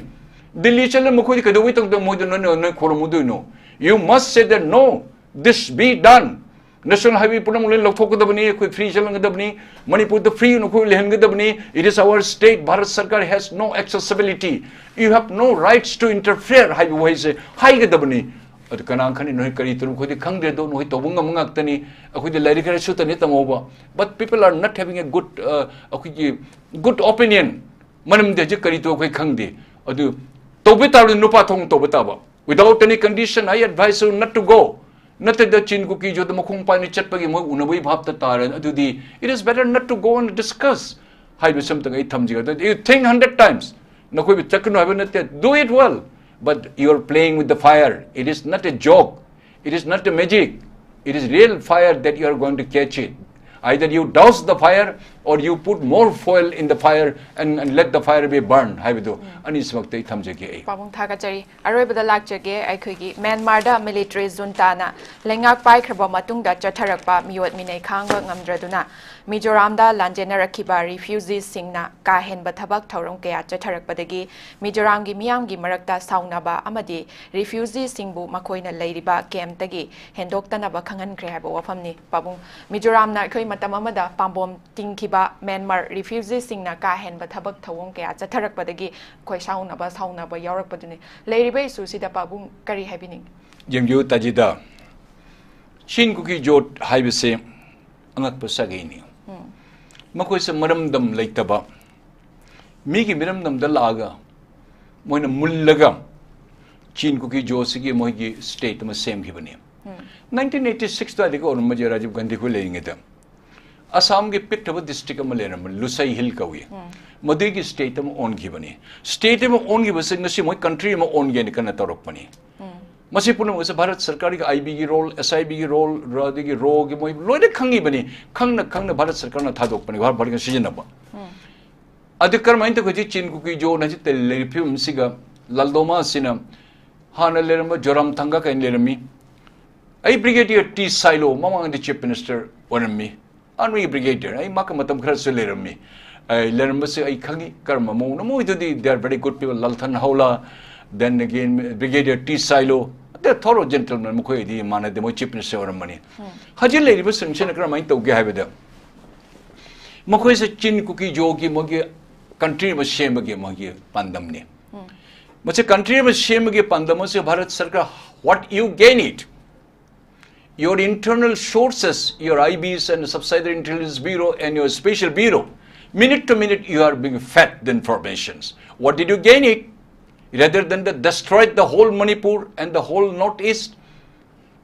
ꯗꯤꯜꯂꯤ ꯆꯠꯂ ꯃꯈꯣꯏꯗꯤ ꯀꯩꯗꯧꯕꯩ ꯇꯧꯗ ꯃꯣꯏꯗ ꯅꯣꯏꯅ, ꯅꯣꯏ ꯈꯣꯏꯔꯝꯃꯨꯗꯣꯏꯅꯣ? You must say that, "No, this be done." National highway ꯄꯨꯝꯅꯃꯛ ꯂꯣꯏꯅ ꯂꯧꯊꯣꯛꯀꯗꯕꯅꯤ, ꯑꯩꯈꯣꯏ free ꯆꯠꯍꯟꯒꯗꯕꯅꯤ, ꯃꯅꯤꯄꯨꯔꯗ free ꯑꯣꯏꯅ ꯑꯩꯈꯣꯏ ꯂꯩꯍꯟꯒꯗꯕꯅꯤ꯫ It is our state, Bharat Sarkar has no accessibility, you have no rights to interfere ꯍꯥꯏꯕ ꯋꯥꯍꯩꯁꯦ ꯍꯥꯏꯒꯗꯕꯅꯤ꯫ ꯑꯗꯨ ꯀꯅꯥ ꯈꯪꯅꯤ ꯅꯣꯏ ꯀꯔꯤ ꯇꯧꯔꯨ ꯑꯩꯈꯣꯏꯗꯤ ꯈꯪꯗ꯭ꯔꯦ, ꯑꯗꯣ ꯅꯣꯏ ꯇꯧꯕ ꯉꯝꯕ ꯉꯥꯛꯇꯅꯤ꯫ ꯑꯩꯈꯣꯏꯗꯤ ꯂꯥꯏꯔꯤꯛ ꯈꯔ ꯁꯨꯠꯇꯅꯤ ꯇꯝꯍꯧꯕ, but people are not having a good, uh, ꯑꯩꯈꯣꯏꯒꯤ good opinion꯫ ꯃꯔꯝꯗꯤ ꯍꯧꯖꯤꯛ ꯀꯔꯤ ꯇꯧ ꯑꯩꯈꯣꯏ ꯈꯪꯗꯦ꯫ ꯑꯗꯨ ꯇꯧꯕ ꯇꯥꯔꯗꯤ ꯅꯨꯄꯥ ꯊꯣꯛꯅ ꯇꯧꯕ ꯇꯥꯕ꯫ Without any condition, I advise you not to go. ꯅꯠꯇ꯭ꯔꯗ ꯆꯤꯟ ꯀꯨꯀꯤ ꯖꯣꯗ ꯃꯈꯣꯡ ꯄꯥꯏꯅ ꯆꯠꯄꯒꯤ ꯃꯣꯏ ꯎꯅꯕꯒꯤ ꯚꯥꯞꯇ ꯇꯥꯔꯦ꯫ ꯑꯗꯨꯗꯤ it is better not to go and discuss ꯍꯥꯏꯕꯁꯤ ꯑꯝꯇꯪ ꯑꯩ ꯊꯝꯖꯒꯦ꯫ You think hundred times, ꯅꯈꯣꯏꯕꯨ ꯆꯠꯀꯅꯨ ꯍꯥꯏꯕ ꯅꯠꯇꯦ, do it well, but you are playing with the fire, it is not a joke, it is not a magic, it is real fire that you are going to catch it. Either you douse the fire or you put more fuel in the fire and, and let the fire be burned ꯍꯥꯏꯕꯗꯨ ꯑꯅꯤꯁꯤꯃꯛꯇ ꯑꯩ ꯊꯝꯖꯒꯦ ꯑꯩ꯫ ꯄꯥꯕꯨꯡ ꯊꯥꯒꯠꯆꯔꯤ꯫ ꯑꯔꯣꯏꯕꯗ ꯂꯥꯛꯆꯒꯦ, ꯑꯩꯈꯣꯏꯒꯤ ꯃ꯭ꯌꯥꯟꯃꯥꯔꯗ military juntaꯅ ꯂꯩꯉꯥꯛ ꯄꯥꯏꯈ꯭ꯔꯕ ꯃꯇꯨꯡꯗ ꯆꯠꯊꯔꯛꯄ ꯃꯤꯑꯣꯠ ꯃꯤꯅꯩ ꯈꯥꯡꯕ ꯉꯝꯗ꯭ꯔꯗꯨꯅ ꯃꯤꯖꯣꯔꯥꯝꯗ ꯂꯥꯟꯖꯦꯟꯅꯔꯛꯈꯤꯕ refugeeꯁꯤꯡꯅ ꯀꯥ ꯍꯦꯟꯕ ꯊꯕꯛ ꯊꯧꯔꯝ ꯀꯌꯥ ꯆꯠꯊꯔꯛꯄꯗꯒꯤ ꯃꯤꯖꯣꯔꯥꯝꯒꯤ ꯃꯤꯌꯥꯝꯒꯤ ꯃꯔꯛꯇ ꯁꯥꯎꯅꯕ ꯑꯃꯗꯤ refugeeꯁꯤꯡꯕꯨ ꯃꯈꯣꯏꯅ ꯂꯩꯔꯤꯕ campꯇꯒꯤ ꯍꯦꯟꯗꯣꯛꯇꯅꯕ ꯈꯪꯍꯟꯈ꯭ꯔꯦ ꯍꯥꯏꯕ ꯋꯥꯐꯝꯅꯤ꯫ ꯄꯥꯕꯨꯡ, ꯃꯤꯖꯣꯔꯥꯝꯅ ꯑꯩꯈꯣꯏ ꯃꯇꯝ ꯑꯃꯗ ꯄꯥꯝꯕꯣꯝ ꯇꯤꯡꯈꯤꯕ ꯃ꯭ꯌꯥꯟꯃꯥꯔ refugeeꯁꯤꯡꯅ ꯀꯥ ꯍꯦꯟꯕ ꯊꯕꯛ ꯊꯧꯑꯣꯡ ꯀꯌꯥ ꯆꯠꯊꯔꯛꯄꯗꯒꯤ ꯑꯩꯈꯣꯏ ꯁꯥꯎꯅꯕ ꯁꯥꯎꯅꯕ ꯌꯥꯎꯔꯛꯄꯗꯨꯅꯤ꯫ ꯂꯩꯔꯤꯕ issueꯁꯤꯗ ꯄꯥꯕꯨꯡ ꯀꯔꯤ ꯍꯥꯏꯕꯤꯅꯤꯡꯏ? ꯌꯦꯡꯕꯤꯌꯨ ꯇꯥꯖꯤꯗ, ꯆꯤꯟ ꯀꯨꯀꯤ ꯖꯣꯠ ꯍꯥꯏꯕꯁꯦ ꯑꯉꯛꯄ ꯁꯥꯒꯩꯅꯤ꯫ ꯃꯈꯣꯏꯁꯦ ꯃꯔꯝꯗꯝ ꯂꯩꯇꯕ, ꯃꯤꯒꯤ ꯃꯤꯔꯝꯗꯝꯗ ꯂꯥꯛꯑꯒ ꯃꯣꯏꯅ ꯃꯨꯜꯂꯒ ꯆꯤꯟ ꯀꯨꯀꯤ ꯖꯣꯠꯁꯤꯒꯤ ꯃꯣꯏꯒꯤ state ꯑꯃ ꯁꯦꯝꯈꯤꯕꯅꯤ꯫ Nineteen eighty six ꯑꯗꯨꯋꯥꯏꯗꯒꯤ ꯑꯣꯏꯔꯝꯕꯁꯦ, ꯔꯥꯖꯤꯕ ꯒꯥꯟꯙꯤ ꯈꯣꯏ ꯂꯩꯔꯤꯉꯩꯗ꯫ ꯑꯁꯥꯝꯒꯤ ꯄꯤꯛꯈ꯭ꯔꯕ district ꯑꯃ ꯂꯩꯔꯝꯕꯅꯤ, ꯂꯨꯁꯥꯏ Hill ꯀꯧꯏ꯫ ꯃꯗꯨꯒꯤ state ꯑꯃ ꯑꯣꯟꯈꯤꯕꯅꯤ꯫ State ꯑꯃ ꯑꯣꯟꯈꯤꯕꯁꯦ ꯉꯁꯤ ꯃꯣꯏ country ꯑꯃ ꯑꯣꯟꯒꯦꯅ ꯀꯟꯅ ꯇꯧꯔꯛꯄꯅꯤ꯫ ꯃꯁꯤ ꯄꯨꯝꯅꯃꯛ ꯑꯁꯤ ꯚꯥꯔꯠ ꯁꯔꯀꯥꯔꯒꯤ IBꯒꯤ role, SIBꯒꯤ role, ꯑꯗꯒꯤ RAWꯒꯤ, ꯃꯣꯏ ꯂꯣꯏꯅ ꯈꯪꯉꯤꯕꯅꯤ꯫ ꯈꯪꯅ ꯈꯪꯅ ꯚꯥꯔꯠ ꯁꯔꯀꯥꯔꯅ ꯊꯥꯗꯣꯛꯄꯅꯤ, ꯚꯥꯔꯠ ꯚꯥꯔꯠꯀꯤ ꯁꯤꯖꯤꯟꯅꯕ꯫ ꯑꯗꯨ ꯀꯔꯝꯍꯥꯏꯅ ꯇꯧꯒꯦ? ꯍꯧꯖꯤꯛ ꯆꯤꯟ ꯀꯨꯀꯤ ꯖꯣꯅ ꯍꯧꯖꯤꯛ ꯂꯩꯔꯤꯕ ꯐꯤꯕꯝꯁꯤꯒ, ꯂꯥꯜꯗꯣꯃꯥ ꯑꯁꯤꯅ ꯍꯥꯟꯅ ꯂꯩꯔꯝꯕ ꯖꯣꯔꯥꯝ ꯊꯪꯒꯥ ꯀꯥꯏꯅ ꯂꯩꯔꯝꯃꯤ꯫ ꯑꯩ Brigadier T Sailo ꯃꯃꯥꯡꯗ Chief Minister ꯑꯣꯏꯔꯝꯃꯤ꯫ ꯑꯅꯨꯏ Brigadier, ꯑꯩ ꯃꯥꯒ ꯃꯇꯝ ꯈꯔꯁꯨ ꯂꯩꯔꯝꯃꯤ꯫ ꯑꯩ ꯂꯩꯔꯝꯕꯁꯦ ꯑꯩ ꯈꯪꯉꯤ ꯀꯔꯝꯕ ꯃꯑꯣꯡꯅꯣ꯫ ꯃꯣꯏꯗꯨꯗꯤ they are very good people, ꯂꯥꯜꯊꯟ ꯍꯧꯂꯥ, then again Brigadier T Sailo, thorough gentlemen, ꯃꯈꯣꯏꯗꯤ ꯃꯥꯟꯅꯗꯦ, ꯃꯣꯏ ꯆꯤꯐ ꯃꯤꯅꯤꯁꯇꯔ ꯑꯣꯏꯔꯝꯕꯅꯤ꯫ ꯍꯧꯖꯤꯛ ꯂꯩꯔꯤꯕꯁꯤꯡꯁꯤꯅ ꯀꯔꯝꯍꯥꯏꯅ ꯇꯧꯒꯦ ꯍꯥꯏꯕꯗ, ꯃꯈꯣꯏꯁꯦ ꯆꯤꯟ ꯀꯨꯀꯤ ꯖꯣꯒꯤ ꯃꯣꯏꯒꯤ ꯀꯟꯇ꯭ꯔꯤ ꯑꯃ ꯁꯦꯝꯕꯒꯤ ꯃꯣꯏꯒꯤ ꯄꯥꯟꯗꯝꯅꯤ꯫ ꯃꯁꯤ ꯀꯟꯇ꯭ꯔꯤ ꯑꯃ ꯁꯦꯝꯕꯒꯤ ꯄꯥꯟꯗꯝ ꯑꯁꯤ ꯚꯥꯔꯠ ꯁꯔꯀꯥꯔ, what you gain it? Your internal sources, your I Bs and Subsidiary Intelligence Bureau and your Special Bureau, minute to minute you are being fed the informations. What did you gain it? Rather than the destroy the whole Manipur and the whole Northeast,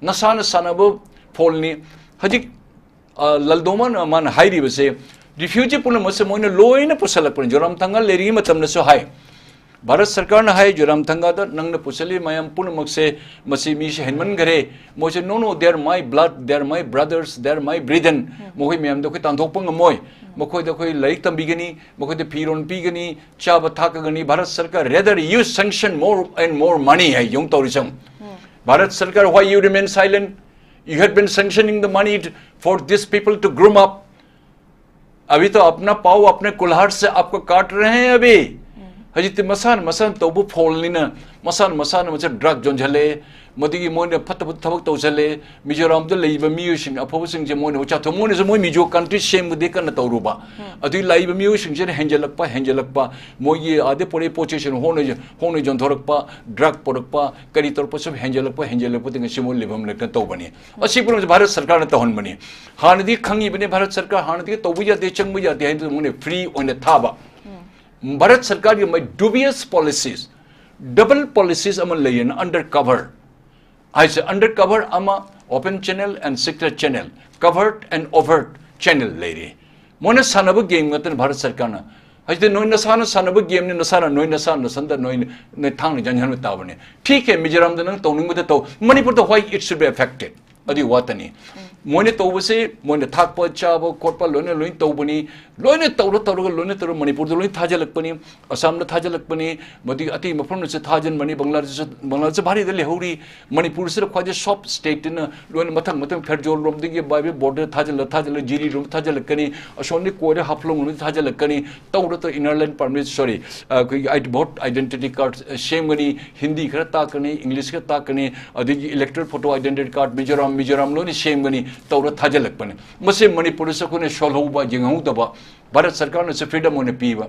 ꯅꯁꯥꯅ ꯁꯥꯟꯅꯕ ꯐꯣꯜꯅꯤ꯫ ꯍꯧꯖꯤꯛ, ꯑ, ꯂꯜꯗꯣꯃꯟ ꯃꯥꯅ ꯍꯥꯏꯔꯤꯕꯁꯦ, refugee ꯄꯨꯝꯅꯃꯛꯁꯦ ꯃꯣꯏꯅ ꯂꯣꯏꯅ ꯄꯨꯁꯜꯂꯛꯄꯅꯤ꯫ ꯖꯣꯔꯥꯝꯊꯪꯒ ꯂꯩꯔꯤꯉꯩ ꯃꯇꯝꯗꯁꯨ ꯍꯥꯏ, ꯚꯥꯔꯠ ꯁꯔꯀꯥꯔꯅ ꯍꯥꯏ, ꯖꯣꯔꯥꯝꯊꯪꯒꯗ ꯅꯪꯅ ꯄꯨꯁꯜꯂꯤ ꯃꯌꯥꯝ ꯄꯨꯝꯅꯃꯛꯁꯦ, ꯃꯁꯤ ꯃꯤꯁꯦ ꯍꯦꯟꯃꯟꯈꯔꯦ, ꯃꯣꯏꯁꯦ, "No, no, they are my blood, they are my brothers, they are my brethren, ꯃꯈꯣꯏ ꯃꯌꯥꯝꯗꯣ ꯑꯩꯈꯣꯏ ꯇꯥꯟꯊꯣꯛꯄ ꯉꯝꯃꯣꯏ, ꯃꯈꯣꯏꯗ ꯑꯩꯈꯣꯏ ꯂꯥꯏꯔꯤꯛ ꯇꯝꯕꯤꯒꯅꯤ, ꯃꯈꯣꯏꯗ ꯐꯤꯔꯣꯜ ꯄꯤꯒꯅꯤ, ꯆꯥꯕ ꯊꯛꯀꯒꯅꯤ, ꯚꯥꯔꯠ ꯁꯔꯀꯥꯔ, rather you sanction more and more money" ꯍꯥꯏ, ꯌꯦꯡꯉꯨ ꯇꯧꯔꯤꯁꯦ꯫ ꯚꯥꯔꯠ ꯁꯔꯀꯥꯔ, why you remain silent? You had been sanctioning the money for these people to groom up. अभी तो अपना पाव अपने कुल्हाड़ से आपको काट रहे हैं अभी। ꯍꯧꯖꯤꯛꯇꯤ ꯃꯁꯥꯅ ꯃꯁꯥꯅ ꯇꯧꯕ ꯐꯣꯜꯅꯤꯅ, ꯃꯁꯥꯅ ꯃꯁꯥꯅ ꯃꯁꯥ ꯗ꯭ꯔꯒ ꯌꯣꯟꯁꯤꯜꯂꯦ, ꯃꯗꯨꯒꯤ ꯃꯣꯏꯅ ꯐꯠꯇꯕ ꯊꯕꯛ ꯇꯧꯁꯤꯜꯂꯦ꯫ ꯃꯤꯖꯣꯔꯥꯝꯗ ꯂꯩꯕ ꯃꯤꯑꯣꯏꯁꯤꯡ ꯑꯐꯕꯁꯤꯡꯁꯦ ꯃꯣꯏꯅ ꯎꯆꯥ ꯊꯣꯡ, ꯃꯣꯏꯅꯁꯨ ꯃꯣꯏ ꯃꯤꯖꯣ ꯀꯟꯇ꯭ꯔꯤ ꯁꯦꯝꯕꯗꯤ ꯀꯟꯅ ꯇꯧꯔꯨꯕ꯫ ꯑꯗꯨꯒꯤ ꯂꯥꯛꯏꯕ ꯃꯤꯑꯣꯏꯁꯤꯡꯁꯤꯅ ꯍꯦꯟꯖꯜꯂꯛꯄ, ꯍꯦꯟꯖꯜꯂꯛꯄ, ꯃꯣꯏꯒꯤ ꯑꯥꯗ ꯄꯣꯔꯛꯏ ꯄꯣꯠ ꯆꯩꯁꯤꯡ ꯍꯣꯡꯅ, ꯍꯣꯡꯅ ꯌꯣꯟꯊꯣꯔꯛꯄ, ꯗ꯭ꯔꯒ ꯄꯨꯔꯛꯄ, ꯀꯔꯤ ꯇꯧꯔꯛꯄ ꯁꯨꯝ ꯍꯦꯟꯖꯜꯂꯛꯄ, ꯍꯦꯟꯖꯜꯂꯛꯄꯗꯒꯤ ꯉꯁꯤ ꯃꯣꯏ ꯂꯩꯐꯝ ꯂꯩꯇꯅ ꯇꯧꯕꯅꯤ꯫ ꯑꯁꯤ ꯄꯨꯝꯅꯃꯛꯁꯦ ꯚꯥꯔꯠ ꯁꯔꯀꯥꯔꯅ ꯇꯧꯍꯟꯕꯅꯤ꯫ ꯍꯥꯟꯅꯗꯤ ꯈꯪꯉꯤꯕꯅꯤ ꯚꯥꯔꯠ ꯁꯔꯀꯥꯔ, ꯍꯥꯟꯅꯗꯤ ꯇꯧꯕ ꯌꯥꯗꯦ, ꯆꯪꯕ ꯌꯥꯗꯦ ꯍꯥꯏꯗꯨꯅ ꯃꯣꯏꯅ ꯐ꯭ꯔꯤ ꯑꯣꯏꯅ ꯊꯥꯕ꯫ ꯚꯥꯔꯠ ꯁꯔꯀꯥꯔꯒꯤ ꯃꯥꯏ dubious policies, double policies ꯑꯃ ꯂꯩꯌꯦꯅ, under cover ꯍꯥꯏꯁꯦ, under cover ꯑꯃ, open channel and secret channel, covert and overt channel ꯂꯩꯔꯤ꯫ ꯃꯣꯏꯅ ꯁꯥꯟꯅꯕ ꯒꯦꯝ ꯉꯥꯛꯇꯅꯤ ꯚꯥꯔꯠ ꯁꯔꯀꯥꯔꯅ꯫ ꯍꯧꯖꯤꯛꯇꯤ ꯅꯣꯏ ꯅꯁꯥꯅ ꯁꯥꯟꯅꯕ ꯒꯦꯝꯅꯤ, ꯅꯁꯥꯅ, ꯅꯣꯏ ꯅꯁꯥ ꯅꯁꯟꯗ ꯅꯣꯏ, ꯅꯣꯏ ꯊꯥꯡꯅ ꯌꯥꯟꯁꯤꯟꯕ ꯇꯥꯕꯅꯤ꯫ ꯊꯤꯛ ꯍꯦ, ꯃꯤꯖꯣꯔꯥꯝꯗ ꯅꯪ ꯇꯧꯅꯤꯡꯕꯗ ꯇꯧ, ꯃꯅꯤꯄꯨꯔꯗ why it should be affected? ꯑꯗꯨꯒꯤ ꯋꯥꯇꯅꯤ꯫ ꯃꯣꯏꯅ ꯇꯧꯕꯁꯦ, ꯃꯣꯏꯅ ꯊꯥꯛꯄ ꯆꯥꯕ ꯈꯣꯠꯄ ꯂꯣꯏꯅ ꯂꯣꯏꯅ ꯇꯧꯕꯅꯤ꯫ ꯂꯣꯏꯅ ꯇꯧꯔ ꯇꯧꯔꯒ ꯂꯣꯏꯅ ꯇꯧꯔ ꯃꯅꯤꯄꯨꯔꯗ ꯂꯣꯏꯅ ꯊꯥꯖꯤꯜꯂꯛꯄꯅꯤ, ꯑꯁꯥꯝꯗ ꯊꯥꯖꯤꯜꯂꯛꯄꯅꯤ, ꯃꯗꯨꯒꯤ ꯑꯇꯩ ꯃꯐꯝꯗꯁꯨ ꯊꯥꯖꯤꯟꯕꯅꯤ, ꯕꯪꯒ꯭ꯂꯥꯗꯦꯁ, ꯕꯪꯒ꯭ꯂꯥꯗꯦꯁ ꯚꯥꯔꯤꯗ ꯂꯩꯍꯧꯔꯤ꯫ ꯃꯅꯤꯄꯨꯔꯁꯤꯗ ꯈ꯭ꯋꯥꯏꯗꯩ soft stateꯅ ꯂꯣꯏꯅ ꯃꯊꯪ ꯃꯊꯪ ꯐꯦꯔꯖꯣꯜ ꯔꯣꯝꯗꯒꯤ ꯕꯥꯏꯕꯦ border ꯊꯥꯖꯤꯜꯂ ꯊꯥꯖꯤꯜꯂ ꯖꯤꯔꯤ ꯔꯣꯝ ꯊꯥꯖꯤꯜꯂꯛꯀꯅꯤ, ꯑꯁꯣꯝꯗꯒꯤ ꯀꯣꯏꯔ ꯍꯥꯐꯂꯣꯡ ꯔꯣꯝꯗ ꯊꯥꯖꯤꯜꯂꯛꯀꯅꯤ꯫ ꯇꯧꯔ ꯇꯧꯔ inner line permit, sorry, ꯑꯩꯈꯣꯏꯒꯤ vote identity card ꯁꯦꯝꯒꯅꯤ, ꯍꯤꯟꯗꯤ ꯈꯔ ꯇꯥꯛꯀꯅꯤ, ꯏꯪꯂꯤꯁ ꯈꯔ ꯇꯥꯛꯀꯅꯤ, ꯑꯗꯒꯤ electoral photo identity card Mizoram, Mizoram ꯂꯣꯏꯅ ꯁꯦꯝꯒꯅꯤ ꯇꯧꯔ ꯊꯥꯖꯤꯜꯂꯛꯄꯅꯤ꯫ ꯃꯁꯤ ꯃꯅꯤꯄꯨꯔꯗꯁꯨ ꯑꯩꯈꯣꯏꯅ ꯁꯣꯜꯍꯧꯕ, ꯌꯦꯡꯍꯧꯗꯕ, ꯚꯥꯔꯠ ꯁꯔꯀꯥꯔꯅꯁꯨ freedom ꯑꯣꯏꯅ ꯄꯤꯕ꯫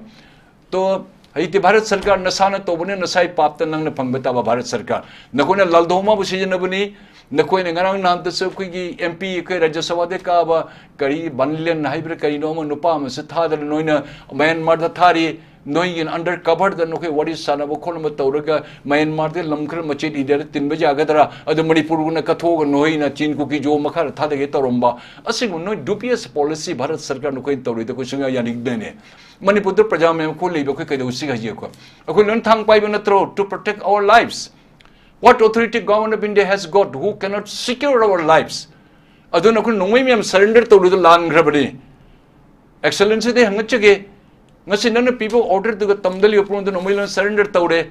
ꯇꯣ ꯍꯧꯖꯤꯛꯇꯤ ꯚꯥꯔꯠ ꯁꯔꯀꯥꯔ ꯅꯁꯥꯅ ꯇꯧꯕꯅꯤ, ꯅꯁꯥꯒꯤ ꯄꯥꯞꯇ ꯅꯪꯅ ꯐꯪꯕ ꯇꯥꯕ ꯚꯥꯔꯠ ꯁꯔꯀꯥꯔ꯫ ꯅꯈꯣꯏꯅ ꯂꯥꯜꯗꯣꯃꯥꯕꯨ ꯁꯤꯖꯤꯟꯅꯕꯅꯤ꯫ ꯅꯈꯣꯏꯅ ꯉꯔꯥꯡ ꯅꯍꯥꯟꯇꯁꯨ ꯑꯩꯈꯣꯏꯒꯤ MP, ꯑꯩꯈꯣꯏ ꯔꯥꯖ꯭ꯌ ꯁꯚꯥꯗ ꯀꯥꯕ ꯀꯔꯤ ꯕꯟꯂꯦꯟ ꯍꯥꯏꯕ꯭ꯔꯥ ꯀꯔꯤꯅꯣ ꯑꯃ, ꯅꯨꯄꯥ ꯑꯃꯁꯨ ꯊꯥꯗꯅ ꯅꯣꯏꯅ ꯃ꯭ꯌꯥꯟꯃꯥꯔꯗ ꯊꯥꯔꯤ꯫ ꯅꯣꯏꯒꯤ under coverꯗ ꯅꯈꯣꯏ ꯋꯥꯔꯤ ꯁꯥꯟꯅꯕ ꯈꯣꯠꯅꯕ ꯇꯧꯔꯒ ꯃ꯭ꯌꯥꯟꯃꯥꯔꯗ ꯂꯝ ꯈꯔ ꯃꯆꯦꯠ ꯏꯟꯗꯤꯌꯥꯗ ꯇꯤꯟꯕ ꯌꯥꯒꯗ꯭ꯔꯥ? ꯑꯗꯨ ꯃꯅꯤꯄꯨꯔꯅ ꯀꯠꯊꯣꯛꯑꯒ ꯅꯈꯣꯏꯅ ꯆꯤꯟ ꯀꯨꯀꯤ ꯖꯣ ꯃꯈꯥꯗ ꯊꯥꯗꯒꯦ ꯇꯧꯔꯝꯕ꯫ ꯑꯁꯤꯒꯨꯝꯕ ꯅꯣꯏ dubious policy ꯚꯥꯔꯠ ꯁꯔꯀꯥꯔ ꯅꯈꯣꯏꯅ ꯇꯧꯔꯤꯗꯣ ꯑꯩꯈꯣꯏ ꯁꯨꯡꯌꯥ ꯌꯥꯅꯤꯡꯗꯦꯅꯦ꯫ ꯃꯅꯤꯄꯨꯔꯗ ꯄ꯭ꯔꯖꯥ ꯃꯌꯥꯝ ꯑꯩꯈꯣꯏ ꯂꯩꯕ ꯑꯩꯈꯣꯏ ꯀꯩꯗꯧꯁꯤ ꯍꯥꯏꯁꯤ ꯑꯩꯈꯣꯏ? ꯑꯩꯈꯣꯏ ꯂꯣꯏꯅ ꯊꯥꯡ ꯄꯥꯏꯕ ꯅꯠꯇ꯭ꯔꯣ? To protect our lives. What authority Government of India has got who cannot secure our lives? ꯑꯗꯨꯅ ꯑꯩꯈꯣꯏ ꯅꯣꯡꯃꯩ ꯃꯌꯥꯝ surrender ꯇꯧꯔꯤꯗꯣ ꯂꯥꯟꯈ꯭ꯔꯕꯅꯤ꯫ Excellencyꯗ ꯍꯪꯒꯠꯆꯒꯦ, ꯉꯁꯤ ꯅꯪꯅ ꯄꯤꯕ orderꯗꯨꯒ ꯇꯝꯗ ꯂꯩꯕ ꯄꯨꯝꯅꯃꯛꯇ ꯅꯣꯡꯃꯩ ꯂꯣꯏꯅ surrender ꯇꯧꯔꯦ꯫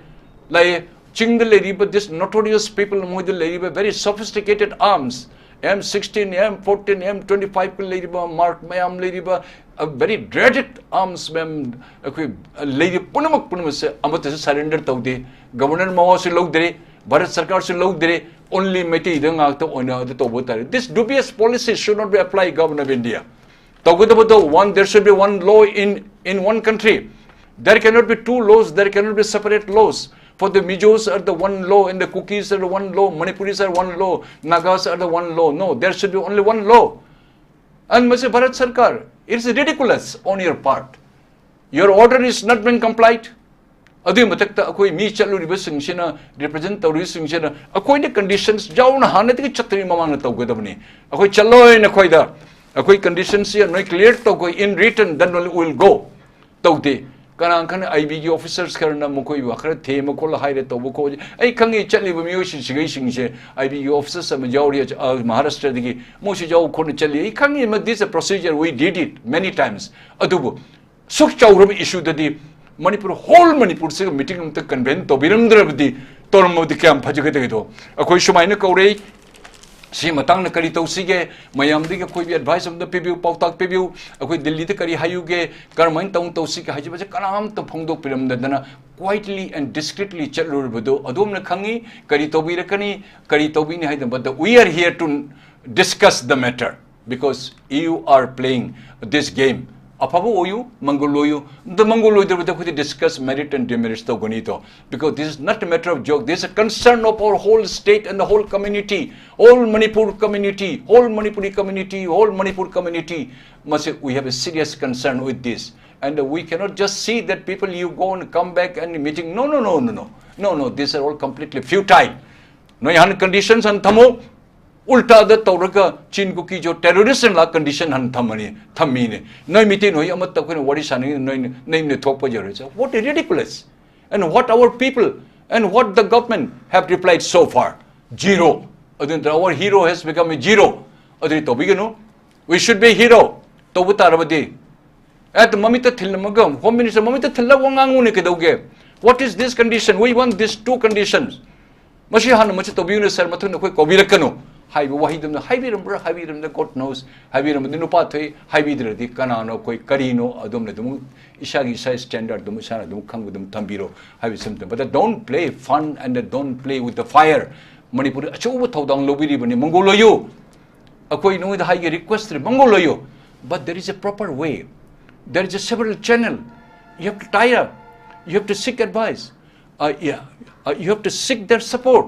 ꯂꯩ, ꯆꯤꯡꯗ ꯂꯩꯔꯤꯕ this notorious people, ꯃꯣꯏꯗ ꯂꯩꯔꯤꯕ very sophisticated arms, M sixteen, M fourteen, M twenty five ꯀ ꯂꯩꯔꯤꯕ, mark ꯃꯌꯥꯝ ꯂꯩꯔꯤꯕ, a very dreaded arms ꯃꯌꯥꯝ ꯑꯩꯈꯣꯏ ꯂꯩꯔꯤꯕ ꯄꯨꯝꯅꯃꯛ ꯄꯨꯝꯅꯃꯛꯁꯦ ꯑꯃꯠꯇꯁꯨ surrender ꯇꯧꯗꯦ꯫ Governor ꯃꯋꯥꯁꯨ ꯂꯧꯗ꯭ꯔꯦ, ꯚꯥꯔꯠ ꯁꯔꯀꯥꯔꯁꯨ ꯂꯧꯗ꯭ꯔꯦ, only ꯃꯩꯇꯩꯗ ꯉꯥꯛꯇ ꯑꯣꯏꯅ ꯑꯗꯨ ꯇꯧꯕ ꯇꯥꯔꯦ꯫ This dubious policy should not be applied, Government of India. ꯇꯧꯒꯗꯕꯗꯣ, one, there should be one law in, in one country. There cannot be two laws, there cannot be separate laws. For the Mizos are the one law, and the Kukis are the one law, Manipuris are one law, Nagas are the one law. No, there should be only one law. And ꯃꯁꯤ ꯚꯥꯔꯠ ꯁꯔꯀꯥꯔ, it's ridiculous on your part. Your order is not being complied. ꯑꯗꯨꯒꯤ ꯃꯊꯛꯇ ꯑꯩꯈꯣꯏ ꯃꯤ ꯆꯠꯂꯨꯔꯤꯕꯁꯤꯡꯁꯤꯅ, represent ꯇꯧꯔꯤꯕꯁꯤꯡꯁꯤꯅ, ꯑꯩꯈꯣꯏꯅ conditions ꯌꯥꯎꯅ ꯍꯥꯟꯅꯗꯒꯤ ꯆꯠꯇ꯭ꯔꯤ ꯃꯃꯥꯡꯗ ꯇꯧꯒꯗꯕꯅꯤ꯫ ꯑꯩꯈꯣꯏ ꯆꯠꯂꯣꯏ ꯅꯈꯣꯏꯗ, ꯑꯩꯈꯣꯏ conditions ꯁꯤ ꯅꯣꯏ clear ꯇꯧꯈꯣ, in written, then only we will go꯫ ꯇꯧꯗꯦ꯫ ꯀꯅꯥ ꯈꯪꯅꯤ, ꯑꯥꯏ ꯕꯤꯒꯤ ꯑꯣꯐꯤꯁꯔꯁ ꯈꯔꯅ ꯃꯈꯣꯏꯕꯨ ꯈꯔ ꯊꯦꯝꯕ ꯈꯣꯠꯂ ꯍꯥꯏꯔꯦ, ꯇꯧꯕ ꯈꯣꯠꯄ꯫ ꯑꯩ ꯈꯪꯉꯤ, ꯆꯠꯂꯤꯕ ꯃꯤꯑꯣꯏꯁꯤꯡ, ꯁꯤꯒꯩꯁꯤꯡꯁꯦ, ꯑꯥꯏ ꯕꯤꯒꯤ ꯑꯣꯐꯤꯁꯔꯁ ꯑꯃ ꯌꯥꯎꯔꯤ, ꯑ, ꯃꯍꯥꯔꯥꯁꯇ꯭ꯔꯗꯒꯤ, ꯃꯣꯏꯁꯨ ꯌꯥꯎ ꯈꯣꯠꯅ ꯆꯠꯂꯤ, ꯑꯩ ꯈꯪꯉꯤ꯫ This is a procedure, we did it many times. ꯑꯗꯨꯕꯨ ꯁꯨꯛ ꯆꯥꯎꯔꯕ ꯏꯁꯨꯗꯗꯤ ꯃꯅꯤꯄꯨꯔ, ꯍꯣꯜ ꯃꯅꯤꯄꯨꯔꯁꯤꯒ ꯃꯤꯇꯤꯡ ꯑꯝꯇ ꯀꯟꯚꯦꯟ ꯇꯧꯕꯤꯔꯝꯗ꯭ꯔꯕꯗꯤ, ꯇꯧꯔꯝꯃꯕꯗꯤ ꯀꯌꯥꯝ ꯐꯖꯒꯗꯒꯦꯗꯣ꯫ ꯑꯩꯈꯣꯏ ꯁꯨꯃꯥꯏꯅ ꯀꯧꯔꯦ, ꯁꯤ ꯃꯇꯥꯡꯗ ꯀꯔꯤ ꯇꯧꯁꯤꯒꯦ, ꯃꯌꯥꯝꯗꯒꯤ ꯑꯩꯈꯣꯏꯒꯤ ꯑꯦꯗꯚꯥꯏꯁ ꯑꯝꯇ ꯄꯤꯕꯤꯌꯨ, ꯄꯥꯎꯇꯥꯛ ꯄꯤꯕꯤꯌꯨ, ꯑꯩꯈꯣꯏ ꯗꯤꯜꯂꯤꯗ ꯀꯔꯤ ꯍꯥꯏꯌꯨꯒꯦ, ꯀꯔꯝꯍꯥꯏꯅ ꯇꯧꯅ ꯇꯧꯁꯤꯒꯦ ꯍꯥꯏꯖꯕꯁꯦ ꯀꯅꯥꯝꯇ ꯐꯣꯡꯗꯣꯛꯄꯤꯔꯝꯗꯗꯅ, quietly and discreetly ꯆꯠꯂꯨꯔꯕꯗꯣ ꯑꯗꯣꯝꯅ ꯈꯪꯉꯤ꯫ ꯀꯔꯤ ꯇꯧꯕꯤꯔꯛꯀꯅꯤ, ꯀꯔꯤ ꯇꯧꯕꯤꯅꯤ ꯍꯥꯏꯗꯅ, but we are here to discuss the matter, because you are playing this game. ꯑꯐꯕ ꯑꯣꯏꯌꯨ, ꯃꯪꯒꯣꯜ ꯑꯣꯏꯌꯨ꯫ ꯑꯗ ꯃꯪꯒꯣꯜ ꯑꯣꯏꯗ꯭ꯔꯕꯗ ꯑꯩꯈꯣꯏꯗꯤ discuss merit and demerits ꯇꯧꯒꯅꯤ ꯇꯣ, because this is not a matter of joke, this is a concern of our whole state and the whole community, whole Manipur community, whole Manipuri community, whole Manipur community. ꯃꯁꯤ, we have a serious concern with this, and we cannot just see that people, you go and come back and meeting. No, no, no, no, no, no, no, these are all completely futile. ꯅꯣꯏ ꯍꯥꯟꯅ conditions ꯍꯥꯟꯅ ꯊꯝꯃꯣ꯫ ꯎꯜꯇꯥꯗ ꯇꯧꯔꯒ ꯆꯤꯟ ꯀꯨꯀꯤꯖꯣ terrorist ꯂꯥ condition ꯍꯥꯟꯅ ꯊꯝꯃꯅꯤ, ꯊꯝꯃꯤꯅꯦ꯫ ꯅꯣꯏ ꯃꯤꯇꯩ ꯅꯣꯏ ꯑꯃꯠꯇ ꯑꯩꯈꯣꯏꯅ ꯋꯥꯔꯤ ꯁꯥꯟꯅꯉꯩꯗ ꯅꯣꯏ, ꯅꯣꯏꯅ ꯊꯣꯛꯄ ꯌꯥꯔꯣꯏ꯫ So, what a ridiculous. And what our people and what the government have replied so far? Zero. ꯑꯗꯨ ꯅꯠꯇ꯭ꯔ, our hero has become a zero. ꯑꯗꯨꯗꯤ ꯇꯧꯕꯤꯒꯅꯨ꯫ We should be hero. ꯇꯧꯕ ꯇꯥꯔꯕꯗꯤ, ꯑꯦ, ꯃꯃꯤꯠꯇ ꯊꯤꯜꯂꯝꯃꯒ, Home Minister ꯃꯃꯤꯠꯇ ꯊꯤꯜꯂꯒ ꯋꯥ ꯉꯥꯡꯉꯨꯅꯦ, ꯀꯩꯗꯧꯒꯦ? What is this condition? We want these two conditions. ꯃꯁꯤ ꯍꯥꯟꯅ ꯃꯁꯤ ꯇꯧꯕꯤꯌꯨꯅꯦ sir, ꯃꯊꯪꯗ ꯑꯩꯈꯣꯏ ꯀꯧꯕꯤꯔꯛꯀꯅꯨ ꯍꯥꯏꯕ ꯋꯥꯍꯩꯗꯨꯝꯅ ꯍꯥꯏꯕꯤꯔꯝꯕ꯭ꯔꯥ, ꯍꯥꯏꯕꯤꯔꯝꯗ, God knows, ꯍꯥꯏꯕꯤꯔꯝꯕꯗꯤ ꯅꯨꯄꯥ ꯊꯣꯛꯏ, ꯍꯥꯏꯕꯤꯗ꯭ꯔꯗꯤ ꯀꯅꯥꯅꯣ, ꯑꯩꯈꯣꯏ ꯀꯔꯤꯅꯣ, ꯑꯗꯣꯝꯅ ꯑꯗꯨꯝ ꯏꯁꯥꯒꯤ ꯏꯁꯥ standard ꯑꯗꯨꯝ ꯏꯁꯥꯅ ꯑꯗꯨꯝ ꯈꯪꯕ ꯑꯗꯨꯝ ꯊꯝꯕꯤꯔꯣ ꯍꯥꯏꯕꯁꯤ ꯑꯝꯇ꯫ But don't play fun and don't play with the fire. ꯃꯅꯤꯄꯨꯔꯗ ꯑꯆꯧꯕ ꯊꯧꯗꯥꯡ ꯂꯧꯕꯤꯔꯤꯕꯅꯤ, ꯃꯪꯒꯣꯜ ꯑꯣꯏꯌꯨ꯫ ꯑꯩꯈꯣꯏ ꯅꯣꯏꯗ ꯍꯥꯏꯒꯦ, request ꯇꯧꯔꯤ, ꯃꯪꯒꯣꯜ ꯑꯣꯏꯌꯨ꯫ But there is a proper way. There is a several channel. You have to tie up. You have to seek advice. Uh, yeah. Uh, you have to seek their support.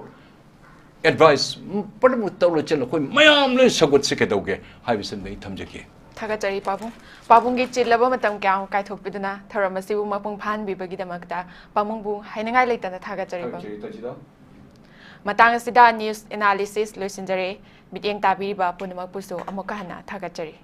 Advice ꯄꯨꯝꯅꯃꯛ ꯇꯧꯔ ꯆꯠꯂ ꯑꯩꯈꯣꯏ ꯃꯌꯥꯝ ꯂꯣꯏ ꯁꯧꯒꯠꯁꯤ ꯀꯩꯗꯧꯒꯦ ꯍꯥꯏꯕꯁꯤꯃꯗꯤ ꯑꯩ ꯊꯝꯖꯒꯦ꯫ ꯊꯥꯒꯠꯆꯔꯤ ꯄꯥꯕꯨꯡ꯫ ꯄꯥꯕꯨꯡꯒꯤ ꯆꯤꯜꯂꯕ ꯃꯇꯝ ꯀꯌꯥ ꯑꯃ ꯀꯥꯏꯊꯣꯛꯄꯤꯗꯨꯅ ꯊꯧꯔꯝ ꯑꯁꯤꯕꯨ ꯃꯄꯨꯡ ꯐꯥꯍꯟꯕꯤꯕꯒꯤꯗꯃꯛꯇ ꯄꯥꯕꯨꯡꯕꯨ ꯍꯥꯏꯅꯤꯡꯉꯥꯏ ꯂꯩꯇꯅ ꯊꯥꯒꯠꯆꯔꯤ ꯄꯥꯕꯨꯡ꯫ ꯊꯥꯒꯠꯆꯔꯤ ꯇꯥꯖꯤꯗ꯫ ꯃꯇꯥꯡ ꯑꯁꯤꯗ news analysis ꯂꯣꯏꯁꯤꯟꯖꯔꯦ꯫ ꯃꯤꯠꯌꯦꯡ ꯇꯥꯕꯤꯔꯤꯕ ꯄꯨꯝꯅꯃꯛꯄꯨꯁꯨ ꯑꯃꯨꯛꯀ ꯍꯟꯅ ꯊꯥꯒꯠꯆꯔꯤ꯫